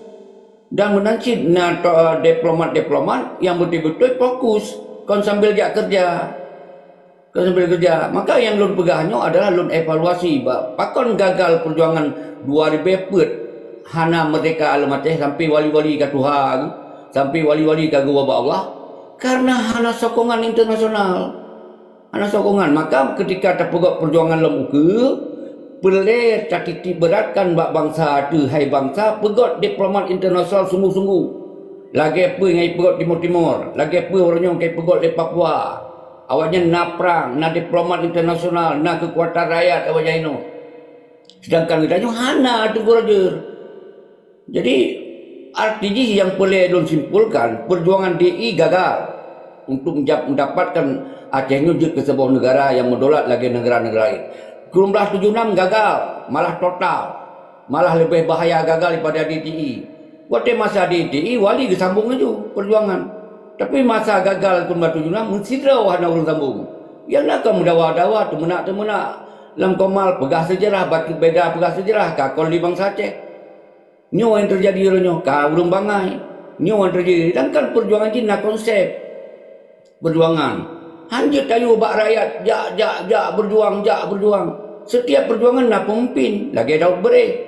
dan meunan cit na to-, diplomat-diplomat nyang beutôi-beutôi fokus, kon sambil jak keureuja. Keu sambil keureuja. Maka nyang lôn peugah nyoe adalah lôn evaluasi bak pakon gagal peujuangan dua ribée peuet hana meurdehka lom Aceh sampai wali-wali ka tuha, sampai wali-wali ka geuwoe bak Allah, karena hana sokongan internasional. Hana sokongan. Maka ketika tapeugot peujuangan lom ukeue, peureulée tatitiek beuratkan bak bansa teuh, hai bansa, peugot diplomat internasional sungguh-sungguh. Lagée peue nyang ipeugot Timor Timur, lagée peue uroe nyoe ka ipeugot lé Papua. Awaknyan na prang, na diplomat internasional, na keukuatan rakyat awaknyan inoe. Sedangkan geutanyoe hana, Teungku Roger. Jadi, arti jih nyang peureulée lôn simpulkan, peujuangan D I gagal untuk menja-, mendapatkan Aceh nyoe jeuet keu saboh neugara nyang meudaulat lagée neugara-neugara laén. Sikureueng blaih tujoh nam gagal, malah total, malah leubeh bahaya gagal daripada D T I. Watée masa D T I, wali geusambong laju peujuangan. Tapi masa gagal sikureueng blaih tujoh nam, meusidroe hana ureuëng sambong. Nyang na ka meudawa-dawa, teumeunak-teumeunak lam komal, peugah seujarah, bacut beda peugah seujarah, ka kon lé bansa Aceh. Nyoe nyang teujadi uroe nyoe, ka ureuëng bangai. Nyoe nyang teujadi, sedangkan peujuangan jih na konsep peujuangan. Han jeuet tayue bak rakyat, jak, jak, jak, beujuang, jak, beujuang. Setiap peujuangan na peumimpin, lagée Daud Bereh.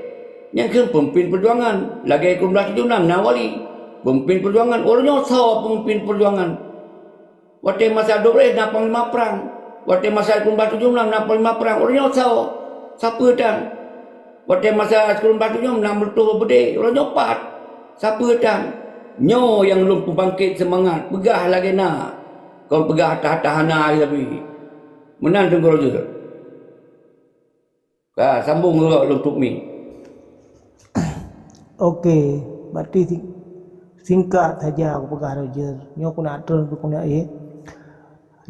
Nyang kheun peumimpin peujuangan, lagée sikureueng blaih tujoh nam na wali. Peumimpin peujuangan, uroe nyoe soe peumimpin peujuangan? Watée masa Daud Bereh na panglima prang. Watée masa sikureueng blaih tujoh nam na panglima prang. Uroe nyoe soe? Sapeue tan? Watée masa sikureueng blaih tujoh nam na Meutuhoe Beudé. Uroe nyoe pat? Sapeue tan? Nyoe nyang lôn peubangkét seumangat, peugah lagée na. Kon peugah tahan-tahan na sabe. Meunan Teungku Roger. Ka, sambong lom lôn tuek mi. Oke, berarti si-, singkat saja aku peugah Roger. Nyoe ku nak terus ku nak, eh.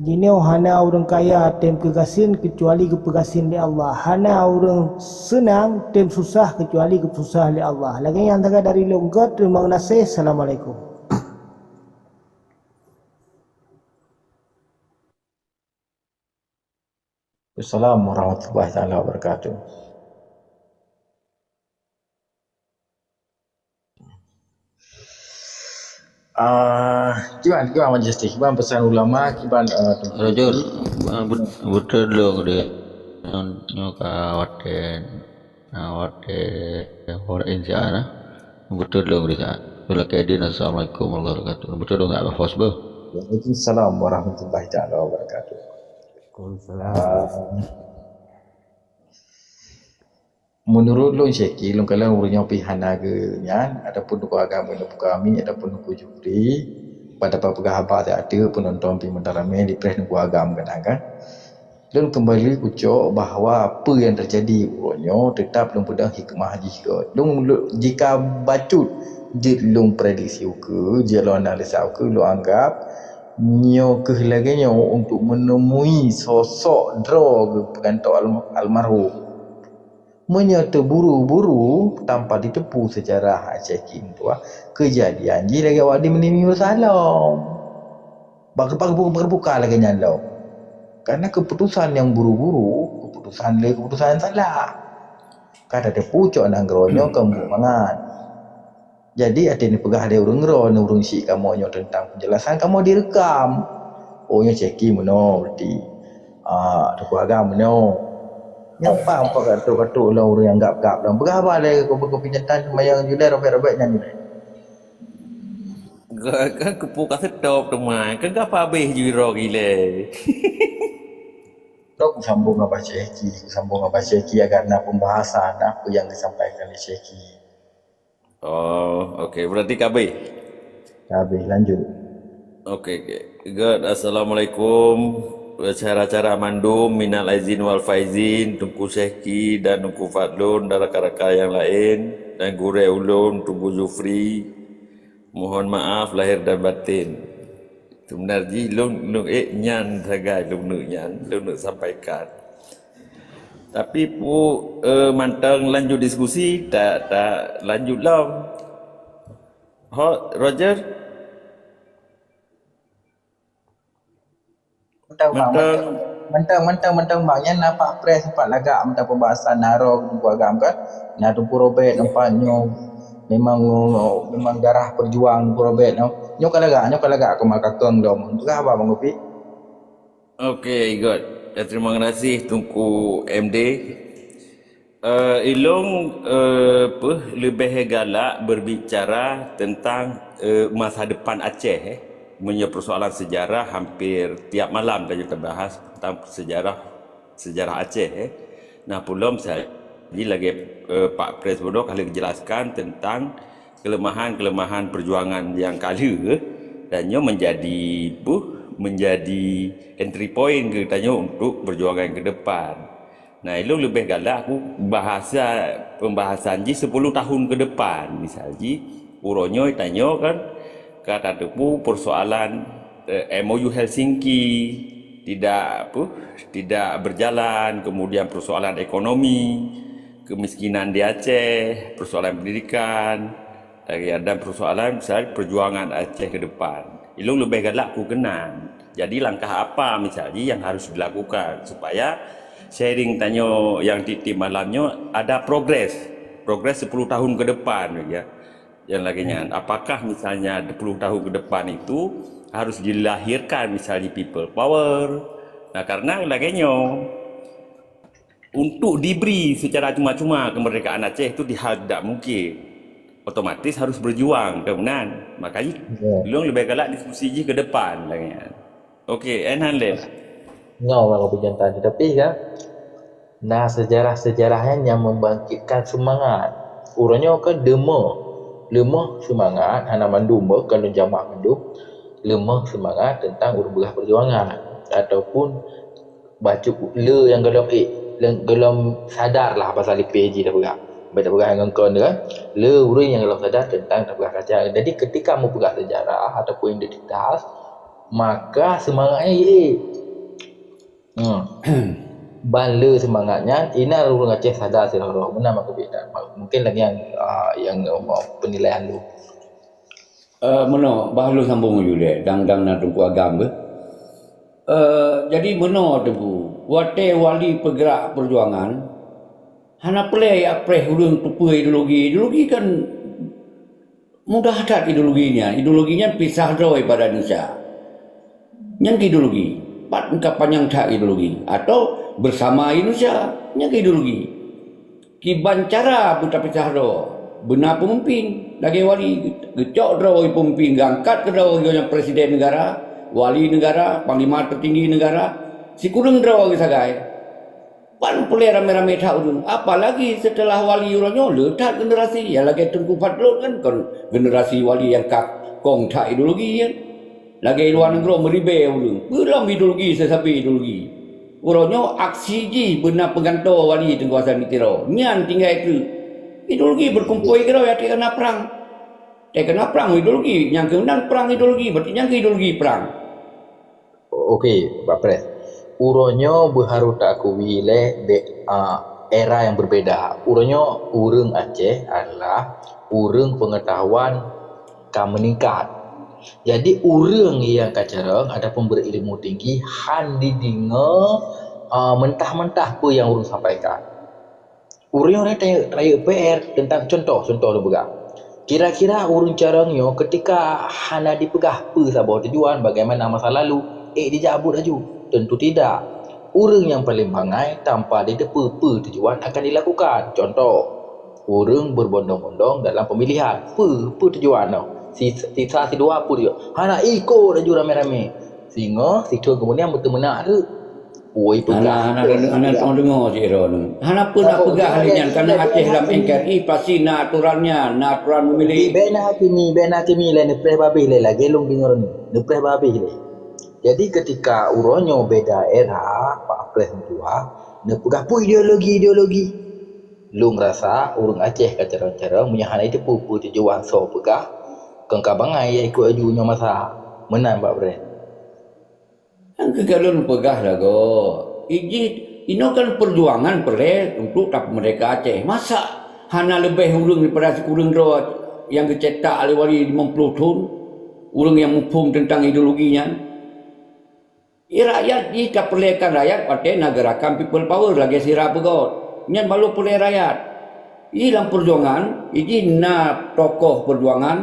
Jinoe hana ureuëng kaya tem keu gasien kecuali geupeugasien lé Allah. Hana ureuëng seunang tem susah kecuali geupeusosah lé Allah. Lagée nyan sagai dari lôn, terima kasih. Assalamualaikum. Assalamualaikum warahmatullahi taala wabarakatuh. Ah, kiban, kiban Majelis Tinggi, kiban pesan ulama, kiban, eh, Teungku Roger, Tinggi. Ah, bet-, beutôi lôn deh. Nyoe, nyoe ka watée, ah, watée, eh, hora insya Allah. Beutôi lôn deh, Kak. Beutôi lôn, Assalamualaikum warahmatullahi wabarakatuh. Beutôi lôn, Kak, bos beuh. Waalaikumsalam warahmatullahi taala wabarakatuh. Waalaikumsalam. Ah, Meunurot lôn, Syeki, lôn kalon ureuëng nyoe pih hana geu nyan, ataupun Teungku Agam keuneuk buka mic, ataupun Teungku Jufri, pada peugah haba ateueh peunonton pih meudaramé dipreh Teungku Agam kadang kan. Lôn keumbali kucok bahwa peue nyang teujadi uroe nyoe teutap lôn peudong hikmah jih kot. Lôn, lôn jika bacut jeuet lôn prediksi ukeue, jeuet lôn analisa ukeue, lôn anggab nyoe kheueh lagée nyoe untuk meuneumui sosok droe geuh peugantoe alma-, almarhum. Meunyoe teuburu-buru tanpa jiteupeue seujarah Aceh Kim tuha, keujadian jih lagée awak di Meunimi Meusalom. Bak, bak, bak, bak buka lagée nyan lom. Karena keuputosan nyang buru-buru, keuputosan lé keuputosan nyang salah. Ka tateupeue cok nanggroe nyoe keu mangat. Jadi, até neupeugah lé ureuëng droe, ureuëng syiek kamoe nyoe teuntang peunjelasan kamoe direkam. Oh, nyoe Syeki meunoe berarti. Ah, Teungku Agam meunoe. Nyang paham kok ka trok-trok lom ureuëng nyang gab-gab lom. Peugah haba lé keu, keu, keu jantan seumayang julai robek-robek nyan julai. Kan keupeue ka seutop teuma, kan ka habéh ju droe gilée. Trok kusambông ngon Abah Syeki, kusambông ngon Abah Syeki agar na pembahasan apa yang disampaikan oleh Syeki. Oh, okey. Berarti ka habéh? Ka habéh, lanjut. Okey, okey. Good. Assalamualaikum. Cara-cara mandum, minal aizin wal faizin, Teungku Syehki dan Teungku Fadlun dan rakan-rakan yang lain, dan gurée ulôn, Teungku Zufri, mohon maaf lahir dan batin. Sebenar jih lôn, lôn ék nyan sagai lôn neuk nyan, lôn neuk sampaikan. Tapi pu, eh, mantong lanjut diskusi, tak, tak lanjut lom. Ho, Roger? Mantong, Bang, mantong. Mantong, mantong, mantong, Bang. Nyan na Pak Pres sempat lagak mantong pembahasan naro Teungku Agam kan. Na Teungku Robert nampak nyoe memang, memang darah perjuang Teungku Robert nyoe. Nyoe ka lagak, nyoe ka lagak keu makakeng dom. Peugah haba Bang Gopi? Okey, good. Ya, terima kasih Teungku M D. Eh, ilong, eh, peuh, leubeh galak berbicara tentang, eh, masa depan Aceh, eh. Meunyoe persoalan sejarah hampir tiap malam kita bahas tentang sejarah, sejarah Aceh, eh. Nah, pulom saya jadi lagi, eh, Pak Pres Bodoh kali jelaskan tentang kelemahan-kelemahan perjuangan yang kala, dan nyoe menjadi, peuh, menjadi entry point keu tanyoe untuk perjuangan ke depan. Nah, ilong leubeh galak aku bahasa, pembahasan jih sepuluh tahun ke depan. Misal jih, uroe nyoe tanyoe kan ka tateupeue persoalan, eh, M O U Helsinki tidak, apa, tidak berjalan, kemudian persoalan ekonomi, kemiskinan di Aceh, persoalan pendidikan, dan persoalan misalnya perjuangan Aceh ke depan. Ilong leubeh galak ku keunan. Jadi langkah apa misalnya yang harus dilakukan supaya sharing tanyoe yang tiep-tiep malam nyoe ada progres. Progres sepuluh tahun ke depan, ya. Yang lagi nyan, apakah misalnya sepuluh tahun ke depan itu harus dilahirkan misalnya people power? Nah, karena lagi nyoe, untuk diberi secara cuma-cuma kemerdekaan Aceh itu di hal tidak mungkin. Otomatis harus berjuang, kan meunan. Makanya, Ya. Ilong leubeh galak diskusi jih ke depan lagi nyan. Okey, Enhan Lem. Nyoe orang pejantan, tapi kan, nah, sejarah-sejarah nyan yang membangkitkan semangat. Uroe nyoe kan leumoh. Leumoh semangat, hana mandum bah, kan lôn jamak mandum. Leumoh semangat tentang ureuëng peugah perjuangan ataupun bacut le nyang gohlom ék, nyang gohlom sadar lah pasal lipéh jih tapeugah. Baik tapeugah ngon kon kan, le ureuëng nyang gohlom sadar tentang tapeugah kaca. Jadi ketika meupeugah sejarah ataupun identitas, maka semangat nyan ék. Hmm. Ban le semangat nyan, inan ureuëng Aceh sadar sidroe-droe. Meunan maka beda. Mungkin lagi yang, ah, yang, ah, penilaian lu. Eh, meunoe, bah lôn sambung laju lé, dang, dang na Teungku Agam beuh. Eh, jadi meunoe Teungku, watée wali peugrak peujuangan, hana peureulée apreh ureuëng tupeue ideologi. Ideologi kan mudah that ideologi nyan. Ideologi nyan pisah droe pada Indonesia. Nyan keuh ideologi. Pat ka panyang that ideologi. Atau bersama Indonesia. Nyan keuh ideologi. Kiban cara beutapisah droe, beuna peumimpin lagée wali, geucok droe peumimpin, geuangkat keudroe geuh nyang presiden negara, wali negara, panglima tertinggi negara, sikureueng droe geuh sagai. Ban peureulée ramé-ramé that ureuëng, apalagi setelah wali uroe nyoe le that generasi, nyang lagée Teungku Fadlon kan kon generasi wali nyang ka kong that ideologi kan. Lagée luwa nanggroe meuribée ureuëng, peulom ideologi seusabe ideologi. Uroe nyoe aksi jih beuna peugantoe wali Teungku Hasan Tiro. Nyan tinggai keu ideologi beukumpôi keudroe watée ka na prang. Watée ka na prang ideologi, nyang keunan prang ideologi, berarti nyang keu ideologi prang. Oke, Pak Pres. Uroe nyoe beuharôh taakui lé dek, a, era yang berbeda. Uroe nyoe ureuëng Aceh adalah ureuëng pengetahuan ka meningkat. Jadi, ureuëng nyang ka carông ataupun berilmu tinggi han dideungoe, a, mentah-mentah peue nyang ureuëng sampaikan. Ureuëng nyoe rayeuk, rayeuk P R teuntang contoh, contoh lôn peugah. Kira-kira ureuëng carông nyoe ketika hana dipeugah peue saboh tujuan, bagaimana masa lalu, ék jijak buet laju? Tentu tidak. Ureuëng nyang paleng bangai tanpa jiteupeue peue tujuan akan dilakukan. Contoh, ureuëng berbondong-bondong dalam pemilihan. Peue, peue tujuan nyoe? Si, sisa sidua peue tujuan? Hana, ikot laju ramé-ramé. Singoh, sithon keumudian meuteumeunak teuk. Woi, peugah. Hana, hana, hana teudeungoe sidroe nyoe. Hana peue nak peugah lé nyan, karena Aceh lam N K R I pasti na aturan nyan, na aturan memilih. Bèk na hakimi, bèk na hakimi lé, neupreh babeh lé, lagèe lôn deungö nyoe. Neupreh babeh lé. Jadi ketika uroe nyoe beda era, empat belas dua, neupeugah peue ideologi-ideologi. Lôn rasa ureuëng Aceh ka carông-carông meunyoe hana jiteupeue peue tujuan soe peugah, kon ka bangai ya ikot laju nyoe masa. Meunan Pak Pres. Nyang keu lôn peugah lagoe, ijih inoe kan peujuangan peureulée untuk tapeumerdeka Aceh. Masa hana leubeh ureuëng daripada sikureueng droe nyang geucetak lé wali limong ploh thon, ureuëng nyang muphom teuntang ideologi nyan? Di rakyat jih tapeureulée kan rakyat watée na geurakan people power lagée sira peugét. Nyan baru peureulée rakyat. Jih lam peujuangan, ijih na tokoh peujuangan,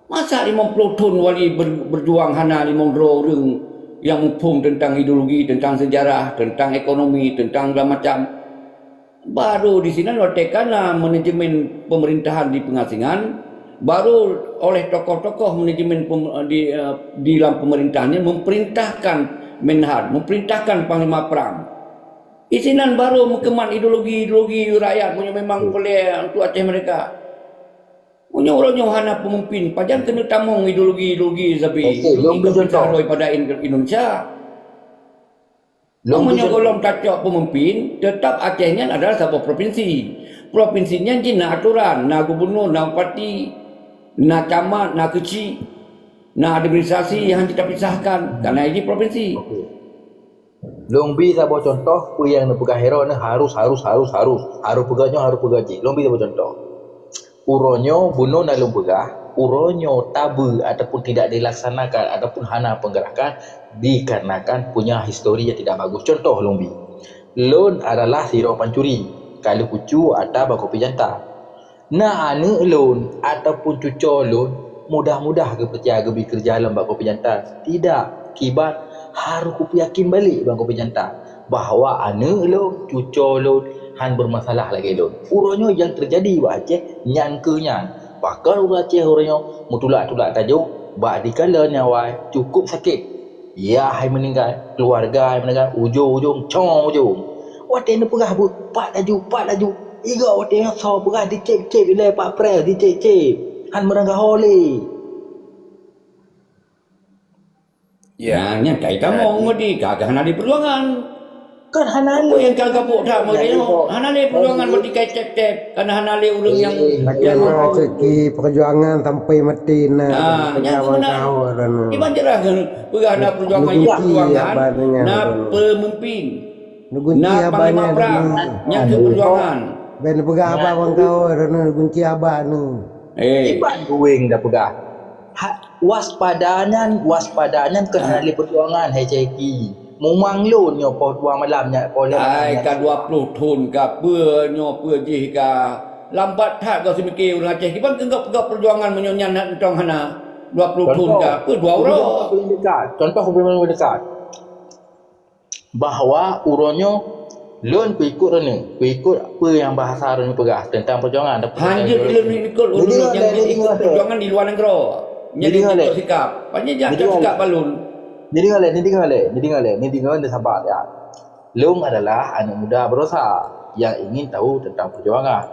masa limong ploh thon wali ber-, beujuang hana limong droe ureuëng nyang muphom teuntang ideologi, teuntang seujarah, teuntang ekonomi, teuntang segala macam. Baru di sinan watée ka na manajemen pemerintahan di pengasingan, baru oleh tokoh-tokoh manajemen pem-, di, eh, di lam pemerintahan nyan memperintahkan Menhan, memperintahkan panglima perang. Di sinan baru meukeumang ideologi-ideologi rakyat meunyoe memang peureulée untuk Aceh merdeka. Meunyoe uroe nyoe hana peumimpin, pajan keuneuk tamong ideologi-ideologi sabe? Okey, lôn bri contoh. Daripada In-, Indonesia. Lôn bri contoh. Meunyoe gohlom tacok peumimpin, teutap Aceh nyan adalah saboh provinsi. Provinsi nyan jih na atoran, na gubunur, na bupati, na camat, na keuchik, na administrasi nyang hana tapisahkan, karena jih provinsi. Okey. Lôn bri saboh contoh peue nyang neupeugah Hero nyoe harus, harus, harus, harus. Harus peugah nyoe, harus peugah jih. Lôn bri saboh contoh. Uroe nyoe bunoe na lôn peugah, uroe nyoe tabu ataupun tidak dilaksanakan ataupun hana peugerakan dikarenakan punya histori yang tidak bagus. Contoh lôn bri. Lôn adalah sidroe pancuri, ka lheueh kucu ata bak kopi janta. Na aneuëk lôn ataupun cucoe lôn mudah-mudah geupeucaya geubri keureuja lom bak kopi janta? Tidak, kiban harôh kupeuyakin balek bak kopi janta bahwa aneuëk lôn, cucoe lôn hán beumasalah lagée lôn. Uroe nyoe nyang teujadi bak Aceh nyan keuh nyan. Bahkan ureuëng Aceh uroe nyoe meutulak-tulak tajok bak dikala nyang awai cukup sakét. Yah hai meuninggai, keuluwarga hai meuninggai, ujong-ujong cong ujong. Watée neupeugah buet, pat laju, pat laju. Iga watée nyoe soe peugah dicép-cép ilée Pak Pres, dicép-cép. Hán meuranggaho lé. Ya, nyan kai tamong meuti ka hana di peujuangan. Kan hana lé. Apa nyang ka gabuk that meuti nyoe? Hana lé peujuangan meuti kai cép-cép, kan hana lé ureuëng nyang, eh, nyang macam mana segi perjuangan sampai mati na. Ah, nyan sebenarnya. Iban jelas kan, peugah na peujuangan, na peumimpin. Neugunci na haba panglima perang, nyan keuh peujuangan. Ben peugah haba bang kau, neugunci haba nu. Eh. Iban gueng dah peugah. Ha, waspada nyan, waspada nyan keuhai lé peujuangan hai Ceki. Mumang lôn nyoe poh dua malam nyan, poh lhée malam nyan. Ai, ka dua ploh thon ka, peue nyoe peue jih ka. Lambat that goh seumike ureuëng Aceh. Kiban keu gob-gob peujuangan meunyoe nyan mantong hana. Dua ploh thon ka, peue dua uroe. Contoh, contoh, contoh, contoh. Bahwa uroe nyoe lôn peuikot droeneuh, peuikot peue nyang bahasa droeneuh peugah teuntang peujuangan. Hanjeuet lôn ikot ureuëng nyang ikot peujuangan di luwa nanggroe. Nyan jeuet sikap. Pajan jak sikap bak lôn. Neudeungoe lé, neudeungoe lé, neudeungoe lé, neudeungoe lé sabat ya. Lôn adalah aneuëk muda baroesa nyang ingin tahu teuntang peujuangan.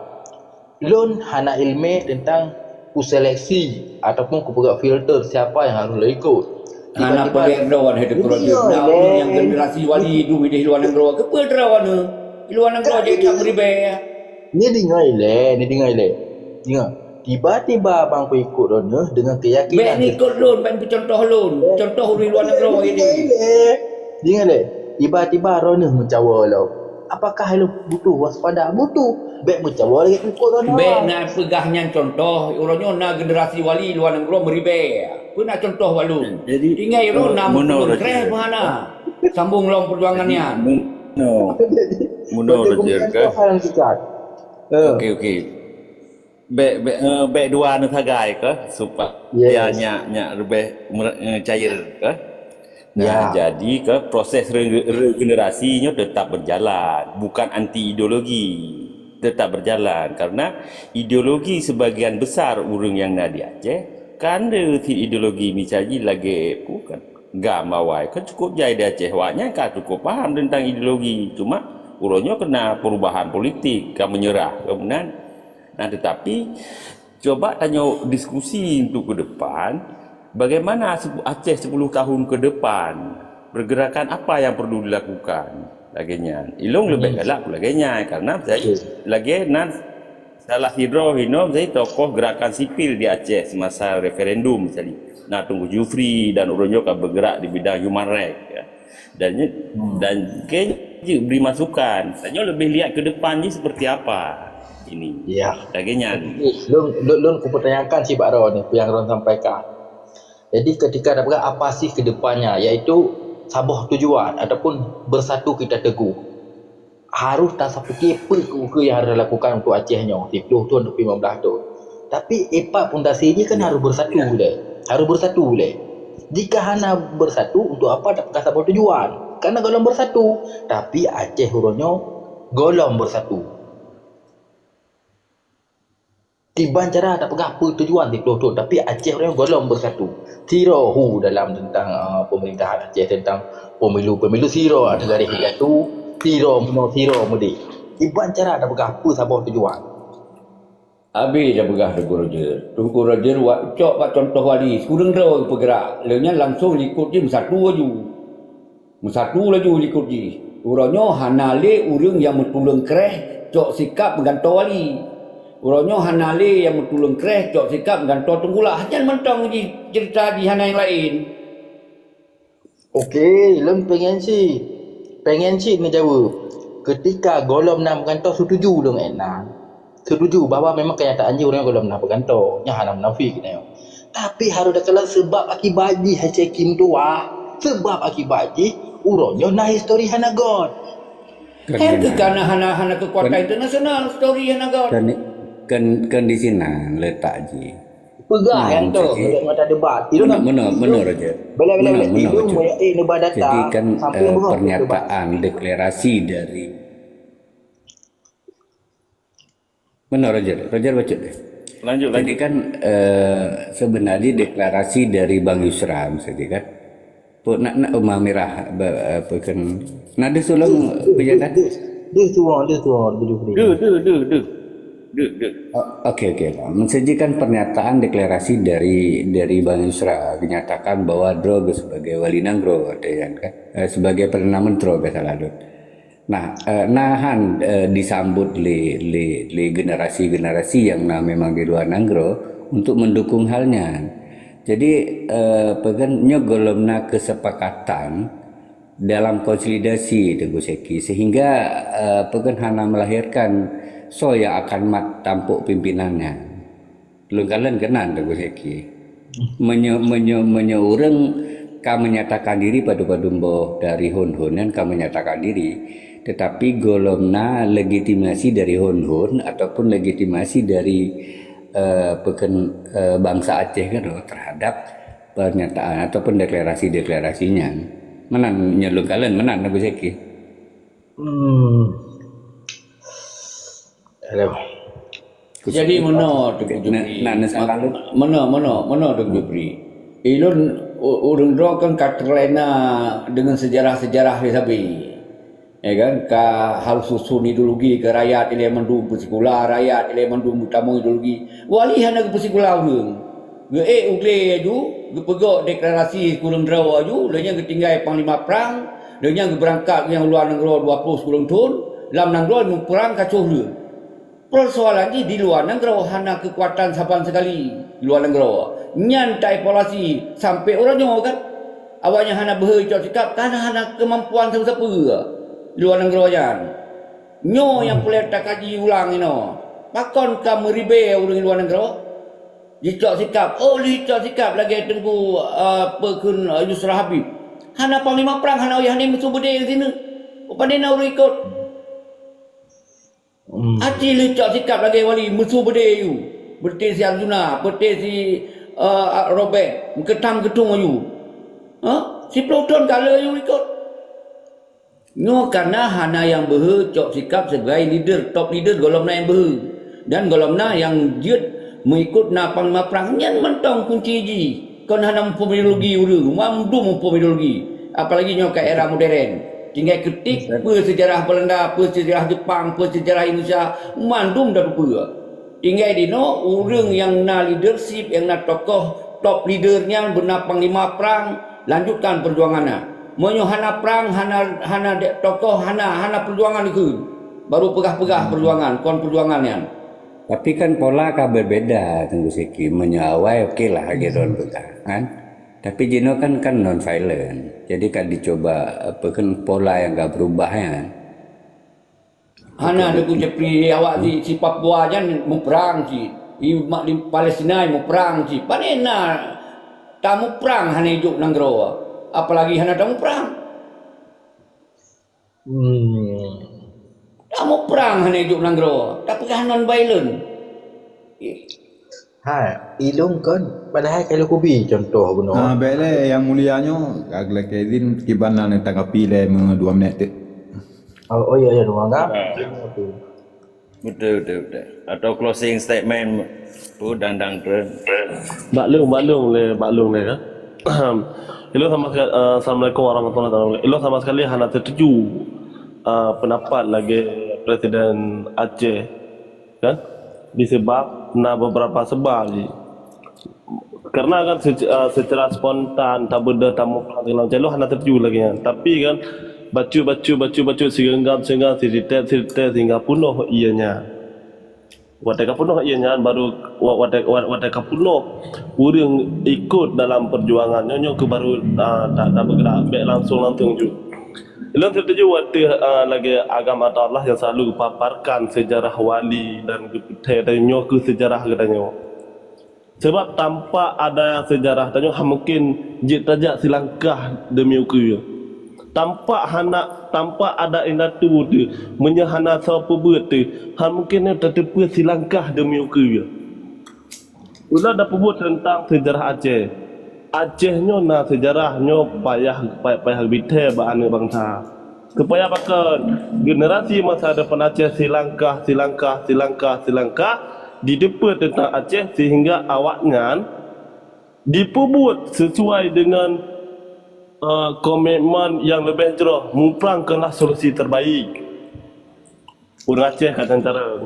Lôn hana iéleumé teuntang kuseleksi ataupun kupeugah filter siapa nyang harôh lôn ikot. Hana peugét droe hai teukeurot jeuet. Na ureuëng nyang generasi wali dum ideh luwa nanggroe. Keupeue droe nyoe? Di luwa nanggroe jeuet that meuribée. Ni deungoe lé, ni deungoe lé. Deungoe. Tiba-tiba bang peuikot droeneuh deungon keuyakinan. Bék neuikot lôn, bék peucontoh lôn. Contoh ureuëng luwa nanggroe ideh. Deungoe lé. Tiba-tiba droeneuh meucawa lom. Apakah lôn butuh waspada? Butuh. Bék meucawa lagée peuikot droeneuh. Bék na peugah nyan contoh. Uroe nyoe na generasi wali luwa nanggroe meuribée. Peue na contoh bak lôn? Jadi, tinggai uroe na meunoe meukeunong kreh peuhana. Sambong lom peujuangan nyan. Meunoe. Meunoe. Oke, oke. Bék, bék, eh, bék dua neusagai keuh supaya nyak, nyak leubeh mer-, eh, cair keuh. Nah, jadi keuh proses re-, regenerasi nyoe tetap berjalan, bukan anti ideologi. Tetap berjalan karena ideologi sebagian besar ureuëng nyang na di Aceh kan ideologi misalnya lagée bukan. GAM awai kan cukup jai di Aceh, awaknyan ka cukup paham tentang ideologi. Cuma uroe nyoe kena perubahan politik, ka menyerah, kemudian. Nah, tetapi coba tanyoe diskusi untuk ke depan, Bagaimana se- Aceh sepuluh tahun ke depan? Pergerakan apa yang perlu dilakukan? Lagèe nyan. Ilôn leubeh galak lagèe nyan karena lagèe nan salah sidroe inoe misalnya tokoh gerakan sipil di Aceh semasa referendum misalnya. Nah, Teungku Jufri dan ureueng nyoe ka bergerak di bidang human rights, ya. Dan nyoe, dan ke beri masukan. Dan nyoe lebih lihat ke depan ni seperti apa ini. Ya. Lagèe nyan. Lôn, lôn, lôn kupertanyakan cit bak droe ni, nyang droe sampaikan. Jadi ketika ada peugah apa sih ke depannya, iaitu saboh tujuan ataupun bersatu kita teguh. Harôh tapiké peue keu-, keu nyang harôh dilakukan untuk Aceh nyoe, siplôh thôn ataupun lima belas thôn. Tapi ipat pondasi jih kan harôh bersatu lé. Harôh bersatu lé. Jika hana bersatu, untuk apa tapeugah saboh tujuan? Karena gohlom bersatu. Tapi Aceh uroe nyoe gohlom bersatu. Kiban cara tapeugah peue tujuan siplôh thôn, tapi Aceh uroe nyoe gohlom beusatu. Sidroe hu dalam teuntang, ah, peumerintahan Aceh, teuntang pemilu-pemilu, sidroe ateueh garéh beusatu, sidroe meunoe, sidroe meudéh. Kiban cara tapeugah peue saboh tujuan. Habéh tapeugah Teungku Roger. Teungku Roger wa-, cok bak contoh wali, sikureueng droe peugrak, lheueh nyan langsong likot jih meusatu laju. Meusatu laju likot jih. Uroe nyoe hana lé ureueng nyang meutuleueng kréh cok sikab meugantoe wali. Uroe nyoe hana lé nyang meutuleueng kréh cok sikab meugantoe teungku lah. Nyan mantong jih ceurita jih, hana nyang laén. Oke, lôn pengen cit, pengen cit neujaweueb. Ketika gohlom na meugantoe, setuju lôn, eh, na. Setuju bahwa memang kenyataan jih ureueng gohlom na peugantoe, nyan hana munafik nyoe. Tapi harôh takalon seubab akibat jih hase kim tuah. Seubab akibat jih uroe nyoe na histori hana göt. Kan hana, hana, hana keukuatan internasional, histori hana göt. Kan, kan, kan di sinan letak jih. Peugah nyang tu, jadi, mata debat. Meunoe, meunoe, meunoe, Roger. Boleh, boleh, boleh. Meunoe, Roger. Jadi kan, eh, pernyataan deklarasi dari Mana Roger? Roger bacut deh. Lanjut, lanjut. Jadi kan, eh, sebenarnya deklarasi dari Bang Yusra misalnya kan. Pok nak, nak Uma Mirah, apa kan. Nah, dia sulang pejabat. Dia suang, dia suang, dia suang. Dia, dia, dia, dia. Dia, dia. Oh, oke, oke. Maksudnya kan pernyataan deklarasi dari, dari Bang Yusra menyatakan bahwa droe sebagai wali nanggroe, ada yang kan, eh, sebagai Perdana Menteri, biasa lalu. Nah, eh, na han, eh, disambut lé, lé, lé generasi-generasi nyang na memang di luar nanggroe untuk mendukung hal nyan. Jadi, eh, peugah nyoe gohlom na kesepakatan dalam konsolidasi Teungku Seki, sehingga, eh, peugah hana melahirkan soe nyang akan mat tampok pimpinan nyan. Lôn kalon keunan Teungku Seki. Meunyoe, meunyoe, meunyoe ureueng ka menyatakan diri padum-padum boh dari hon-hon nyan ka menyatakan diri, tetapi gohlom na legitimasi dari hon-hon ataupun legitimasi dari, eh, peken, eh, bangsa Aceh kan terhadap pernyataan ataupun deklarasi-deklarasi nyan. Meunan nyoe lôn kalon, meunan Teungku Seki. Hmm. Hello. Jadi, meunoe Teungku Jupri. Nah, nah, nah, selalu. Meunoe, meunoe, meunoe Teungku Jupri. Ilôn u-, ureueng droe kan ka terlena dengan sejarah-sejarah di sabe. Ya kan? Ka harus susun ideologi ke rakyat ilèe mandum peusikula, rakyat ilèe mandum meutamong ideologi. Wali hana geupeusikula ureueng. Geuék u glé laju, geupeugok deklarasi sikureueng droe laju, lheueh nyan geutinggai panglima prang, lheueh nyan geubeurangkat nyang luwa nanggroe dua ploh sikureueng thon, lam nanggroe meuprang ka coh lheueh. Persoalan jih di luwa nanggroe hana keukuatan saban sekali luwa nanggroe. Nyan taevaluasi sampai uroe nyoe kan. Awaknyan hana beuhe cok sikap karena hana keumampuan sapeue-sapeue luwa nanggroe nyan. Nyoe nyang peureulèe takaji ulang inoe. Pakon ka meuribèe ureueng luwa nanggroe? Jicok sikap, oh, lheueh jicok sikap lagèe Teungku, eh, peue kheun, eh, Yusra Habib. Hana panglima prang, hana uyah ni meusu beudé sineuk. Pane na ureueng ikot? Hmm. Aci lheueh cok sikap lagèe wali, meusu beudé yue. Beutôi si Arjuna, beutôi si, eh, Robert, meukeutang geutung yue. Ha? Siploh thon ka le yue ikot. Nyoe kana hana nyang beuhe cok sikap sebagai leader, top leader gohlom na nyang beuhe. Dan gohlom na nyang jeuet meuikot na panglima prang. Nyan mantong kunci jih. Kon hana muphom ideologi ureueng, mandum muphom ideologi. Apalagi nyoe ka era modern. Tinggai keutik peue sejarah Belanda, peue sejarah Jepang, peue sejarah Indonesia, mandum da peue. Tinggai dinoe ureueng nyang na leadership, nyang na tokoh top leader nyan beuna panglima prang, lanjutkan perjuangan nyan. Meunyoe hana prang, hana, hana dek tokoh, hana, hana perjuangan dikeue. Baru peugah-peugah perjuangan, kon perjuangan nyan. Tapi kan pola ka berbeda, Teungku Siki. Meunyoe awai, oke lah, lagèe droen peugah, kan? Tapi jinoe kan, kan non violent. Jadi ka dicuba, apa kan, pola nyang ka berubah, kan? Hana Teungku Jepri, awak di, di Papua nyan muprang cit. Di, di Palestina muprang cit. Pane na tamuprang hana idup nanggroe. Apalagi hana tamuprang. Hmm. Tamuprang hana idup nanggroe. Tapeugah non violent. Hai, ilôn kon, padahai ka lôn kubi contoh bunoe. Ah, bèk lé, Yang Mulia nyoe, ka lagèe izin kiban na neutanggapi lé meudua minèt teuk. Oh, oh, ya, ya, dua enggak. Ah. Betul, betul, betul. Atau closing statement, Pu Dandang Trön. Bak lôn, bak lôn lé, bak lôn lé, ya. Hello, sama sekali, eh, Assalamualaikum warahmatullahi wabarakatuh. Hello, sama sekali hana setuju, eh, pendapat lagèe Presiden Aceh. Kan? Disebab na beberapa sebab ji. Karena kan sec-, ah, secara spontan tabeudôh tamuprang segala macam, lôn hana setuju lagèe nyan. Tapi kan, bacut-bacut, bacut-bacut, sigeunggam-sigeunggam, sititép-sititép, sehingga peunoh ié nyan. Watèe ka peunoh ié nyan, baru wa-, watèe, wa-, watèe ka peunoh ureueng ikut dalam perjuangan nyoe, nyoe keuh baru, ah, ta-, tabeugerak bèk langsung-langsung ju. Lôn setuju watèe, ah, lagèe agama Allah nyang selalu geupaparkan sejarah wali dan geupeutèe, dan nyoe keuh sejarah geutanyoe. Sebab tanpa ada sejarah tanyoe, han mungkin jeuet tajak silangkah demi ukeue. Tanpa hana, tanpa ada indatu teuh, meunyoe hana soe peubuet teuh, han mungkin tateupeue silangkah demi ukeue. Ulôn tapeubuet teuntang sejarah Aceh. Aceh nyoe na sejarah nyoe payah, payah, payah geubithèe bak aneuk bansa. Supaya pakon generasi masa depan Aceh silangkah, silangkah, silangkah, silangkah jiteupeue teuntang Aceh sehingga awaknyan jipeubuet sesuai dengan, eh, komitmen nyang leubeh jroh, muprang keuhlah solusi terbaik. Ureueng Aceh ka teuntara.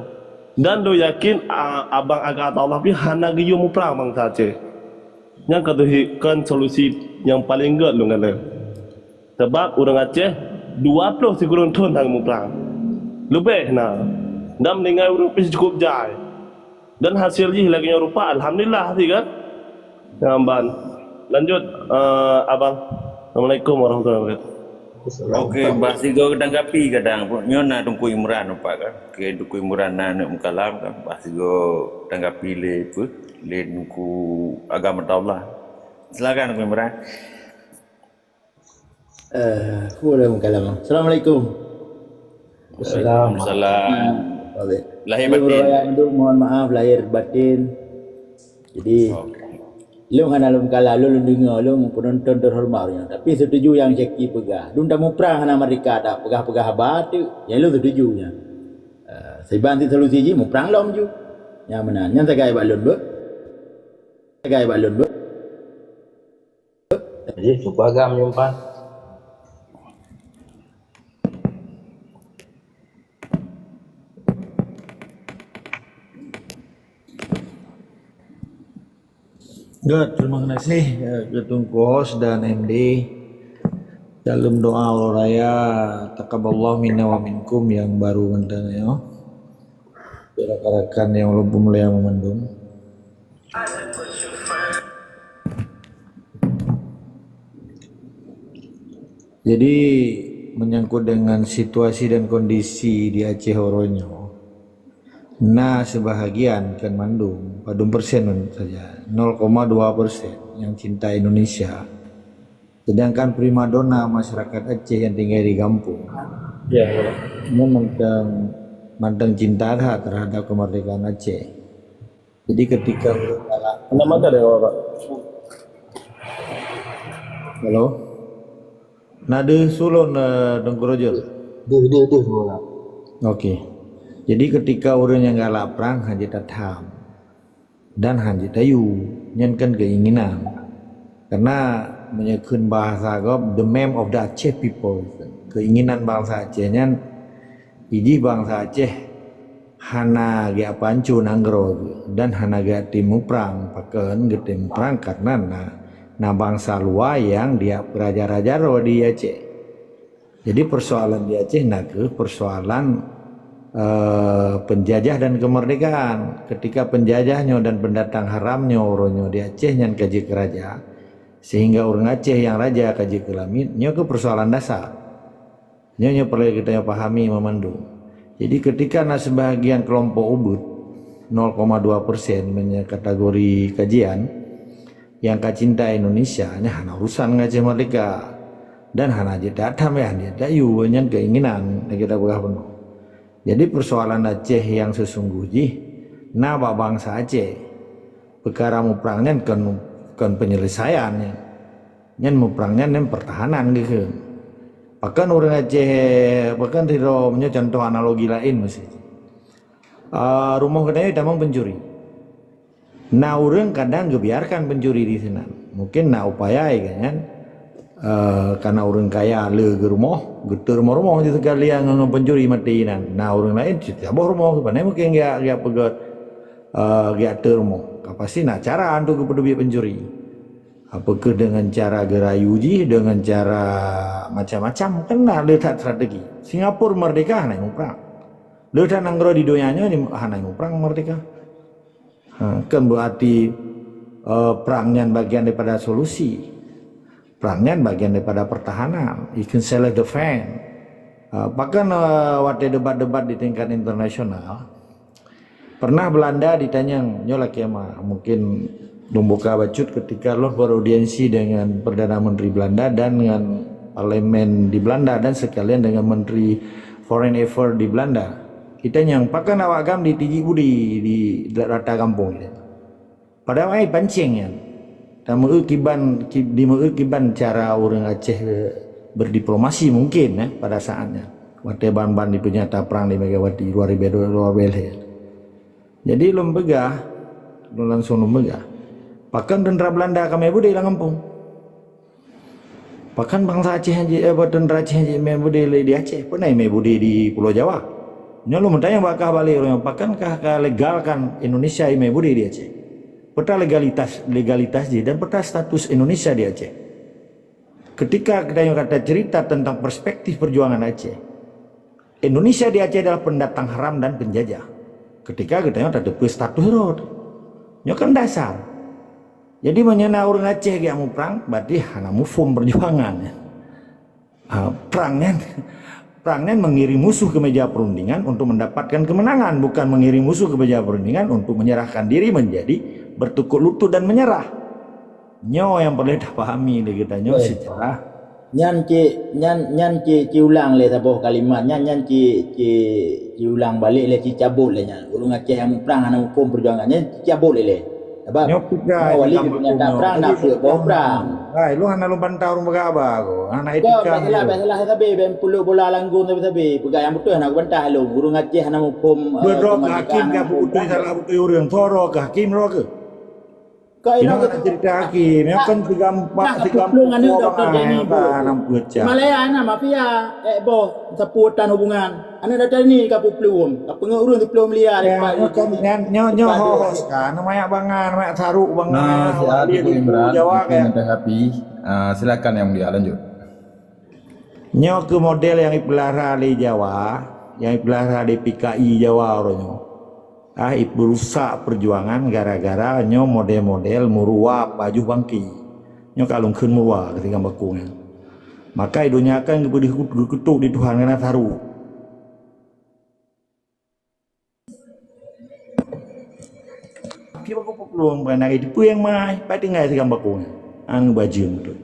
Dan lôn yakin, a, abang agam Allah pih hana geuyue muprang bansa Aceh. Nyan ka teuhikkan solusi nyang paleng gèt lôn kalon. Sabab ureueng Aceh dua ploh sikureueng thon hana muprang. Leubeh na. Dan meuninggai ureueng pih cukup jai. Dan hasil jih lagèe nyoe rupa, alhamdulillah, sih kan? Nyan ban. Lanjut, eh, abang. Assalamualaikum warahmatullahi wabarakatuh. Oke, bah sigoe tanggapi kadang. Nyoe na Teungku Imran nampak kan? Oke, Teungku Imran na aneuk meukalam kan? Bah sigoe tanggapi lé apa? Lé Teungku Agam Ataullah. Silakan Teungku Imran. Eh, boleh meukalam. Assalamualaikum. Waalaikumsalam. Ah, boleh. Lahir batin. Lôn mohon maaf lahir batin. Jadi, lôn hana lôn kalah, lôn, lôn deungoe, lôn penonton terhormat nyoe. Tapi setuju nyang Syaki peugah. Dum tamuprang hana merdeka, tak peugah-peugah haba tu. Nyang lôn setuju nyan. Eh, siban ti solusi jih muprang lom ju. Nyang meunan. Nyang sagai bak lôn beuh. Sagai bak lôn beuh. Jadi, cuba agam menyimpan. Good, terima kasih, eh, keu Teungku Host dan M D. Dalam doa raya, taqabbalallahu minna wa minkum yang baru ngon tanyoe. Rakan-rakan nyang ulôn peumulia meumandum. Jadi, menyangkut dengan situasi dan kondisi di Aceh uroe nyoe, na sebahagian, kon mandum, padum persen saja, nol koma dua persen yang cinta Indonesia. Sedangkan primadona masyarakat Aceh yang tinggal di kampung, ya, ya, ini manteng, manteng cinta that terhadap kemerdekaan Aceh. Jadi ketika ureueng galak, nama ada, Pak? Halo? Na deuh su lôn, eh, Teungku Rojul? Deuh, deuh, deuh, deuh, Pak. Oke. Jadi ketika ureueng nyang galak prang hana jeuet tatham dan hana jeuet tayue, nyan kan keinginan. Karena meunyoe kheun bahasa gob, the meme of the Aceh people, keinginan bangsa Aceh nyan, ijih bangsa Aceh hana geujak peuhanco nanggroe geuh dan hana geujak tem muprang. Pakon geutem muprang? Karena na, na bansa luwa nyang dijak peuraja-raja droe di Aceh. Jadi persoalan di Aceh na kheueh persoalan, eh, penjajah dan kemerdekaan. Ketika penjajah nyoe dan pendatang haram nyoe uroe nyoe di Aceh nyan ka jeuet keu raja, sehingga ureuëng Aceh nyang raja ka jeuet keu lamiet, nyoe kheueh persoalan dasar. Nyoe, nyoe peureulée geutanyoe pahami meumandum. Jadi ketika na seubahagian keulompok ubit, nol koma dua persen meunyoe kategori kajian, nyang ka cinta Indonesia, nyan hana urusan ngon Aceh Merdeka dan hana jeuet that-that, hana jeuet that-that yue, nyan keinginan, lagée tapeugah bunoe. Jadi persoalan Aceh nyang seusungguh jih na bak bansa Aceh. Peukara muprang nyan kon, kon peunyeulesaian nyan. Nyan muprang nyan, nyan peurtahanan geukheun. Pakon ureuëng Aceh, pakon sidroe, meunyoe contoh analogi laén meusti. Ah, rumoh geutanyoe tamong pencuri. Na ureuëng kadang geubiarkan pencuri di sinan. Mungkin na upaya, ya kan? Eh, karena ureuëng kaya le geurumoh, geuteuk rumoh-rumoh di sekalian ngon pencuri maté inan. Na ureuëng laén saboh rumoh, pane mungkin geujak, geujak peugét, eh, geujak teuk rumoh. Ka pasti na cara untuk geupeudubiet pencuri. Apakah dengan cara geurayu jih, dengan cara macam-macam, kan na le that strategi. Singapura merdeka hana muprang. Le that nanggroe di donya nyoe hana muprang merdeka. Ha, kan berarti, eh, perang nyan bagian daripada solusi. Perang nyan bagian daripada pertahanan. You can self defense. Eh, bahkan, eh, watée debat-debat di tingkat internasional, pernah Belanda ditanyong, nyoe lakée ma, mungkin lôn buka bacut, ketika lôn beraudiensi dengan Perdana Menteri Belanda dan dengan parlemen di Belanda dan sekalian dengan Menteri Foreign Affairs di Belanda. Ditanyong, pakon awak GAM ditijik budi di rata gampông? Padahai pancéng nyan. Tameu kiban, ki-, dimeu kiban cara ureuëng Aceh berdiplomasi mungkin, eh, pada saat nyan. Watée ban-ban dipeunyata perang di Megawati dua ribu dua belas. Jadi lôn peugah, lôn langsung lôn peugah, pakon tentara Belanda ka mé beudé lam gampông? Pakon bansa Aceh jih, eh, tentara Aceh jih mé beudé lé di Aceh? Peue na mé beudé di Pulo Jawa? Nyoe lôn meutanyong bak kah balek ureuëng, pakon kah ka legalkan Indonesia mé beudé di Aceh? Peue ta legalitas, legalitas jih dan peue ta status Indonesia di Aceh? Ketika kita yang kata cerita tentang perspektif perjuangan Aceh, Indonesia di Aceh adalah pendatang haram dan penjajah. Ketika geutanyoe tateupeue status droe, nyoe kan dasar. Jadi meunyoe na ureuëng Aceh geujak muprang, berarti hana muphom perjuangan. Ha, perang nyan, perang nyan mengiring musuh ke meja perundingan untuk mendapatkan kemenangan, bukan mengiring musuh ke meja perundingan untuk menyerahkan diri menjadi bertukuk lutut dan menyerah. Nyoe nyang peureulée tapahami lé geutanyoe. Baik. Secara nyan cit, nyan, nyan cit, cit ulang lé saboh kalimat nyan, nyan cit, cit, cit ulang balek lé, cit cabot lé nyan. Ureuëng Aceh nyang muprang hana muphom perjuangan nyan, cit cabot lé lé. Sabab nyoe peuka nyoe Wali nyang peunyata perang, na peuet boh perang. Hai, lu hana lôn bantah ureuëng bagah haba ko. Hana etika. Biasalah, biasalah sabe, ben puluk bola langgong sabe-sabe. Peugah nyang beutôi hana kubantah lôn. Ureuëng Aceh hana muphom, eh, droe keu hakim ka beutôi, salah beutôi ureuëng. Tho droe keu hakim, droe keu. Kau inoe cerita hakim, ya kan tiga empat, tiga empat, Malaya ana mafia, eh boh, sapu tan hubungan. Aneuk Dokto Deni ka peupleuwong, ka peungeut ureuëng siplôh miliar. Ya, nyoe kan, nyoe, nyoe hoax kan, banyak bangan, banyak saruk bangan. Nah, siap, Ibu Imran, Jawa mungkin kan. Dah habis. Ah, silakan Yang Mulia, lanjut. Nyoe keuh model nyang ipeulara lé Jawa, nyang ipeulara lé P K I Jawa uroe nyoe. Ah, ipeurusak peujuangan gara-gara nyoe model-model meuruwa pajoh bangke. Nyoe ka lôn kheun meuruwa keu tiga bakong nyan. Maka i donya kan geupeudeuh geukeutôk di Tuhan keunan saru. Pi bak peuplueng bak nari teupeu nyang mai, pat tinggai sigang bakong nyan. An bajeueng beutôi.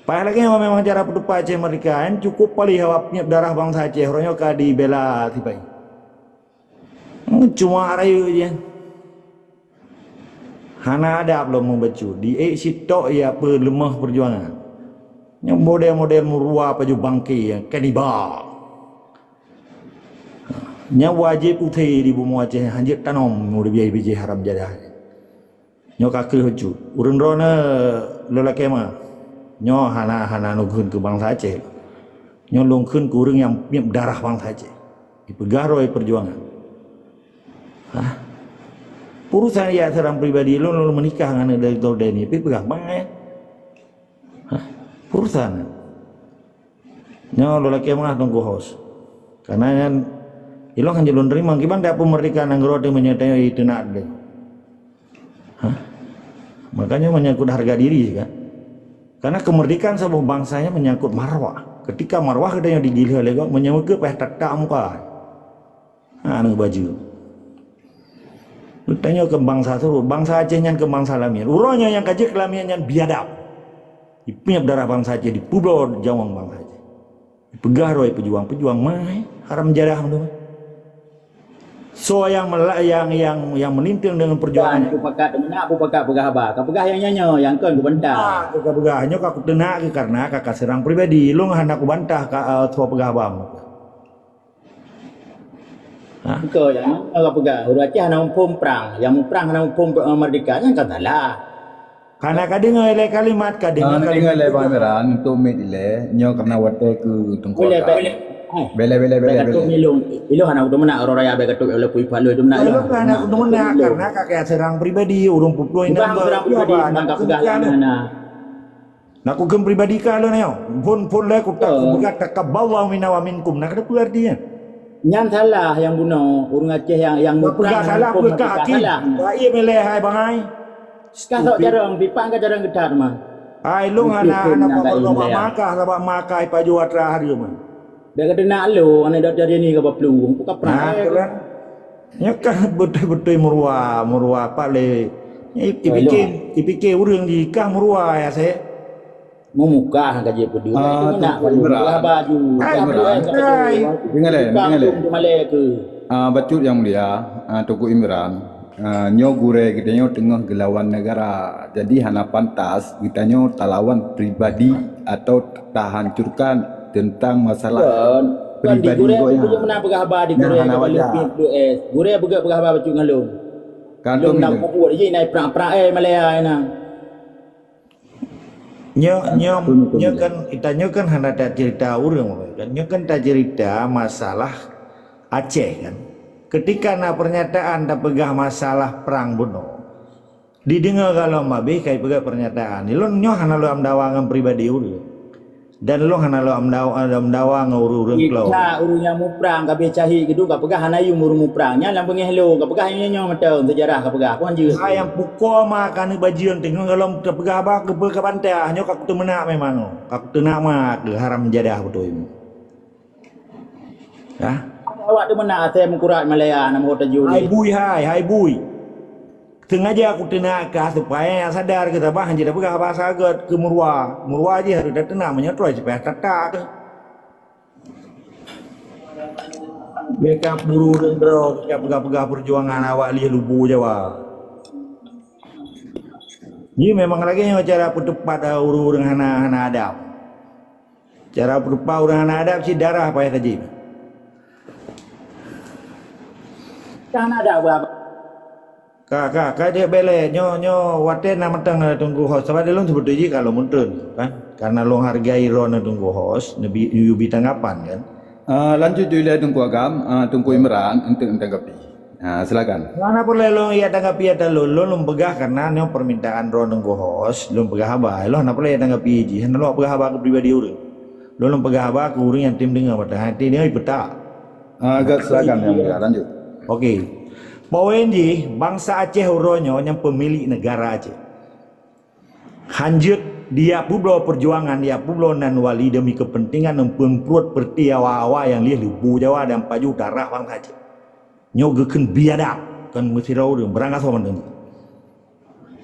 Paih lagèe nyoe memang cara peutupat Aceh Merdeka nyan cukup paléh awak peunyeb darah bansa Aceh, uroe nyoe ka dibela sipai. Cuma rayeuk jih. Hana adab lom meubacut, di ék sitok ya peuleumah peujuangan. Nyoe model-model meuruwa pajoh bangke nyang kanibal. Nyan wajéb usé di bumoe Aceh, hanjeuet tanom meudeubiai bijéh haram jadah. Nyoe ka kreueh bacut. Ureueng droeneuh lôn lakèe ma. Nyoe hana, hana lôn kheun keu bansa Aceh. Nyoe lôn kheun keu ureueng nyang miep darah bansa Aceh. Ipeugah droe peujuangan. Hah? Urusan ya seurang pribadi lôn, lôn meunikah ngon aneuk Dokto Deni, pi peugah bangai. Hah? Urusan. Nyoe lôn lakée meu'ah Teungku Hos. Karena nyan ilôn hana lôn teurimong kiban dak peumeurdeka nanggroe teuh meunyoe tanyoe iteunak deh. Hah? Makanya menyangkut harga diri kan. Karena kemerdekaan sebuah bangsa nyan menyangkut marwah. Ketika marwah geutanyoe digiléh lé gob, meunyoe meukeue payah tatak muka. Ha, aneuk bajeueng. Tanyoe keu bangsa surot, bangsa Aceh nyan keu bangsa lamiet. Uroe nyoe nyang ka jeuet keu lamiet nyan biadab. Ipiep darah bangsa Aceh, dipeubloe jawang bangsa Aceh. Dipeugah droe peujuang-peujuang, mai haram jadah tu. Soe nyang mela-, nyang, nyang, nyang meulinteng deungon peujuangan. Bukan, bupakat meunak, bupakat peugah haba. Ka peugah nyang nyoe-nyoe, nyang kon kubantah. Ah, ka peugah nyoe ka kuteunak keu karena ka, ka seurang pribadi. Lôn hana kubantah ka, eh, soe peugah haba. Ha? Engkau nyang ka peugah, ureueng Aceh hana muphom prang, nyang muprang hana muphom, eh, merdeka, nyan ka salah. Hana ka deungoe lé kalimat, ka deungoe kalimat. Hana deungoe lé Bang Imran, untuk miet ilée, nyoe karena watée keu Teungku Agam. Bele, bele, bele, bele. Ilôn hana kuteumeunak, uroe raya bèk katôb oleh pui paloe teumeunak. Ilôn hana kuteumeunak, karena ka kaya seurang pribadi, ureueng peuplôh inong. Bukan seurang pribadi, bukan ka peugah hana. Nak kukheun pribadi ka lôn nyoe. Phon, phon lé kutak kupeugah takabbalallahu minna wa minkum. Nak keupeue artinya? Nyan salah nyang bunoe ureueng Aceh nyang, nyang muprang peugah salah, peugah aki. Salah. Ba ié milée hai bangai. Ka sok jarong, pipan ka jarong geutat mah. Hai lôn hana, hana peurunoe bak Makkah, sabab Makkah ipajoh atra hareuem mah. Bèk kateunak lôn, aneuk Dokto Deni ka baplueng, bukan pernah. Nah, tu kan. Nyoe kan beutôi-beutôi meuruwa, meuruwa pat lé. Ipike, ipike ureueng jih kah meuruwa ya seh. Meumukah ka jipeuduek. Ah, nak Teungku Imran. Murah baju. Hai, hai. Dengar lé, dengar lé. Malée ke. Ah, bacut yang mulia, ah, Teungku Imran. Ah, nyoe gurée geutanyoe teungoh geulawan negara. Jadi hana pantas geutanyoe talawan pribadi atau tahancurkan tentang masalah pribadi gurée. Bukan, bukan di gurée, gurée. Nah, hana wajar. Gurée peugah peugah haba bacut ngon lôn. Lôn nak bubuet jih, nak prang-prang, eh, Malaya, eh, nah. Nyoe, nyoe, nyoe kan, ita nyoe kan hana taceurita ureueng kan. Nyoe kan taceurita masalah Aceh kan. Ketika na pernyataan tapeugah masalah prang bunoe, dideungoe galom abéh kai peugah pernyataan. Lôn nyoe hana lôn amdawa ngon pribadi ureueng. Dan lôn hana lôn amdawa, amdawa ngon ureueng-ureueng kloe. Ita ureueng nyang muprang ka abéh cahé geudong ka peugah hana yum ureueng muprang. Nyan lam beungéh lôn ka peugah nyoe, nyoe mantong seujarah ka peugah. Kon jeuet. Hai nyang pukoe ma ka aneuk bajeueng teungoh galom tapeugah haba keupeue ka bantah. Nyoe ka kuteumeunak memang. Ka kuteunak ma keu haram jadah beutôi. Hah? Awak teumeunak asai meukurat Malaya, nama kota juri. Hai bui hai, hai bui. Sengaja kuteunak kah supaya nyang sadar keu sabab hanjeuet tapeugah haba sagat keu meuruwa. Meuruwa jih harôh tateunak meunyoe troh jipayah tatak keuh. Bèk ka buru ureueng droe, bèk ka peugah-peugah peujuangan awak lieh lubu Jawa. Nyoe memang lagèe nyoe cara peuteupat ureueng-ureueng hana, hana adab. Cara peurupa ureueng hana adab cit darah payah tajieb. Ka hana adab, Bang. Ka, ka, ka dek belek. Nyoe, nyoe watèe na mantong, eh, Teungku Hos. Sabab lôn seubeutôi jih ka lôn meuteun, kan. Karena lôn hargai droeneuh Teungku Hos, neubi, yubi tanggapan, kan. Ah, lanjut ju ilèe Teungku Agam, ah, Teungku Imran untuk tanggapi. Ha, silakan. Hana peureulèe lôn jak tanggapi ata lôn, lôn, lôn peugah karena nyoe permintaan droeneuh Teungku Hos, lôn peugah haba. Lôn hana peureulèe jak tanggapi jih, hana lôn peugah haba keu pribadi ureueng. Lôn, lôn peugah haba keu ureueng nyang tem deungö, padahai tem deungö ipeutak. Ah, agak silakan, Yang Mulia, lanjut. Oke. Poin jih, bansa Aceh uroe nyoe nyang peumilék negara Aceh. Hanjeuet dijak peubloe peujuangan, dijak peubloe nan wali demi kepentingan meupeupruet peureulèe awak-awak nyang lieh lubu Jawa dan pajoh darah bansa Aceh. Nyoe geukheun biadab, kon meusidroe ureueng, beurangkasoe mantong.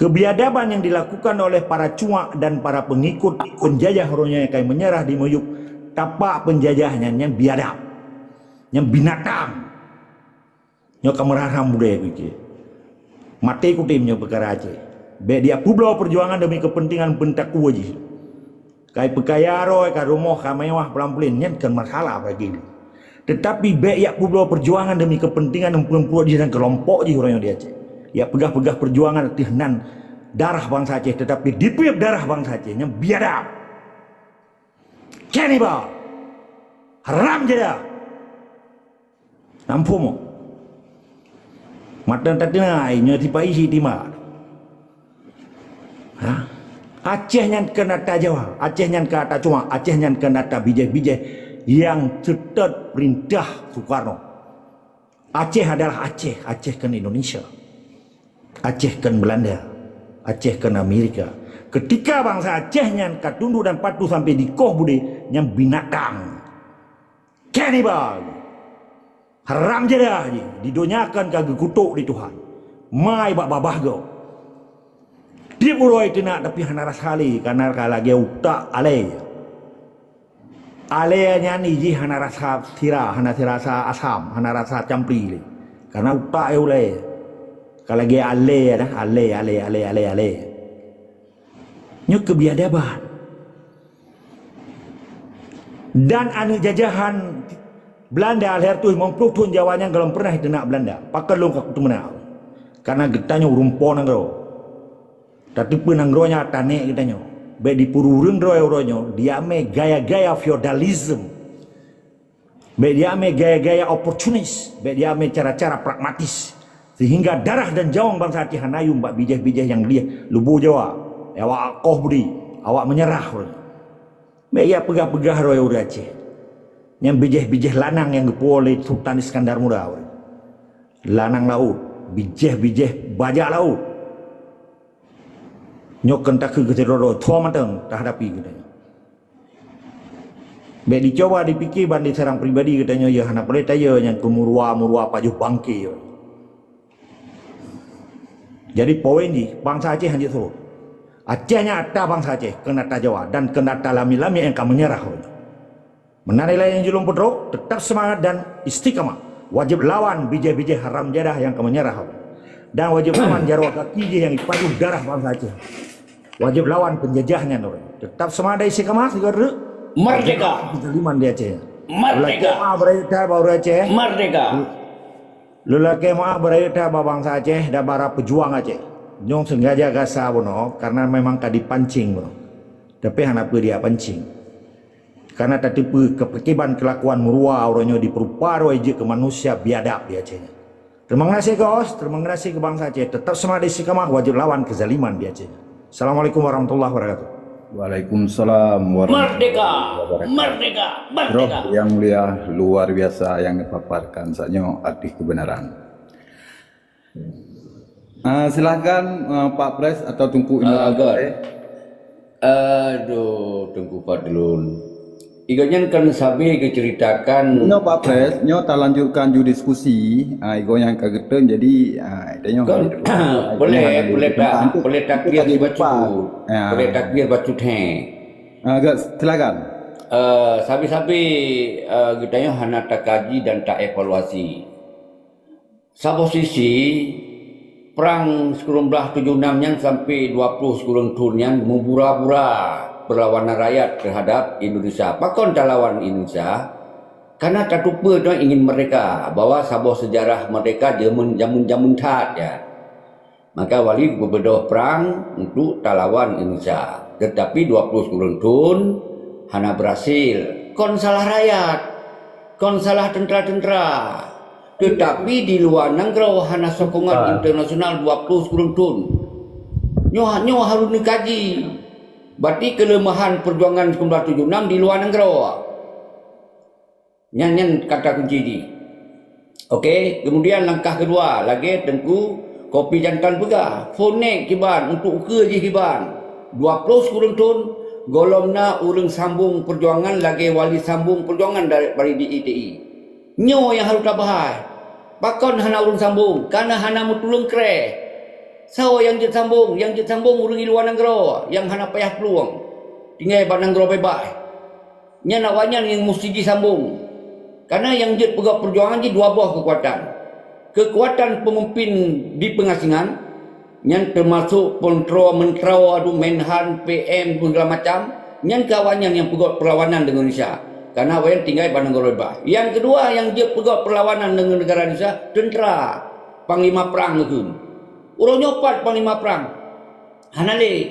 Kebiadaban yang dilakukan oleh para cuak dan para pengikut penjajah uroe nyoe nyang ka meunyeurah di miyueb tapak penjajah nyan, nyan biadab. Nyan binatang. Nyoe ka meuraram budaya keu Aceh. Maté kutem nyoe peukara Aceh. Bèk dijak peubloe peujuangan demi kepentingan peuntakue jih. Ka ipeukaya droe, ka rumoh, ka mewah, peulamplen, nyan kon masalah bagi lé. Tetapi bèk jak peubloe peujuangan demi kepentingan meupeupruet jih dan keulompok jih uroe nyoe di Aceh. Jak peugah-peugah peujuangan ateueh nan darah bansa Aceh, tetapi dipiep darah bansa Aceh, nyan biadab. Cannibal. Haram jadah. Nampu mo. Mata tateunak nyoe tipa isi tima. Ha? Aceh nyan keu ata Jawa, Aceh nyan keu ata Cuak, Aceh nyan keu ata bijéh-bijéh nyang seutôt peurintah Soekarno. Aceh adalah Aceh, Aceh keu Indonesia. Aceh keu Belanda, Aceh keu Amerika. Ketika bansa Aceh nyan ka tunduk dan patuh sampai dikoh budé, nyan binatang. Kanibal. Haram jadah jih, di donya kan ka geukutok lé Tuhan. Mai bak babah gob. Tiep uroe teunak tapi hana rasa lé, karena ka lagée utak alée. Alée nyan jih hana rasa sira, hana rasa asam, hana rasa campli lé. Karena utak e ulée. Ka lagée alée dah, alée, alée, alée, alée, alée. Nyoe keubiadaban. Dan aneuk jajahan Belanda lhèe reutôh limong ploh thon Jawa nyan gohlom pernah jiteunak Belanda. Pakon lôn ka kuteumeunak? Karena geutanyoe ureuëng po nanggroe. Tateupeue nanggroe nyan tanek geutanyoe. Bék dipeurureueng droe uroe nyoe, diamé gaya-gaya feodalisme. Bék diamé gaya-gaya oportunis, bék diamé cara-cara pragmatis, sehingga darah dan jawang bansa Aceh hana yum bak bijéh-bijéh nyang lieh lubu Jawa, awak koh budi, awak menyerah. Bék ya peugah-peugah roh ureuëng Aceh. Nyang bijéh-bijéh lanang nyang geupuwoe lé Sultan Iskandar Muda. Lanang laôt, bijéh-bijéh bajak laôt. Nyoe kon takheun keu sidroe-droe, tho mantong tahadapi geutanyoe. Bék dicoba dipike ban diserang pribadi geutanyoe, ya hana peureulée tayeu nyang keu meuruwa-meuruwa pajoh bangke. Jadi poin jih, bansa Aceh hanjeuet surot. Aceh nyan ata bansa Aceh, kon ata Jawa, dan kon ata lami-lami nyang ka meunyeurah. Meunan ilée nyang jeuet lôn peutrok, teutab seumangat dan istiqamah. Wajéb lawan bijéh-bijéh haram jadah nyang ka meunyeurah. Dan wajéb lawan jaroe gaki jih nyang jipajoh darah bansa Aceh. Wajéb lawan peunjajah nyan. Teutab seumangat dan istiqamah, sigoe treuk. Merdeka! Wajéb lawan keuzaliman di Aceh. Merdeka! Lôn lakée meu'ah beurayeuk that bak ureuëng Aceh. Merdeka! Lôn lakée meu'ah beurayeuk that bak bansa Aceh dan para peujuang Aceh. Nyoe sengaja gasa bunoe karena memang ka dipancing bunoe. Tapi hana peue dijak pancing. Karena tateupeue keupakiban keulakuan meuruwa uroe nyoe dipeurupa droe jeuet keu manusia biadab di Aceh nyan. Teurimong gaséh keu host, teurimong gaséh keu bansa Aceh. Teutab seumangat istiqamah, wajéb lawan keuzaliman di Aceh nyan. Assalamualaikum warahmatullahi wabarakatuh. Waalaikumsalam warahmatullahi wabarakatuh. Merdeka! Merdeka! Roh Merdeka! Yang mulia, luar biasa nyang geupaparkan saat nyoe ateueh keubeunaran. Ah, silahkan, ah, Pak Pres atau Teungku Imran. Ah, good. Aduh, Teungku Fadlun. Igoe nyan kan sabe geuceuritakan. Nyoe, Pak Pres, nyoe talanjutkan ju diskusi. Ah, igoe nyan ka geuteun, jadi, ah, tanyoe. Kan, boleh, boleh tak, boleh takbir bacut. Ya. Boleh takbir bacut, he. Ah, good, silakan. Eh, sabe-sabe, eh, geutanyoe hana takaji dan taevaluasi. Saboh sisi, prang sikureueng blaih tujoh nam nyan sampai dua ploh sikureueng thon nyan meubura-bura peurlawanan rakyat teuhadap Indonesia. Pakon talawan Indonesia? Karena tateupeue droe ingin merdeka, bahwa saboh seujarah merdeka jameun, jameun, jameun that, ya. Maka Walid geubeudôh prang untuk talawan Indonesia. Teutapi dua ploh sikureueng thon hana beurhasil. Kon salah rakyat, kon salah teuntra-teuntra. Teutapi di luwa nanggroe hana sokongan internasional dua ploh sikureueng thon. Nyoe, nyoe harôh neukaji. Berarti keuleumahan peujuangan sikureueng blaih tujoh nam di luwa nanggroe. Nyan, nyan kata kunci jih. Oke, kemudian langkah keudua, lagée Teungku Kopi Jantan peugah, phonek kiban untuk ukeue jih kiban. Dua ploh sikureueng thon, gohlom na ureuëng sambong peujuangan lagée Walid sambong peujuangan dari, dari di I T I. Nyoe nyang harôh tabahai. Pakon hana ureuëng sambong? Karena hana meutulông kreh. Soe nyang jeuet sambong? Nyang jeuet sambong ureuëng di luwa nanggroe nyang hana payah plueng. Tinggai bak nanggroe beubaih. Nyan awaknyan nyang musti jisambong. Karena nyang jeuet peugöt peujuangan jih dua boh keukuatan. Keukuatan peumimpin di peungasingan, nyan teumasok peuntroe-meuntroe, adu Menhan, P M, dan segala macam, nyan keu awaknyan nyang peugöt peurlawanan deungon Indonesia. Karena awaknyan tinggai bak nanggroe beubaih. Nyang keudua, nyang jeuet peugöt peurlawanan deungon negara Indonesia, teuntra, panglima prang geukheun. Uroe nyoe pat panglima prang? Hana lé.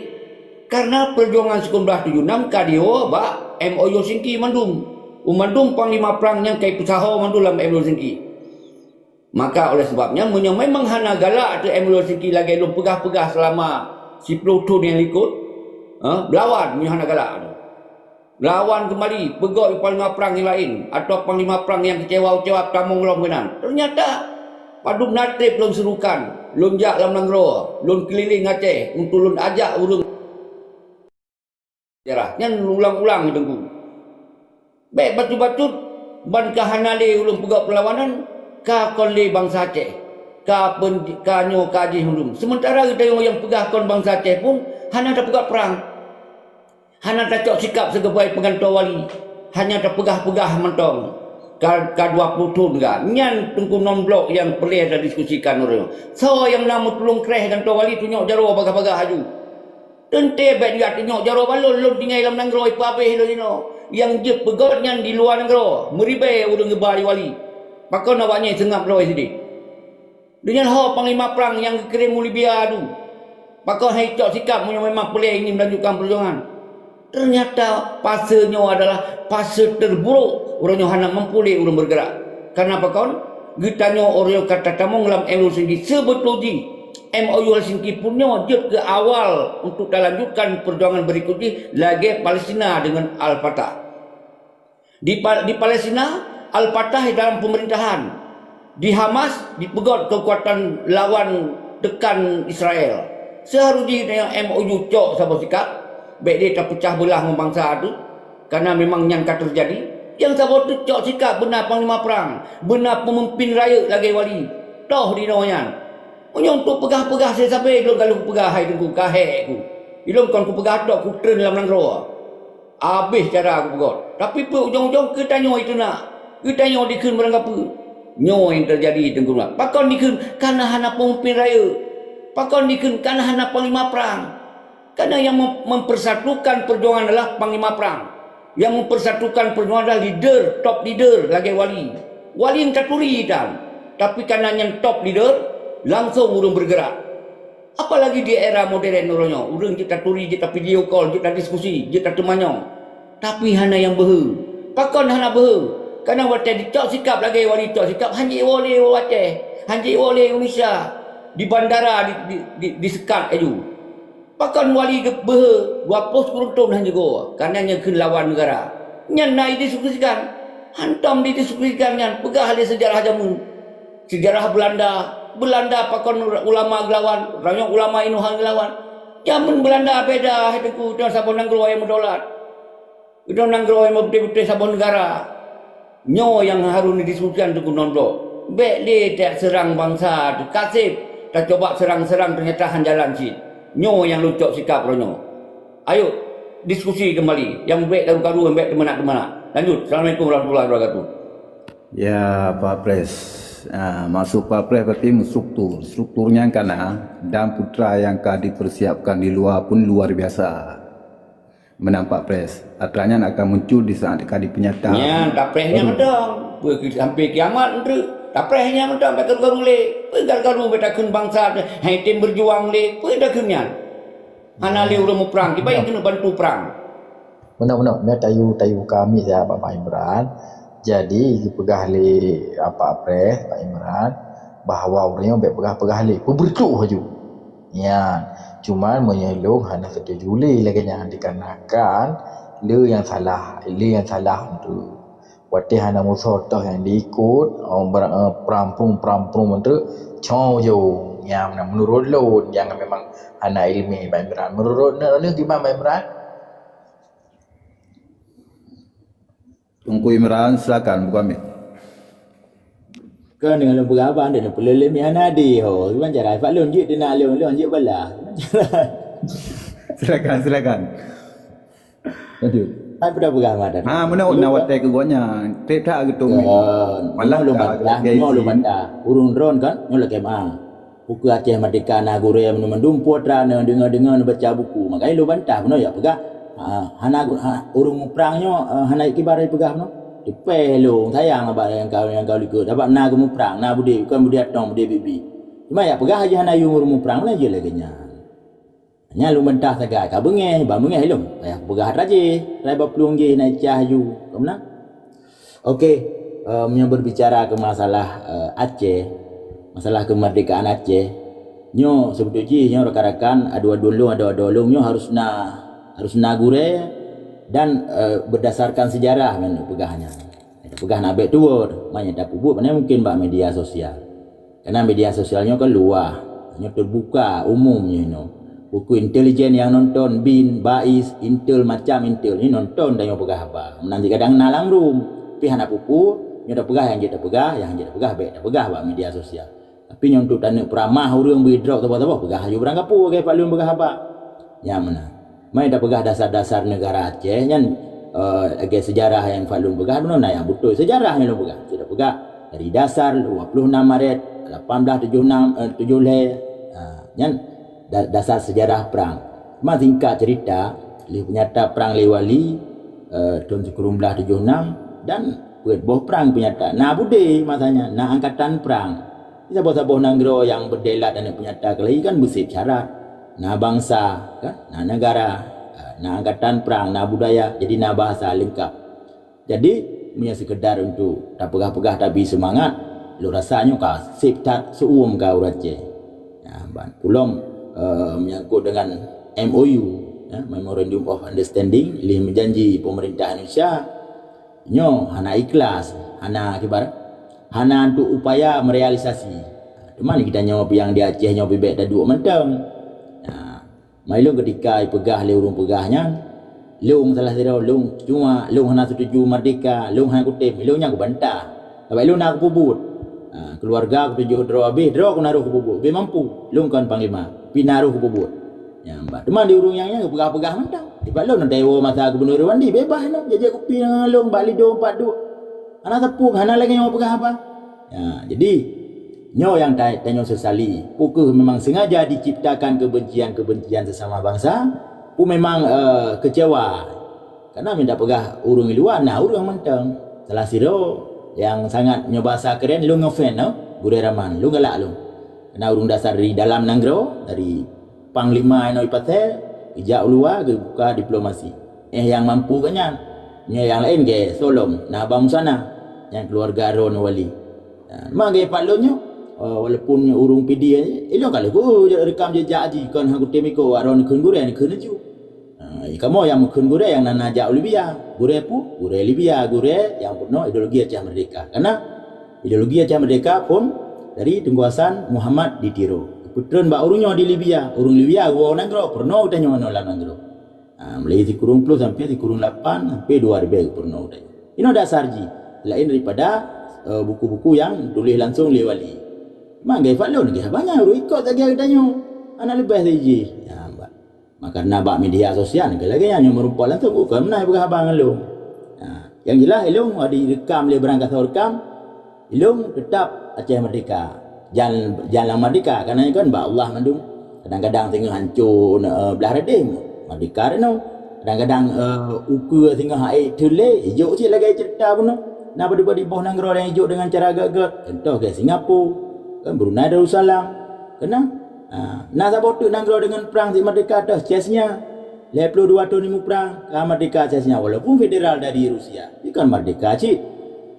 Karena peujuangan sikureueng blaih tujoh nam ka diwoe bak M O U Helsinki mandum. U mandum panglima prang nyan ka ipeusaho mandum lam M O U Helsinki. Maka oleh sebab nyan, meunyoe memang hana galak teu M Royal Singki lagée lôn peugah-peugah seulama siploh thon nyang likot, eh, beulawan meunyoe hana galak. Lawan keumbali, peugöt panglima prang nyang laén, atawa panglima prang nyang keucewa-keucewa tamong lom keunan. Teunyata, padub na treb lôn seurukan, lôn jak lam nanggroe, lôn keulileng Aceh untuk lôn ajak ureuëng sejarah. Nyan ulang-ulang Teungku. Bék bacut-bacut, ban ka hana lé ulôn peugöt peulawanan, ka kon lé bansa Aceh, ka pen-, ka nyoe ka jih ulôn. Seumeuntara geutanyoe nyang peugah kon bansa Aceh pun hana tapeugöt prang. Hana tacok sikab sigoe peungantoe wali, hanya tapeugah-peugah mantong. Ka, ka dua ploh thon ga, nyan Teungku non blok nyang peureulée tadiskusikan uroe nyoe. Soe nyang na meutulông kréh gantoe wali tunyok jaroe bagah-bagah aju. Teuntée bék jak tunyok jaroe balon lôn tinggai lam nanggroe ipeuhabéh lôn inoe. Nyang jeuet peugöt nyan di luwa nanggroe, meuribée ureuëng geuba di wali. Pakon awaknyan seungab droe sideh? Deungon ho panglima prang nyang geukirém u Libya adu. Pakon hai cok sikap meunyoe memang peureulée ingin melanjutkan peujuangan? Teunyata pase nyoe adalah pase teuburok uroe nyoe hana mampu lé ureuëng beugeurak. Kareuna pakon? Geutanyoe uroe nyoe ka tatamong lam M O U Helsinki. Seubeutôi jih, M O U Helsinki pun nyoe jeuet keu awal untuk talanjutkan peujuangan beurikot jih lagée Palestina deungon Al-Fatah. Di Pa-, di Palestina, Al-Fatah dalam peumeurintahan. Di Hamas, dipeugöt keukuatan lawan teukan Israel. Seuharôh jih tanyoe M O U cok saboh sikap, bék lé tapeucah beulah ngon bansa teuh, kareuna memang nyan ka teujadi. Nyang saboh teuh cok sikap beuna panglima prang, beuna peumimpin rayeuk lagée wali. Toh di inoe nyan. Meunyoe untuk peugah-peugah sabe-sabe lôn ka lheueh peugah hai Teungku, ka hék ku. Ilôn kon kupeugah tok kutreun lam nanggroe. Abéh cara kupeugöt. Tapi peue ujong-ujong keu tanyoe itu na. Keu tanyoe dikheun barang kapeue. Nyoe nyang teujadi Teungku Murat. Pakon dikheun kana hana peumimpin rayeuk? Pakon dikheun kana hana panglima prang? Kana nyang mem-, mempersatukan perjuangan adalah panglima prang. Nyang mempersatukan perjuangan adalah leader, top leader lagée wali. Wali nyang taturi tan. Tapi kana nyang top leader, langsong ureuëng bergerak. Apalagi di era modern uroe nyoe, ureuëng jeuet taturi, jeuet tavideo call, jeuet tadiskusi, jeuet tateumanyong. Tapi hana nyang beuhe. Pakon hana beuhe? Kareuna watée jicok sikap lagée wali cok sikap, hanjeuet woe lé u Aceh, hanjeuet woe lé Indonesia. Di bandara di, di, di, disekat laju. Pakon wali geubeuhe dua ploh sikureueng thon hanjeuet goe, kareuna nyan kheun lawan neugara. Nyan na didiskusikan. Hantom didiskusikan nyan, peugah lé seujarah jameun. Seujarah Beulanda, Beulanda pakon ulama geulawan, rayeuk ulama Indohan geulawan. Jameun Beulanda beda hai Teungku, nyoe saboh nanggroe nyang meudaulat. Nyoe nanggroe nyang meubeutôi-beutôi saboh neugara. Nyoe nyang harôh neudiskusikan Teungku non blok. Bék lé taseurang bansa teuh kaseb, tacoba seurang-seurang teunyata han jalan cit. Nyoe nyang lôn cok sikap uroe nyoe. Ayo, diskusi keumbali. Nyang bék karu-karu, nyang bék teumeunak-teumeunak. Lanjut. Assalamualaikum warahmatullahi wabarakatuh. Ya, Pak Pres. Ah, maksud Pak Pres berarti struktur. Strukturnya kan, ah, dan putra yang ka dipersiapkan di luar pun luar biasa. Meunan Pak Pres. Atra nyan akan muncul di saat ka dipeunyata. Nyan, tapreh nyan mantong. Peue keu sampai kiamat enteuk. Tapreh nyan mantong, bék karu-karu lé. Peue karu-karu bék takheun bansa, hai tem berjuang lé. Peue takheun nyan? Hana lé ureuëng muprang, kiban keuneuk bantu prang. Meunoe-meunoe, nyoe tayue, tayue kami siat bak Pak Imran. Jadi, geupeugah lé Pak Pres, Pak Imran, bahwa ureuëng nyoe bék peugah-peugah lé, peubeureutoh laju. Nyan, cuman meunyoe lôn hana setuju lé lagée nyan, dikarenakan le nyang salah, le nyang salah tu. Watée hana musoh toh nyang diikot, oh, ber-, eh, perampung-perampung menteri, cong jo. Nyang meunurot lôn, nyang memang hana iéleumé Pak Imran. Meunurot droeneuh kiban Pak Imran? Teungku Imran, silakan buka mic. Kon deungon lôn peugah abang, dia peuleueh lé mic hana adé ho. Kiban cara Pak lôn jeuet dinak lôn, lôn jeuet balah. Silakan, silakan. Lanjut. Hai peugah-peugah mata. Ha, meunan na watée keu gobnyan. Treb that geutueng. Kon. Malah nyoe lôn ka bantah, nyoe lôn bantah. Ureuëng droen kan, nyoe lakée meu'ah. Buku Aceh Merdeka na gurée mandum-mandum putra na deungoe-deungoe neubaca buku. Makajih lôn bantah bunoe jak peugah. Ha, hana gu-, ha, ureuëng muprang nyoe, eh, hana kiban jipeugah bunoe. Teupeh lôn sayang bak nyang ka, nyang ka likot. Sabab na geumuprang, na beudé, kon beudé atong, beudé bibi. Cuma jak peugah aja hana yue ureuëng muprang, na jeuet lagée nyan. Nyan lôn bantah sagai, ka beungéh, ban beungéh lom. Payah kupeugah atra jih, rai bak plueng jih na icah aju. Ka meunan? Oke. Eh, meunyoe berbicara ke masalah, eh, Aceh, masalah kemerdekaan Aceh, nyoe seubeutoi jih nyoe rakan-rakan, adu-adu lôn, adu-adu lôn nyoe harus na, harus na gurée dan, eh, berdasarkan sejarah nyan peugah nyan. Peugah na bék tuwoe, meunyoe tapeubuet, mana mungkin bak media sosial. Karena media sosial nyoe kan luwah, nyoe terbuka umum nyoe nyoe. Buku intelijen nyang nonton, bin, bais, intel, macam intel, nyoe nonton dan nyoe peugah haba. Meunan cit kadang na lam room, pih hana peue-peue, nyoe tapeugah nyang jeuet tapeugah, nyang jeuet tapeugah bék tapeugah bak media sosial. Tapi nyoe untuk taneuk peuramah ureuëng bri droe saboh-saboh, peugah laju barang kapeue lagée Pak Lôn peugah haba. Nyang meunan. Mari tapeugah dasar-dasar negara Aceh nyan, eh, lagée sejarah nyang Pak Lôn peugah, bunoe na nyang beutôi sejarah nyang lôn peugah. Cit tapeugah dari dasar dua puluh enam Maret lapan belas tujuh enam, eh, tujuh lhée. Ha, nyan da-, dasar sejarah perang. Cuma singkat cerita, lheueh peunyata perang lé Wali, eh, tahun sikureueng blaih tujuh enam dan peuet boh perang peunyata. Na budé masa nyan, na angkatan perang. Di saboh-saboh nanggroe nyang berdaulat dan peunyata keuhai kan beuseb syarat. Na bansa, kan? Na negara, na angkatan perang, na budaya, jadi na bahasa lengkap. Jadi, meunyoe sekedar untuk tapeugah-peugah tabi seumangat, lôn rasa nyoe ka seb that seuuem ka ureuëng Aceh. Nah, ban pulom, eh, menyangkut dengan M O U, ya, Memorandum of Understanding, lheueh meujanji pemerintah Indonesia, nyoe hana ikhlas, hana kibar, hana untuk upaya merealisasi. Teuma geutanyoe nyang di Aceh nyoe pih bék taduek mantong. Nah, mai lôn ketika ipeugah lé ureuëng peugah nyan, lôn salah sidroe, lôn cuma lôn hana setuju merdeka, lôn hana kutem, lôn nyang kubantah. Sabab lôn na kupeubuet. Ha, keluarga kutujoh droe habéh, droe kunaroh kupeubuet, habéh mampu, lôn kon panglima, pih naroh kupeubuet. Nyan bah. Teuma di ureuëng nyang nyan geupeugah-peugah mantong. Di pat lôn na dewa masa gubernur Irwandi, bebas nyoe, jajak kupi ngon lôn bak Lido empat dua. Hana sapeue, hana lagée nyoe peugah haba. Ya, jadi, nyoe nyang ta-, tanyoe sesali. Peu kheueh memang sengaja diciptakan kebencian-kebencian sesama bangsa? Peu memang, eh, kecewa? Karena minta peugah ureuëng luwa, na ureuëng mantong. Salah sidroe nyang sangat nyoe bahasa keren, lôn ngefan, no? Gurée Raman, lôn galak lôn. Karena ureuëng dasar dari dalam nanggroe, dari panglima inoe ipasai, geujak u luwa, geubuka diplomasi. Eh, nyang mampu geuh nyan. Nyoe nyang laén geuh solom, na Abang Musana, nyang keuluwarga droeneuh wali. Ha, ma geuh pat lôn nyoe, oh, walaupun nyoe ureuëng P D I, ilôn ka lheueh rekam jejak jih, kon hana kutem ikot, droeneuh kheun gurée, kheun laju. Ha, kamoe nyang meukheun gurée nyang na, na jak u Libya. Gurée peue? Gurée Libya, gurée nyang peurunoe ideologi Aceh Merdeka. Karena ideologi Aceh Merdeka phon dari Teungku Hasan Muhammad di Tiro. Peutreun bak ureuëng nyoe di Libya. Ureuëng Libya woe nanggroe, peurunoe geutanyoe nyoe lam nanggroe. Ha, mulai sikureueng ploh sampai sikureueng lapan, sampai dua ribèe peurunoe geutanyoe. Inoe dasar jih, laén daripada, eh, buku-buku nyang tuléh langsong lé wali. Ma geuh pat lôn geuh banyak ureuëng ikot lagée geutanyoe. Hana leubeh dari jih. Ya, bah. Maka na bak media sosial, lagée nyan nyoe meurumpok langsung, kon meunan peugah haba ngon lôn. Ha, nyang jeulaih, ilôn adi rekam lé barang gasoe rekam, ilôn teutap Aceh Merdeka. Jan, jan lam merdeka, karena nyan kan bak Allah mandum. Kadang-kadang singoh hanco, eh, blah radeh, merdeka reno. Kadang-kadang, eh, ukeue singoh hai teulé, ijok cit lagée cerita bunoe. Na padub-padub boh nanggroe nyang ijok dengan cara gét-gét. Contoh ke Singapura, kan Brunei Darussalam. Keunan, ha, na saboh teuk nanggroe deungon prang sit merdeka toh, Chechnya. Lhée ploh dua thon imeung prang, ka merdeka Chechnya, walaupun federal dari Rusia. Tapi kon merdeka cit.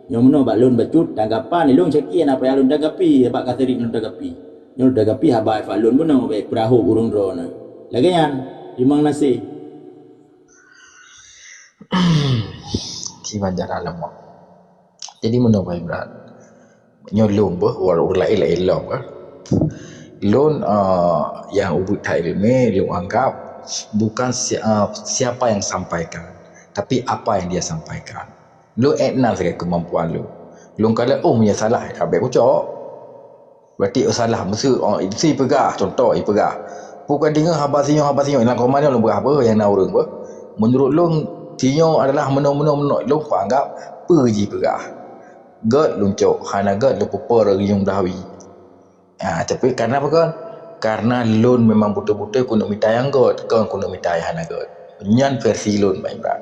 Nyoe meunoe bak lôn bacut tanggapan, ilôn caki hana payah lôn tanggapi, bak Catherine lôn tanggapi. Nyoe lôn tanggapi haba bak lôn bunoe, bék peurahôb ureuëng droeneuh. Lagée nyan, teurimong gaséh. Kiban jalan leumah. Jadi meunoe Pak Imran. Nyoe lôn beuh, wal-, ureuëng laén-laén lom kan. Lôn, eh, nyang ubit that iéleumé, lôn anggap bukan si-, eh, siapa yang sampaikan, tapi apa yang dia sampaikan. Lôn ék na sagai keumampuan lôn. Lôn kalon, oh, meunyoe salah, ya, bék kucok. Berarti, oh, salah, meuseu, oh, meuseu ipeugah, contoh ipeugah. Bukan deungoe haba sinyoe, haba sinyoe, lam koma nyoe lôn peugah beuh, nyang na ureuëng beuh. Menurut lôn, sinyoe adalah meunoe, meunoe, meunoe, lôn kuanggap peue jipeugah. Gét lôn cok, hana gét lôn peupo reuyueng blah wie. Ah, tapi karena apa kon? Karena lôn memang beutôi-beutôi keuneuk mita nyang gét, kon keuneuk mita nyang hana gét. Nyan versi lôn, Pak Imran.